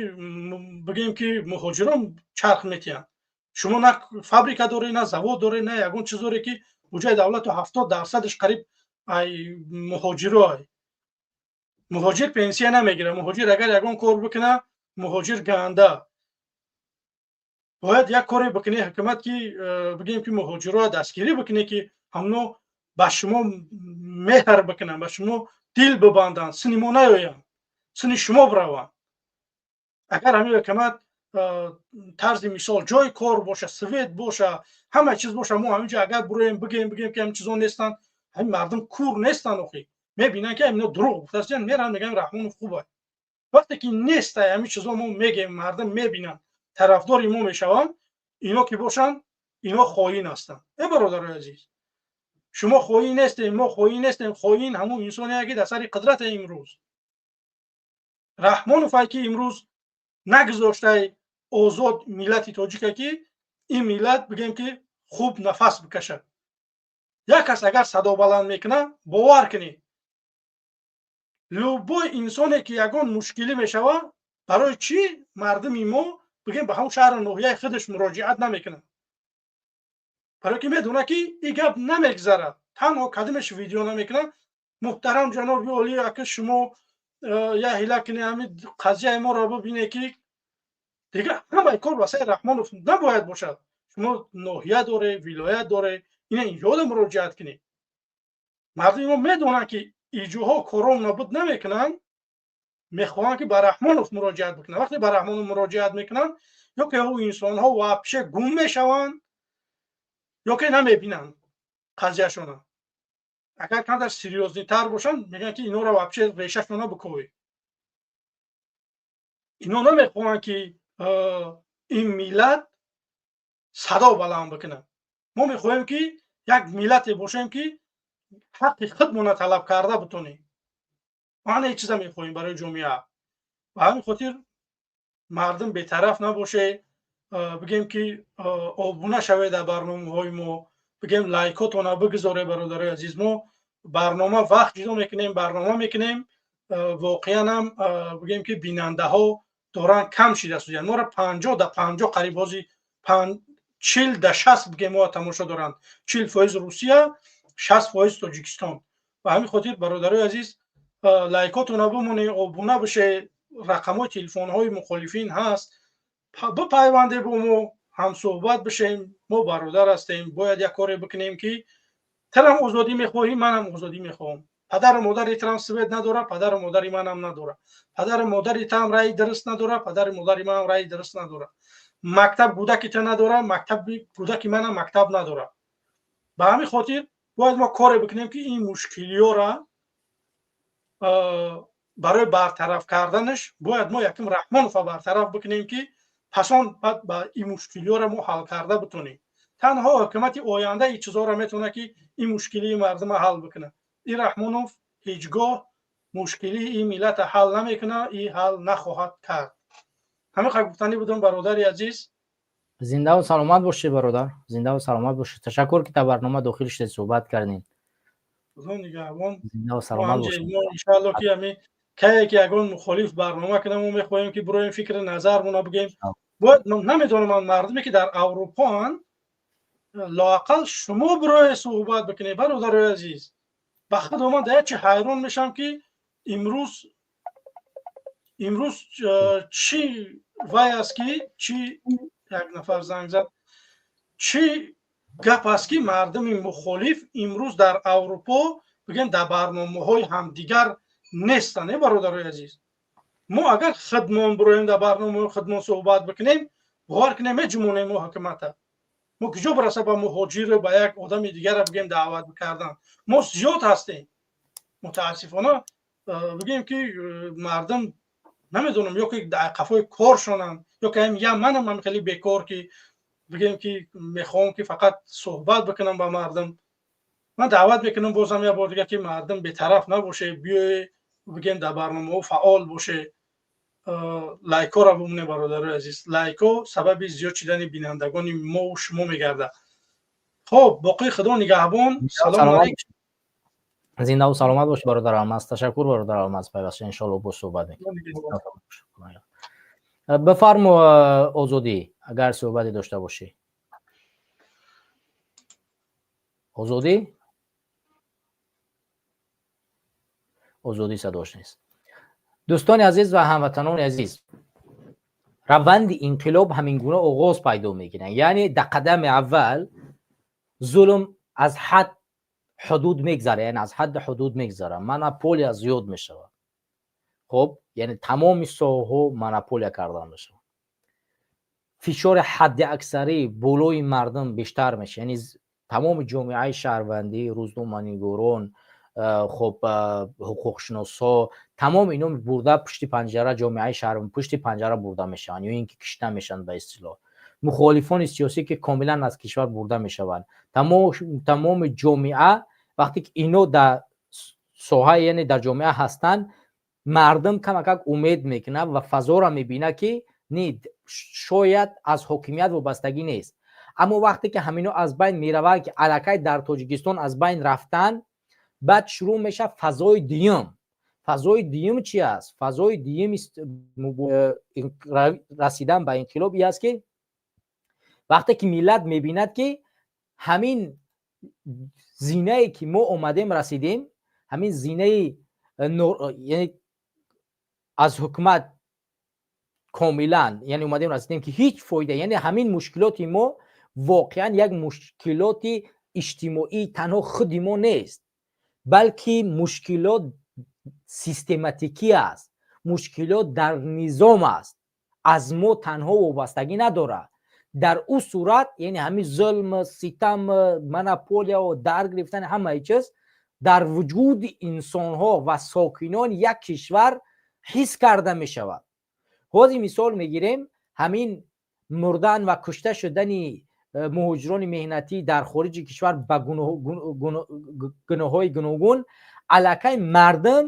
бигем, ки муҳоҷирон чарх метиҳанд. Шумо на фабрика доред, на завод доред, на ягон чиз доред, ки буҷаи давлату 70%-аш қариб ай муҳоҷиро. Муҳоҷир пенсия намегирад. Муҳоҷир агар ягон кор бикуна, муҳоҷир ганда. Бояд як коре бикуне ҳукумат, ки, бигем, ки муҳоҷирро дастгирӣ бикуне, ки ҳамно ба шумо меҳр бикунанд, ба шумо дил бибанданд, сини мо наёянд, сини шумо бираванд. Агар ҳамин ҳукумат, тарзи мисол, ҷои кор боша, свет боша, ҳама чиз боша, мо ҳаминҷо агар бироем, бигем, ки ҳамин чизо нестанд, ҳамин мардум кур нестанд охи, мебинанд, ки ҳамино дурӯғ гуфтастиян, меранд, мегӯянд, Раҳмонов хуб аст. Вақте ки нестай ҳамин чизо, мо мегем, мардум мебинанд, тарафдори мо мешаванд. Ино ки бошанд, ино хоин ҳастанд. Э, бародарои азиз, шумо хоин нестем, мо хоин нестем. Хоин ҳамун инсоне, ки дар сари қудрате имрӯз. Раҳмоновай, ки имрӯз нагузоштай озод миллати тоҷика, ки ин миллат, бигем, ки хуб нафас бикашад. Як кас агар садо баланд мекунад, бовар кунед, любой инсоне ки ягон мушкилӣ мешавад, барои чӣ мардуми мо, бигем, ба ҳамон шаҳру ноҳияи худаш муроҷиат намекунад? Барое ки медонад, ки ин гап намегзарад. Танҳо кадимеш видео намекунад: «Муҳтарам ҷаноби олӣ, ака, шумо як ҳила кунед, ҳамин қазияи моро бибине», ки дигар ҳамаи кор ба сари Раҳмонов набояд бошад. Шумо ноҳия доре, вилоят доре, ина инҷода муроҷиат кунед. Мардуми мо медонанд, ки иҷоҳо кором нобуд намекунанд, мехоҳанд, ки ба Раҳмонов муроҷиат бикунанд. Вақте ба Раҳмонов муроҷиат мекунанд, ё ки ӯ инсонҳо вообще гум мешаванд, ё ки намебинанд қазияшона. Агар камтар серьёзный тар бошанд, мегӯянд, ки инора вообще решашона биковед. Ино намехоҳанд, ки ин миллат садо баланд бикунад. Мо мехоҳем, ки як миллате бошем, ки ҳаққи худмона талаб карда битонем. Мо ҳамин чиза мехоҳем барои ҷомеа. Ба ҳамин хотир мардум бетараф набоше, бигем, ки обуна шавед дар барномаҳои мо, бигем, лайкотона бигузоре. Бародарои азиз, мо барнома вақт ҷудо мекунем, барнома мекунем. Воқеан ҳам бигем ки бинандаҳо доранд кам шида судянд. Моро 50 да 50, қариб ҳози 40 да 60 бигем, мо тамошо доранд: 40% Русия, 60% Тоҷикистон. Ба ҳамин хотир, бародарои азиз, лайкотона бимонед, обуна бише. Рақамҳои телефонҳои мухолифин ҳаст, бипайванде бо мо, ҳамсӯҳбат бишем. Мо бародар ҳастем. Бояд як коре бикунем, ки тарам озодӣ мехоҳӣ, манам озодӣ мехоҳам. Падару модари тарам свет надора, падару модари манам надора. Падару модари таам раи дуруст надора, падару модари манам раи дуруст надора. Мактаб кӯдаки та надора, мактаби кӯдаки манам мактаб надора. Ба ҳамин хотир бояд мо коре бикунем, ки ин мушкилиёра барои бартараф карданаш бояд мо якум Раҳмонова бартараф бикунем, ки пасон баъд ба ин мушкилиёра мо ҳал карда битонем. Танҳо ҳукумати оянда ин чизҳоро метавонад, ки ин мушкилии мардума ҳал бикунад. Ин Раҳмонов ҳеҷ гоҳ мушкилии ин миллата ҳал намекунад, и ҳал нахоҳад кард. Ҳамин қадр гуфтанӣ будам, бародари азиз. Зиндаву саломат бошед, бародар, зиндаву саломат бошед. Ташаккур, ки дар барнома дохил шудед, суҳбат кардем. Худо нигаҳбон. Зиндаву саломат бошед. Мо иншаалло, ки ҳами кае ки ягон мухолиф барнома кунам, мо мехоҳем, ки бироем, фикри назармона бигем. Бояд, намедонам, ман мардуме ки дар Аврупоанд, лоақал шумо бироe суҳбат бикунед, бародарои азиз. Ба худо, ман дар як чи ҳайрон мешавам, ки имрӯз чӣ вай аст, ки чӣ як нафар занг зад, чӣ гап аст, ки мардуми мухолиф имрӯз дар Аврупо, бигем, дар барномаҳои ҳамдигар нестанд. Е, бародарои азиз, мо агар худмон бироем, дар барномаҳои худмон суҳбат бикунем, бовар кунем, меҷумонем мо ҳукумата. Мо куҷо бираса ба муҳоҷиру ба як одами дигарро, бигем, даъват бикардан? Мо зиёд ҳастем. Мутаассифона, бигем, ки мардум, намедонам, ё ки дар қафои коршонанд, ё ки я манам ҳам хеле бекор, ки бигем, ки мехоҳам, ки фақат суҳбат бикунам ба мардум. Ман даъват мекунам бозам як бор дигар, ки мардум бетараф набоше, биёе, бигем, дар барномаҳо фаъол боше. Лайкҳоро бимоне, бародарои азиз. Лайкҳо сабаби зиёд шудани бинандагони мову шумо мегардад. Хоб, боқӣ Худо нигаҳбон, салому алайкум. Зиндаву саломат бошӣ, бародар Алмаз. Ташаккур, бародар Алмаз, пайваста. Иншоалло, боз суҳбат мекунем. Бифармо, Озодӣ, агар суҳбате дошта бошӣ. Озодӣ, Озодӣ садош нест. Дӯстони азиз ва ҳамватанони азиз, раванди инқилоб ҳамин гуна оғоз пайдо мекунад. Яъне дар қадами аввал зулм аз ҳад ҳудуд мегзара, яъне аз ҳадди ҳудуд мегзара, монополия зиёд мешавад. Хоб, яъне тамоми соҳаҳо монополия кардан мешавад, фишори ҳадди аксарӣ болои мардум бештар мешавад. Яъне тамоми ҷомеаи шаҳрвандӣ, рӯзноманигорон, хоб, ҳуқуқшиносҳо, тамоми ино бурда пушти панҷара, ҷомеаи шаҳр пушти панҷара бурда мешаванд ё ин ки кишта мешаванд ба истилоҳ. Мухолифони сиёсӣ, ки комилан аз кишвар бурда мешаванд. Тамоми ҷомеа, вақте ки ино дар соҳа, яъне дар ҷомеа ҳастанд, мардум камакак умед мекунад ва фазоро мебинад, ки не, шояд аз ҳокимият вобастагӣ нест. Аммо вақте ки ҳамино аз байн мераванд, ки аллакай дар Тоҷикистон аз байн рафтанд, баъд шурӯъ мешавад фазои дуюм. Фазои дуюм чи аст? Фазои дуюми расидан ба инқилоб и аст, ки вақте ки миллат мебинад, ки ҳамин зинае ки мо омадем расидем, ҳамин зинаи, яъне аз ҳукумат комилан, яъне омадем расидем, ки ҳеҷ фоида, яъне ҳамин мушкилоти мо воқеан як мушкилоти иҷтимоии танҳо худи мо нест, балки мушкилот систематикӣ аст, мушкилот дар низом аст, аз мо танҳо вобастагӣ надорад. Дар ӯ сурат, яъне ҳамин зулм, ситам, монополияо дар гирифтани ҳамаи чиз дар вуҷуди инсонҳо ва сокинони як кишвар ҳис карда мешавад. Ҳозир мисол мегирем, ҳамин мурдан ва кушта шудани муҳоҷирони меҳнатӣ дар хориҷи кишвар ба гуноҳҳои гуногун аллакай мардум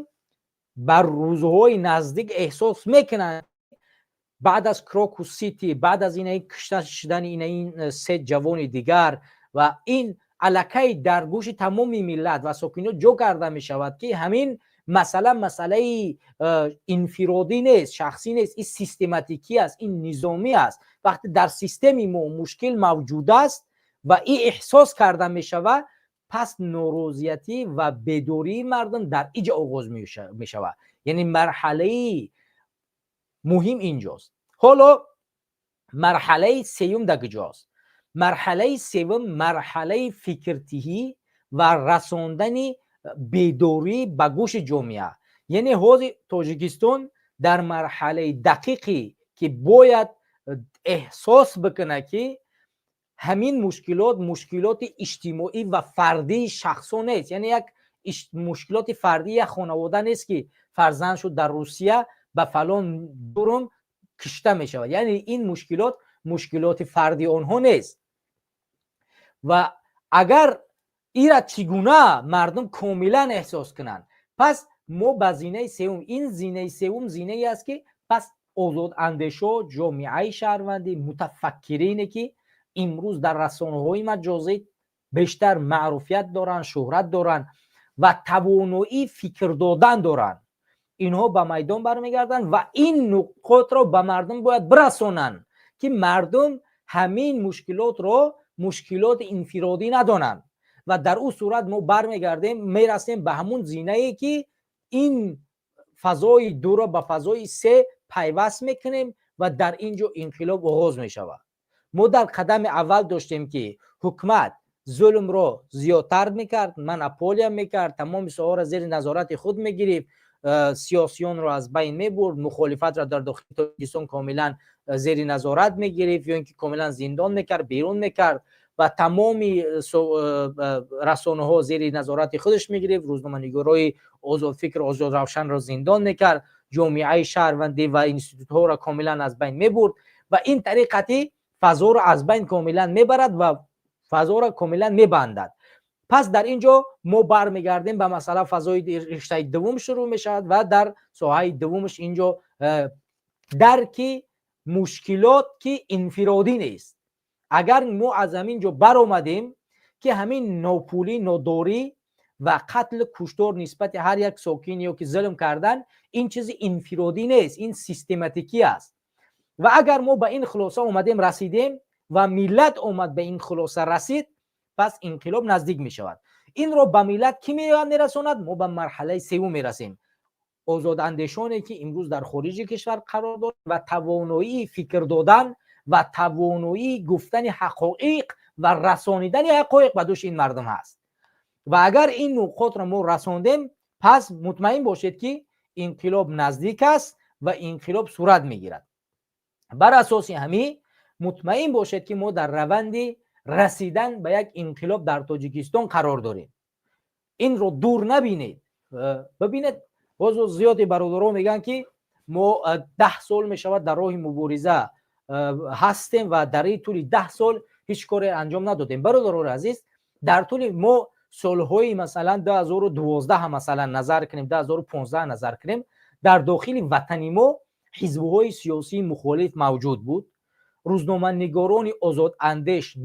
бар рӯзҳои наздик эҳсос мекунанд. Баъд аз Крокус Сити, баъд аз ин кушта шудани ин се ҷавони дигар, ва ин аллакай дар гӯши тамоми миллат ва сокинот ҷо карда мешавад, ки ҳамин Масъала масъалаи инфиродӣ нест, шахсӣ нест, ин систематикӣ аст, ин низомӣ аст. Вақте дар системи мо мушкил мавҷуд аст ва ин эҳсос карда мешавад, пас норозиятӣ ва бедории мардум дар иҷа оғоз мешавад. Яъне марҳалаи муҳим инҷост. Ҳоло марҳалаи сеюм дар куҷост? Марҳалаи севум марҳалаи фикртиҳӣ ва расондани бедорӣ ба гӯши ҷомеа. Яъне ҳозир Тоҷикистон дар марҳалаи дақиқе ки бояд эҳсос бикунад, ки ҳамин мушкилот мушкилоти иҷтимоӣ ва фардии шахсо нест. Яъне як мушкилоти фардии як хонавода нест, ки фарзанд шуд дар Русия ба фалон ҷурм кишта мешавад. Яъне ин мушкилот мушкилоти фардии онҳо нест. Ва агар ира чӣ гуна мардум комилан эҳсос кунанд, пас мо ба зинаи севум, ин зинаи севум зинае аст, ки пас озодандешо, ҷомеаи шаҳрвандӣ, мутафаккирине, ки имрӯз дар расонаҳои маҷозӣ бештар маъруфият доранд, шӯҳрат доранд ва тавоноии фикр додан доранд, инҳо ба майдон бармегарданд ва ин нуқотро ба мардум бояд бирасонанд, ки мардум ҳамин мушкилотро мушкилоти инфиродӣ надонанд. Ва дар ӯ сурат мо бармегардем, мерасем ба ҳамун зинае, ки ин фазои дуро ба фазои се пайваст мекунем ва дар ин ҷо инқилоб оғоз мешавад. Мо дар қадами аввал доштем, ки ҳукумат зулмро зиёдтар мекард, монополия мекард, тамоми соҳаро зери назорати худ мегирифт, сиёсиёнро аз байн мебурд, мухолифатро дар дохили Тоҷикистон комилан зери назорат мегирифт ё ин ки комилан зиндон мекард, берун мекард ва тамоми расонаҳо зери назорати худаш мегирифт, рӯзноманигорои озодфикр, озодравшанро зиндон мекард, ҷомеаи шаҳрвандӣ ва институтҳоро комилан аз байн мебурд ва ин тариқати фазоро аз байн комилан мебарад ва фазоро комилан мебандад. Пас дар ин ҷо мо бармегардем ба масъала, фазои риштаи дуввум шурӯъ мешавад ва дар соҳаи дуввумаш ин ҷо дарки мушкилот, ки инфиродӣ нест. Агар мо аз ҳамин ҷо баромадем, ки ҳамин нопулӣ, нодорӣ ва қатлу куштор нисбати ҳар як сокин ё ки зулм кардан, ин чизи инфиродӣ нест, ин систематикӣ аст. Ва агар мо ба ин хулоса омадем, расидем ва миллат омад ба ин хулоса расид, пас инқилоб наздик мешавад. Инро ба миллат кӣ мерасонад? Мо ба марҳалаи севум мерасем. Озодандешоне, ки имрӯз дар хориҷи кишвар қарор дорад ва тавоноии фикр додан ва тавоноии гуфтани ҳақоиқ ва расонидани ҳақоиқ ба дӯши ин мардум ҳаст. Ва агар ин нуқотро мо расондем, пас мутмаин бошед, ки инқилоб наздик аст ва инқилоб сурат мегирад. Бар асоси ҳамин мутмаин бошед, ки мо дар раванди расидан ба як инқилоб дар Тоҷикистон қарор дорем. Инро дур набинед. Бибинед, боз зиёди бародаро мегӯянд, ки мо 10 сол мешавад дар роҳи мубориза ҳастем ва дар ин тӯли 10 сол ҳеҷ коре анҷом надодем. Бародарони азиз, дар тӯли мо солҳои, масалан, 2012, масалан, назар кунем, 2015 назар кунем, дар дохили ватани мо ҳизбҳои сиёсии мухолиф мавҷуд буд, рӯзноманигорони озодандеш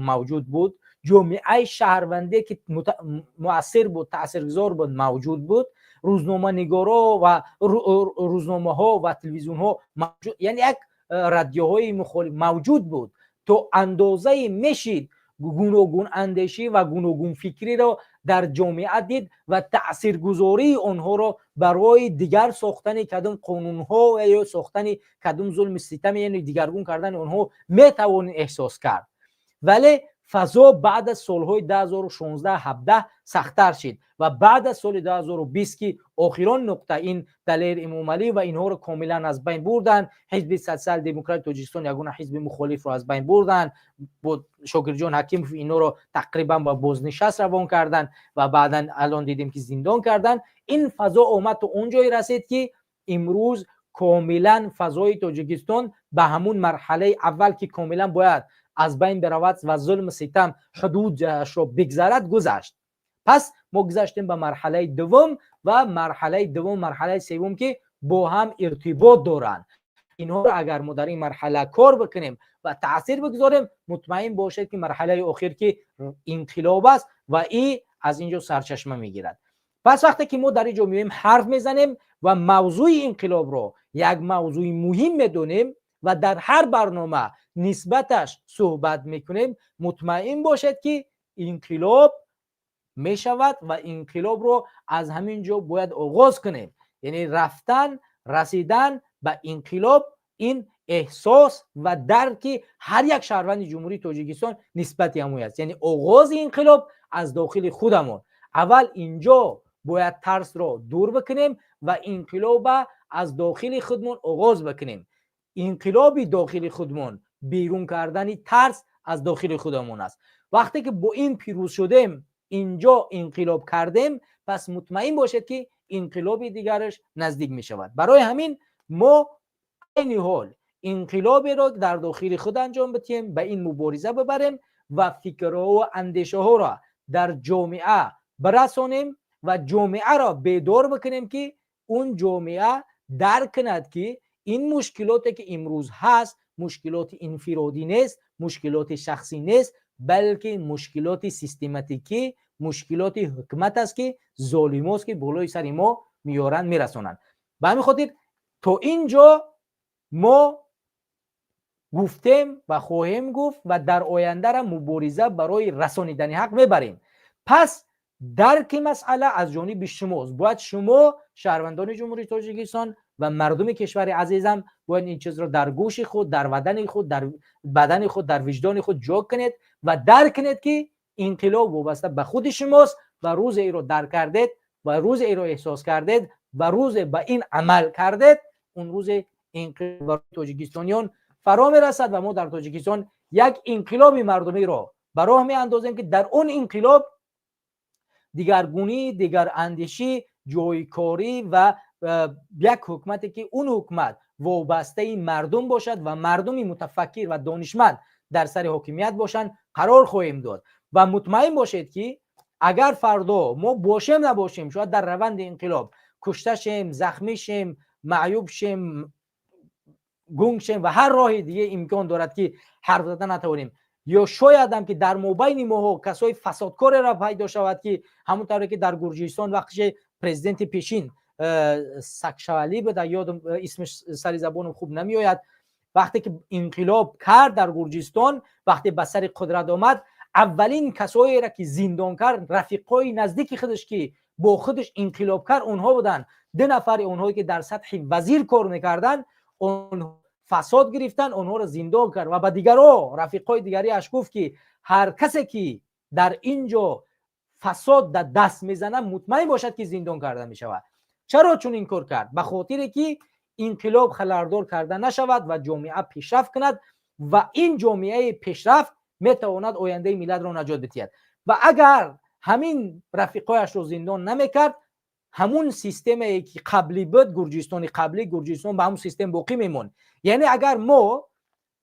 мавҷуд буд, ҷомеаи шаҳрвандие, ки муассир буд, таъсиргузор буд, мавҷуд буд, рӯзноманигоро ва рӯзномаҳо ва телевизионҳо мавҷуд, яъне як радиоҳои мухолиф мавҷуд буд. То андозае мешид гуногунандешӣ ва гуногунфикриро дар ҷомеа дид ва таъсиргузории онҳоро барои дигар сохтани кадом қонунҳо ё сохтани кадом зулми ситам, яъне дигаргун кардани онҳо метавон эҳсос кард. Вале фазо баъд аз солҳои 2016-17 сахттар шид ва баъд аз соли 2020, ки охирон нуқта ин Далер Эмомалӣ ва инҳоро комилан аз байн бурданд, Ҳизби Социал Демократи Тоҷикистон, ягона ҳизби мухолифро аз байн бурданд, Шокирҷон Ҳакимов инҳоро тақрибан ба бознишаст равон карданд ва баъдан алон дидем, ки зиндон карданд. Ин фазо омад то он ҷое расид, ки имрӯз комилан фазои Тоҷикистон ба ҳамун марҳалаи аввал, ки комилан бояд аз байн биравад ва зулму ситам ҳудудашро бигзарад, гузашт. Пас мо гузаштем ба марҳалаи дуввум ва марҳалаи дуввум, марҳалаи севум, ки бо ҳам иртибот доранд. Инҳоро агар мо дар ин марҳала кор бикунем ва таъсир бигузорем, мутмаин бошед, ки марҳалаи охир, ки инқилоб аст, ва и аз ин ҷо сарчашма мегирад. Пас вақте ки мо дар ин ҷо меоем, ҳарф мезанем ва мавзӯи инқилобро як мавзӯи муҳим медонем ва дар ҳар барнома нисбаташ суҳбат мекунем, мутмаин бошед, ки инқилоб мешавад ва инқилобро аз ҳамин ҷо бояд оғоз кунем. Яъне рафтан, расидан ба инқилоб, ин эҳсос ва дарки ҳар як шаҳрванди Ҷумҳурии Тоҷикистон нисбати ҳамои аст. Яъне оғози инқилоб аз дохили худамон. Аввал инҷо бояд тарсро дур бикунем ва инқилоба аз дохили худмон оғоз бикунем. Инқилоби дохили худмон берун кардани тарс аз дохили худамон аст. Вақте ки бо ин пирӯз шудем, инҷо инқилоб кардем, пас мутмаин бошед, ки инқилоби дигараш наздик мешавад. Барои ҳамин мо айни ҳол инқилоберо дар дохили худ анҷом бидиҳем, ба ин мубориза бибарем ва фикрҳо андешаҳоро дар ҷомеа бирасонем ва ҷомеаро бедор бикунем, ки он ҷомеа дарк кунад, ки ин мушкилоте ки имрӯз ҳаст, мушкилоти инфиродӣ нест, мушкилоти шахсӣ нест, балки мушкилоти систематикӣ, мушкилоти ҳукумат аст, ки золимост, ки болои сари мо меоранд, мерасонанд. Ба ҳамин хотир то ин ҷо мо гуфтем ва хоҳем гуфт ва дар ояндара мубориза барои расонидани ҳақ мебарем. Пас дарки масъала аз ҷониби шумост. Бояд шумо, шаҳрвандони Ҷумҳурии Тоҷикистон ва мардуми кишвари азизам, бояд ин чизро дар гӯши худ, дар ватани худ, дар бадани худ, дар виҷдони худ ҷо кунед ва дарк кунед, ки инқилоб вобаста ба худи шумост. Ва рӯзе иро дарк кардед ва рӯзе иро эҳсос кардед ва рӯзе ба ин амал кардед, он рӯзе инқилоб барои тоҷикистониён фаро мерасад ва мо дар Тоҷикистон як инқилоби мардумиро ба роҳ меандозем, ки дар он инқилоб дигаргунӣ, дигарандешӣ, ҷойкорӣ ва як ҳукумате, ки он ҳукумат вобастаи мардум бошад ва мардуми мутафаккир ва донишманд дар сари ҳокимият бошанд, қарор хоҳем дод. Ва мутмаин бошед, ки агар фардо мо бошем, набошем, шояд дар раванди инқилоб кушта шем, захмӣ шем, маъюб шем, гунг шем ва ҳар роҳи диге имкон дорад, ки ҳарф зада натавонем, ё шоядам ки дар мобайни моҳо касои фасодкореро пайдо шавад, ки ҳамон тавре ки дар Гурҷистон вақте президенти пешин Саакашвили буда, ёдам, исмаш сари забонам хуб намеояд, вақте ки инқилоб кард дар Гурҷистон, вақте ба сари қудрат омад, аввалин касоеро ки зиндон кард, рафиқҳои наздики худаш, ки бо худаш инқилоб кард, онҳо буданд. Ду нафари онҳое ки дар сатҳи вазир кор мекарданд, онҳо фасод гирифтанд, онҳоро зиндон кард ва ба дигарҳо, рафиқҳои дигариаш гуфт, ки ҳар касе ки дар ин ҷо фасод дар даст мезанад, мутмаин бошад, ки зиндон карда мешавад. Чаро чунин кор кард? Ба хотире ки инқилоб халалдор карда нашавад ва ҷомеа пешрафт кунад ва ин ҷомеаи пешрафт метавонад ояндаи миллатро наҷот бидиҳад. Ва агар ҳамин рафиқҳояшро зиндон намекард, ҳамун системае ки қаблӣ буд, Гурҷистони қаблӣ, Гурҷистон ба ҳамун систем боқӣ мемонд. Яъне агар мо,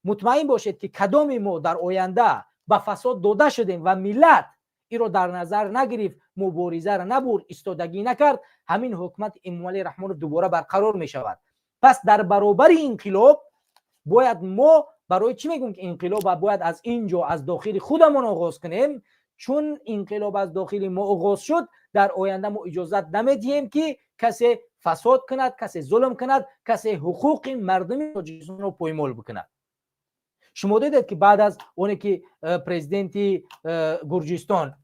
мутмаин бошед, ки кадоми мо дар оянда ба фасод дода шудем ва миллат иро дар назар нагирифт, муборизаро набурд, истодагӣ накард, ҳамин ҳукумати Эмомалӣ Раҳмонов дубора барқарор мешавад. Пас дар баробари инқилоб бояд мо, барои чӣ мегӯем, ки инқилоб бояд аз ин ҷо, аз дохили худамон оғоз кунем? Чун инқилоб аз дохили мо оғоз шуд, дар оянда мо иҷозат намедиҳем, ки касе фасод кунад, касе зулм кунад, касе ҳуқуқи мардуми Тоҷикистонро поймол бикунад. Шумо дидед, ки баъд аз оне ки президенти Гурҷистон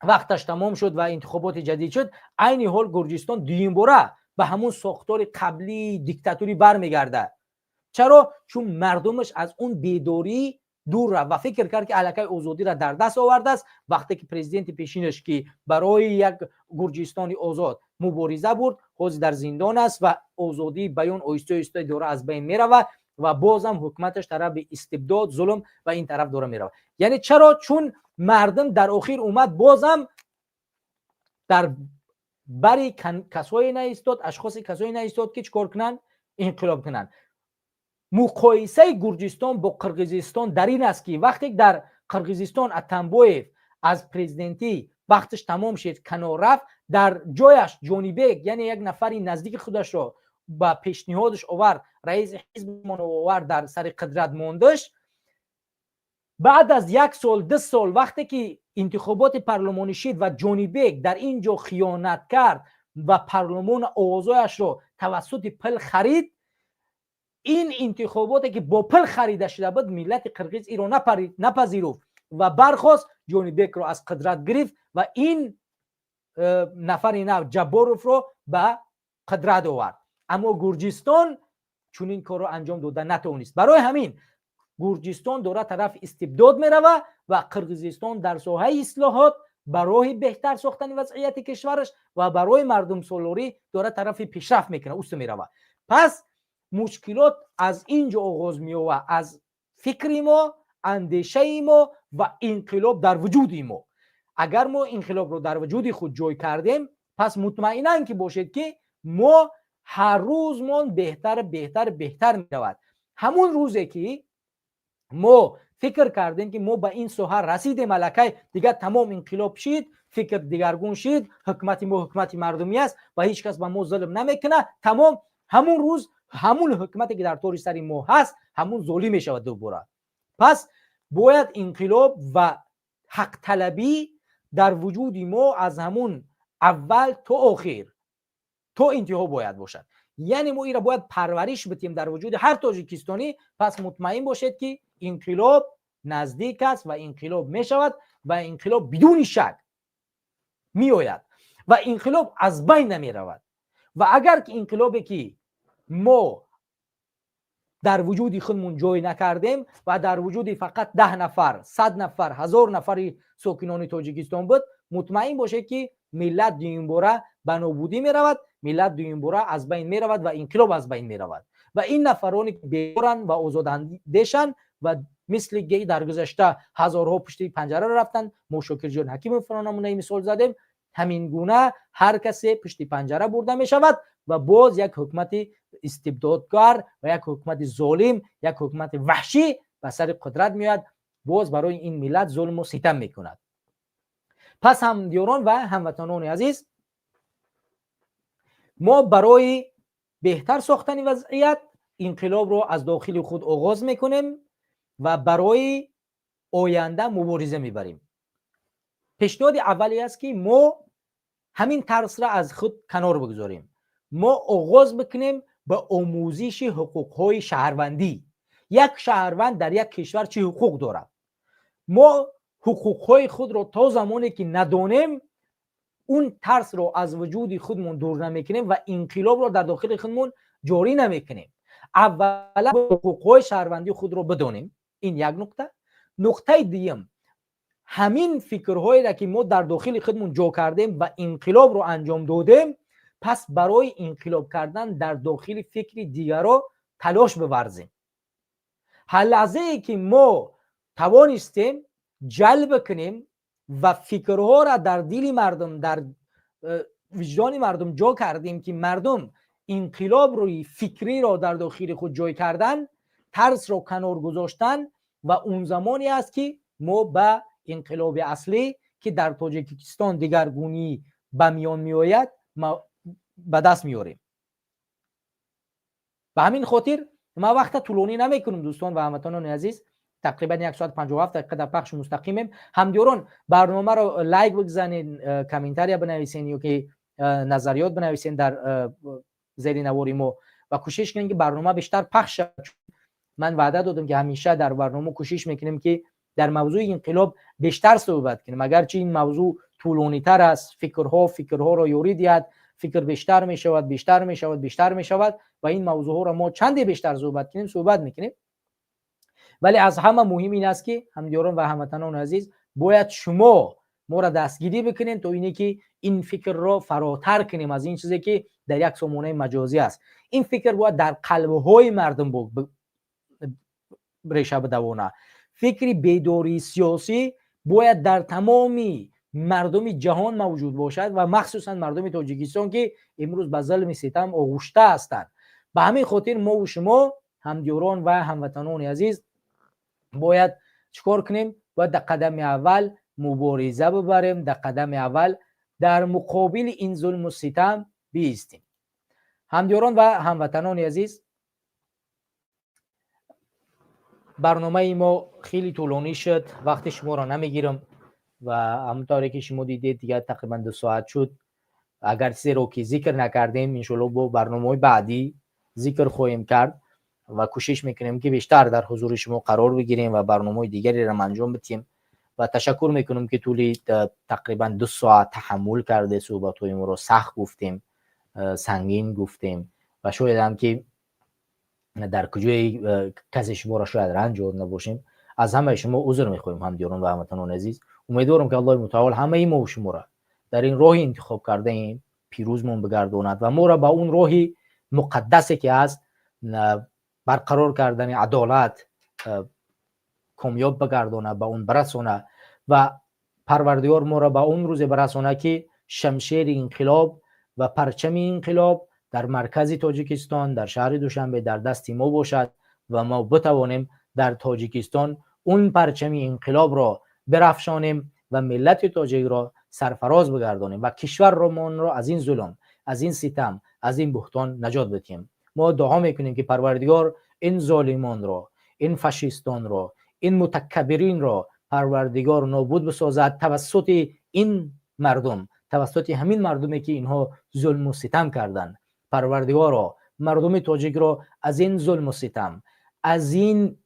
вақташ тамом шуд ва интихоботи ҷадид шуд, айни ҳол Гурҷистон дуюмбора ба ҳамун сохтори қаблии диктатурӣ бармегардад. Чаро? Чун мардумаш аз он бедорӣ дур рафт ва фикр кард, ки аллакай озодиро дар даст овардааст. Вақте ки президенти пешинаш, ки барои як Гурҷистони озод мубориза бурд, ҳозир дар зиндон аст ва озодии баён оҳиста оҳиста дора аз байн меравад ва бозам ҳукуматаш тарафи истибдод, зулм ва ин тараф дора меравад. Яъне чаро? Чун мардум дар охир омад, бозам дар бари касое наистод, ашхоси касое наистод, ки чӣ кор кунанд? Инқилоб кунанд. Муқоисаи Гурҷистон бо Қирғизистон дар ин аст, ки вақте дар Қирғизистон Атамбоев аз президентӣ вақташ тамом шуд, канор рафт, дар ҷояш Ҷонибек, яъне як нафари наздики худашро ба пешниҳодаш овард, раиси ҳизбмон овард, дар сари қудрат мондаш. Баъд аз як сол, 2 сол, вақте ки интихоботи парлумонӣ шид ва Ҷонибек дар ин ҷо хиёнат кард ва парлумон овозояшро тавассути пул харид, ин интихоботе ки бо пул харида шуда буд, миллати қирғиз инро напазируфт ва бархост, Ҷонибекро аз қудрат гирифт ва ин нафари нав, Ҷабборовро, ба қудрат овард. Аммо Гурҷистон чунин корро анҷом дода натавонист. Барои ҳамин Гурҷистон дорад тарафи истибдод мерава ва Қирғизистон дар соҳаи ислоҳот, барои беҳтар сохтани вазъияти кишвараш ва барои мардумсолорӣ дорад тарафи пешрафт мекунад, усту мерава. Пас мушкилот аз ин ҷо оғоз меёбад, аз фикри мо, андешаи мо ва инқилоб дар вуҷуди мо. Агар мо инқилобро дар вуҷуди худ ҷой кардем, пас мутмаинан ки бошед, ки мо ҳар рӯзмон беҳтар, беҳтар, беҳтар меравад. Ҳамун рӯзе ки мо фикр кардем, ки мо ба ин соҳа расидем, аллакай дигар тамом, инқилоб шид, фикр дигаргун шид, ҳукумати мо ҳукумати мардумӣ аст ва ҳеҷ кас ба мо зулм намекунад, тамом, ҳамун рӯз ҳамун ҳукумате ки дар тори сари мо ҳаст, ҳамун золим мешавад дубора. Пас бояд инқилоб ва ҳақталабӣ дар вуҷуди мо аз ҳамун аввал то охир, то интиҳо бояд бошад. Яъне мо инро бояд парвариш битем дар вуҷуди ҳар тоҷикистонӣ. Пас мутмаин бошед, ки инқилоб наздик аст ва инқилоб мешавад ва инқилоб бидуни шак меояд ва инқилоб аз байн намеравад. Ва агар ки инқилобе ки мо дар вуҷуди худмон ҷой накардем ва дар вуҷуди фақат 10 нафар, 100 нафар, 1000 нафари сокинони Тоҷикистон буд, мутмаин бошед, ки миллат дуюмбора ба нобудӣ меравад, миллат дуюмбора аз байн меравад ва инқилоб аз байн меравад ва ин нафароне ки бедоранд ва озодандешанд ва мисли ки дар гузашта ҳазорҳо пушти панҷара рафтанд, мо Шокирҷон Ҳакимовро намунаи мисол задем, ҳамин гуна ҳар касе пушти панҷара бурда мешавад ва боз як ҳукумати истибдодгар ва як ҳукумати золим, як ҳукумати ваҳшӣ ба сари қудрат меояд, боз барои ин миллат зулму ситам мекунад. Пас, ҳамдиёрон ва ҳамватанони азиз, мо барои беҳтар сохтани вазъият инқилобро аз дохили худ оғоз мекунем ва барои оянда мубориза мебарем. Пешниҳоди аввале аст, ки мо ҳамин тарсра аз худ канор бигузорем, мо оғоз бикунем ба омӯзиши ҳуқуқҳои шаҳрвандӣ. Як шаҳрванд дар як кишвар чӣ ҳуқуқ дорад? Мо ҳуқуқҳои худро то замоне ки надонем, он тарсро аз вуҷуди худмон дур намекунем ва инқилобро дар дохили худмон ҷорӣ намекунем. Аввала ҳуқуқҳои шаҳрвандии худро бидонем, ин як нуқта. Нуқтаи дуюм, ҳамин фикрҳоеро ки мо дар дохили худмон ҷо кардем ва инқилобро анҷом додем, пас барои инқилоб кардан дар дохили фикри дигаро талош биварзем. Ҳар лаҳзае ки мо тавонистем ҷалб кунем ва фикрҳоро дар дили мардум, дар виҷдони мардум ҷо кардем, ки мардум инқилоб рӯи фикриро дар дохили худ ҷой кардан, тарсро канор гузоштан, ва он замоне аст, ки мо ба инқилоби аслӣ, ки дар Тоҷикистон дигаргунӣ ба миён меояд, ба даст меорем. Ба ҳамин хотир ман вақта тӯлонӣ намекунам, дӯстон ва ҳамватанони азиз. Тақрибан 1 соат 57 дақиқа дар пахши мустақимем. Ҳамдиёрон, барномаро лайк бигзанед, комментария бинависен ё ки назариёт бинависен дар зери навори мо ва кӯшиш кунем, ки барнома бештар пахш шавад. Ман ваъда додам, ки ҳамеша дар барнома кӯшиш мекунем, ки дар мавзӯи инқилоб бештар суҳбат кунем. Агарчи ин мавзӯъ тӯлонитар аст, фикрҳо фикрҳоро ёрӣ диҳад, фикр бештар мешавад, бештар мешавад, бештар мешавад ва ин мавзӯъҳоро мо чанде бештар суҳбат кунем, суҳбат мекунем. Вале аз ҳама муҳим ин аст, ки ҳамдиёрон ва ҳамватанони азиз, бояд шумо моро дастгирӣ бикунем, то ине ки ин фикрро фаротар кунем аз ин чизе ки дар як сомонаи маҷозӣ аст. Ин фикр бояд дар қалбҳои мардум реша бидавона. Фикри бедории сиёсӣ бояд дар тамоми мардуми ҷаҳон мавҷуд бошад ва махсусан мардуми Тоҷикистон, ки имрӯз ба зулми ситам оғушта ҳастанд. Ба ҳамин хотир мову шумо, ҳамдиёрон ва ҳамватанони азиз, бояд чӣ кор кунем? Бояд дар қадами аввал мубориза бибарем, дар қадами аввал дар муқобили ин зулму ситам биистем. Ҳамдиёрон ва ҳамватанони азиз, Барномаи мо хеле тӯлонӣ шуд, вақти шуморо намегирам ва ҳамонтавре ки шумо дидед, дигар тақрибан 2 соат шуд. Агар чизеро ки зикр накардем, иншоалло бо барномаҳои баъдӣ зикр хоҳем кард ва кӯшиш мекунем, ки бештар дар ҳузури шумо қарор бигирем ва барномаҳои дигареро анҷом бидиҳем. Ва ташаккур мекунам, ки тӯли тақрибан 2 соат таҳаммул карде суҳбатҳои моро. Сахт гуфтем, сангин гуфтем ва шоядам ки дар куҷои касе шуморо шояд ранҷ дод набошем. Аз ҳамаи шумо узр мехоҳем, ҳамдиёрон ва ҳамватанони азиз. Умедворам, ки Аллоҳи мутаол ҳамаи мо шуморо дар ин роҳи интихоб кардаем пирӯзмон бигардонад ва моро ба он роҳи муқаддасе, ки аст барқарор кардани адолат, комёб бигардонад, ба он барасона ва Парвардигор моро ба он рӯзе барасона, ки шамшери инқилоб ва парчами инқилоб дар маркази Тоҷикистон, дар шаҳри Душанбе дар дасти мо бошад ва мо битавонем дар Тоҷикистон он парчами инқилобро бирафшонем ва миллати тоҷикро сарфароз бигардонем ва кишварро аз ин зулм, аз ин ситам, аз ин буҳтон наҷот бидиҳем. Мо дуо мекунем, ки Парвардигор ин золимонро, ин фашистонро, ин мутакаббиринро Парвардигор нобуд бисозад тавассути ин мардум, тавассути ҳамин мардуме, ки инҳо зулму ситам карданд. Парвардигоро, мардуми тоҷикро аз ин зулму ситам, аз ин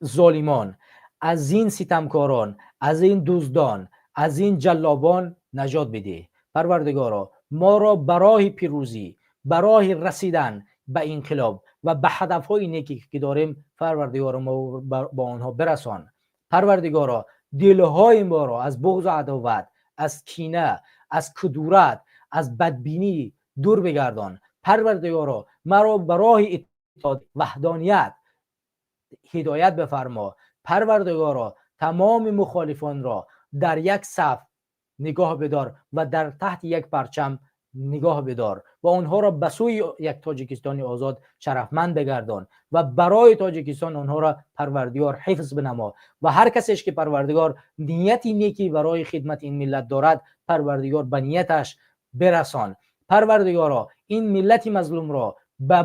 золимон, аз ин ситамкорон, аз ин дуздон, аз ин ҷаллобон наҷот бидиҳ. Парвардигоро, моро ба роҳи пирӯзӣ, ба роҳи расидан ба инқилоб ва ба ҳадафҳои неке, ки дорем, Парвардигоро, мо ба онҳо бирасон. Парвардигоро, дилҳои моро аз буғзу адоват, аз кина, аз кудурат, аз бадбинӣ дур бигардон. Парвардигоро, маро ба роҳи иттиҳод, ваҳдоният ҳидоят бифармо. Парвардигоро, тамоми мухолифонро дар як саф нигоҳ бидор ва дар таҳти як парчам нигоҳ бидор ва онҳоро ба сӯи як Тоҷикистони озод шарафманд бигардон ва барои Тоҷикистон онҳоро, Парвардигор, ҳифз бинамо. Ва ҳар касеш ки, Парвардигор, нияти некӣ барои хидмати ин миллат дорад, Парвардигор, ба нияташ бирасон. Парвардигоро, ин миллати мазлумро ба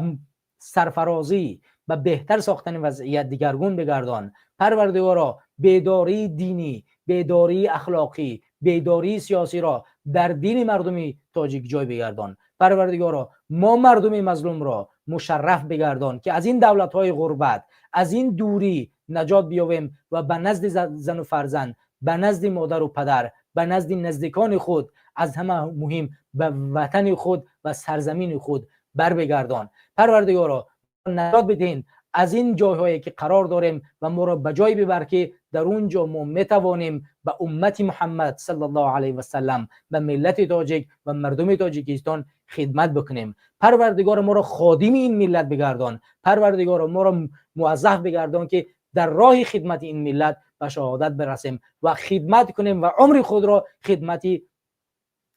сарфарозӣ, ба беҳтар сохтани вазъият дигаргун бигардон. Парвардигоро, бедории динӣ, бедории ахлоқӣ, бедории сиёсиро дар дини мардуми тоҷик ҷой бигардон. Парвардигоро, мо мардуми мазлумро мушарраф бигардон, ки аз ин давлатҳои ғурбат, аз ин дурӣ наҷот биёбем ва ба назди зану фарзанд, ба назди модару падар, ба назди наздикони худ, аз ҳама муҳим ба ватани худ ва сарзамини худ барбигардон. Парвардигоро, наҷот бидиҳем аз ин ҷойҳое, ки қарор дорем, ва моро ба ҷое бибар, ки дар он ҷо мо метавонем ба уммати Муҳаммад саллаллоҳу алайҳи васаллам, ба миллати тоҷик ва мардуми Тоҷикистон хидмат бикунем. Парвардигоро, моро ходими ин миллат бигардон. Парвардигоро, моро муваззаф бигардон, ки дар роҳи хидмати ин миллат ба шаҳодат бирасем ва хидмат кунем ва умри худро хидмати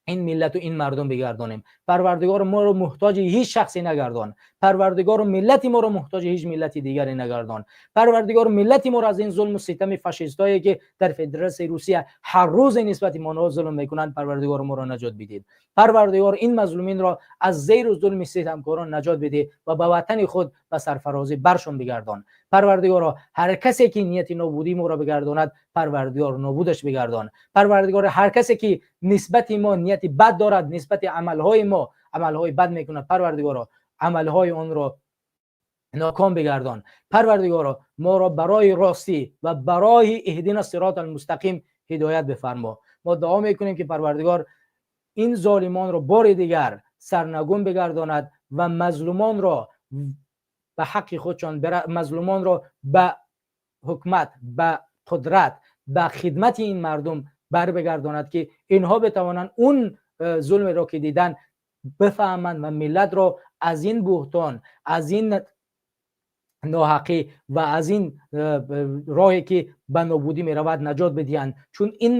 ин миллату ин мардум бигардонем. Парвардигоро, моро муҳтоҷи ҳеҷ шахсе нагардон. Парвардигоро, миллати моро муҳтоҷи ҳеҷ миллати дигаре нагардон. Парвардигоро, миллати моро аз ин зулму ситами фашистое, ки дар Федератсияи Русия ҳар рӯзе нисбати мо зулм мекунанд, Парвардигоро, моро наҷот бидид. Парвардигор, ин мазлуминро аз зеру зулми ситамкорон наҷот бидӣ ва ба ватани худ ба сарфарозӣ баршон бигардон. Парвардигоро, ҳар касе ки нияти нобудии моро бигардонад, Парвардигор, нобудаш бигардон. Парвардигоро, ҳар касе ки нисбати мо нияти бад дорад, нисбати амалҳои мо амалҳои бад мекунад, Парвардигоро, амалҳои онро ноком бигардон. Парвардигоро, моро барои ростӣ ва барои اهدنا الصراط المستقیم ҳидоят бифармо. Мо дуо мекунем, ки Парвардигор ин золимонро бори дигар сарнагун бигардонад ва мазлумонро ба ҳаққи худшон, мазлумонро ба ҳукмат, ба қудрат, ба хидмати ин мардум бар бигардонад, ки инҳо битавонанд он зулмеро, ки дидан, бифаҳманд ва миллатро аз ин буҳтон, аз ин ноҳақӣ ва аз ин роҳе, ки ба нобудӣ меравад, наҷот бидиҳанд. Чун ин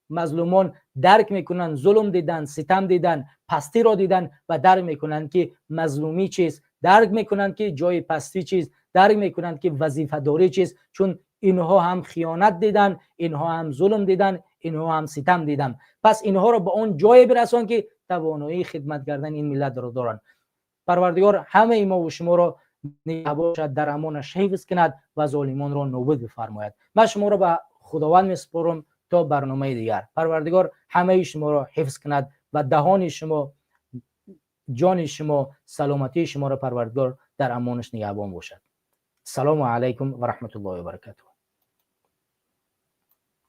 мазлумон дарк мекунанд, зулм дидан, ситам дидан, пастиро дидан ва дарк мекунанд, ки мазлумӣ чист, дарк мекунанд, ки ҷои пастӣ чист, дарк мекунанд, ки вазифадорӣ чист. Чун инҳо ҳам хиёнат дидан, инҳо ҳам зулм дидан, инҳо ҳам ситам дидан. Пас инҳоро ба он ҷое бирасон, ки тавоноии хидмат кардани ин миллатро доранд. Парвардигор ҳамаи мову шуморо نگه باشد، در امانش حفظ کند و ظالمان را نابود بفرماید. من شما را به خداوند میسپارم تا برنامه دیگر. پروردگار همه شما را حفظ کند و دهان شما، جان شما، سلامتی شما را پروردگار در امانش نگهبان باشد. سلام علیکم و رحمت الله و برکاته.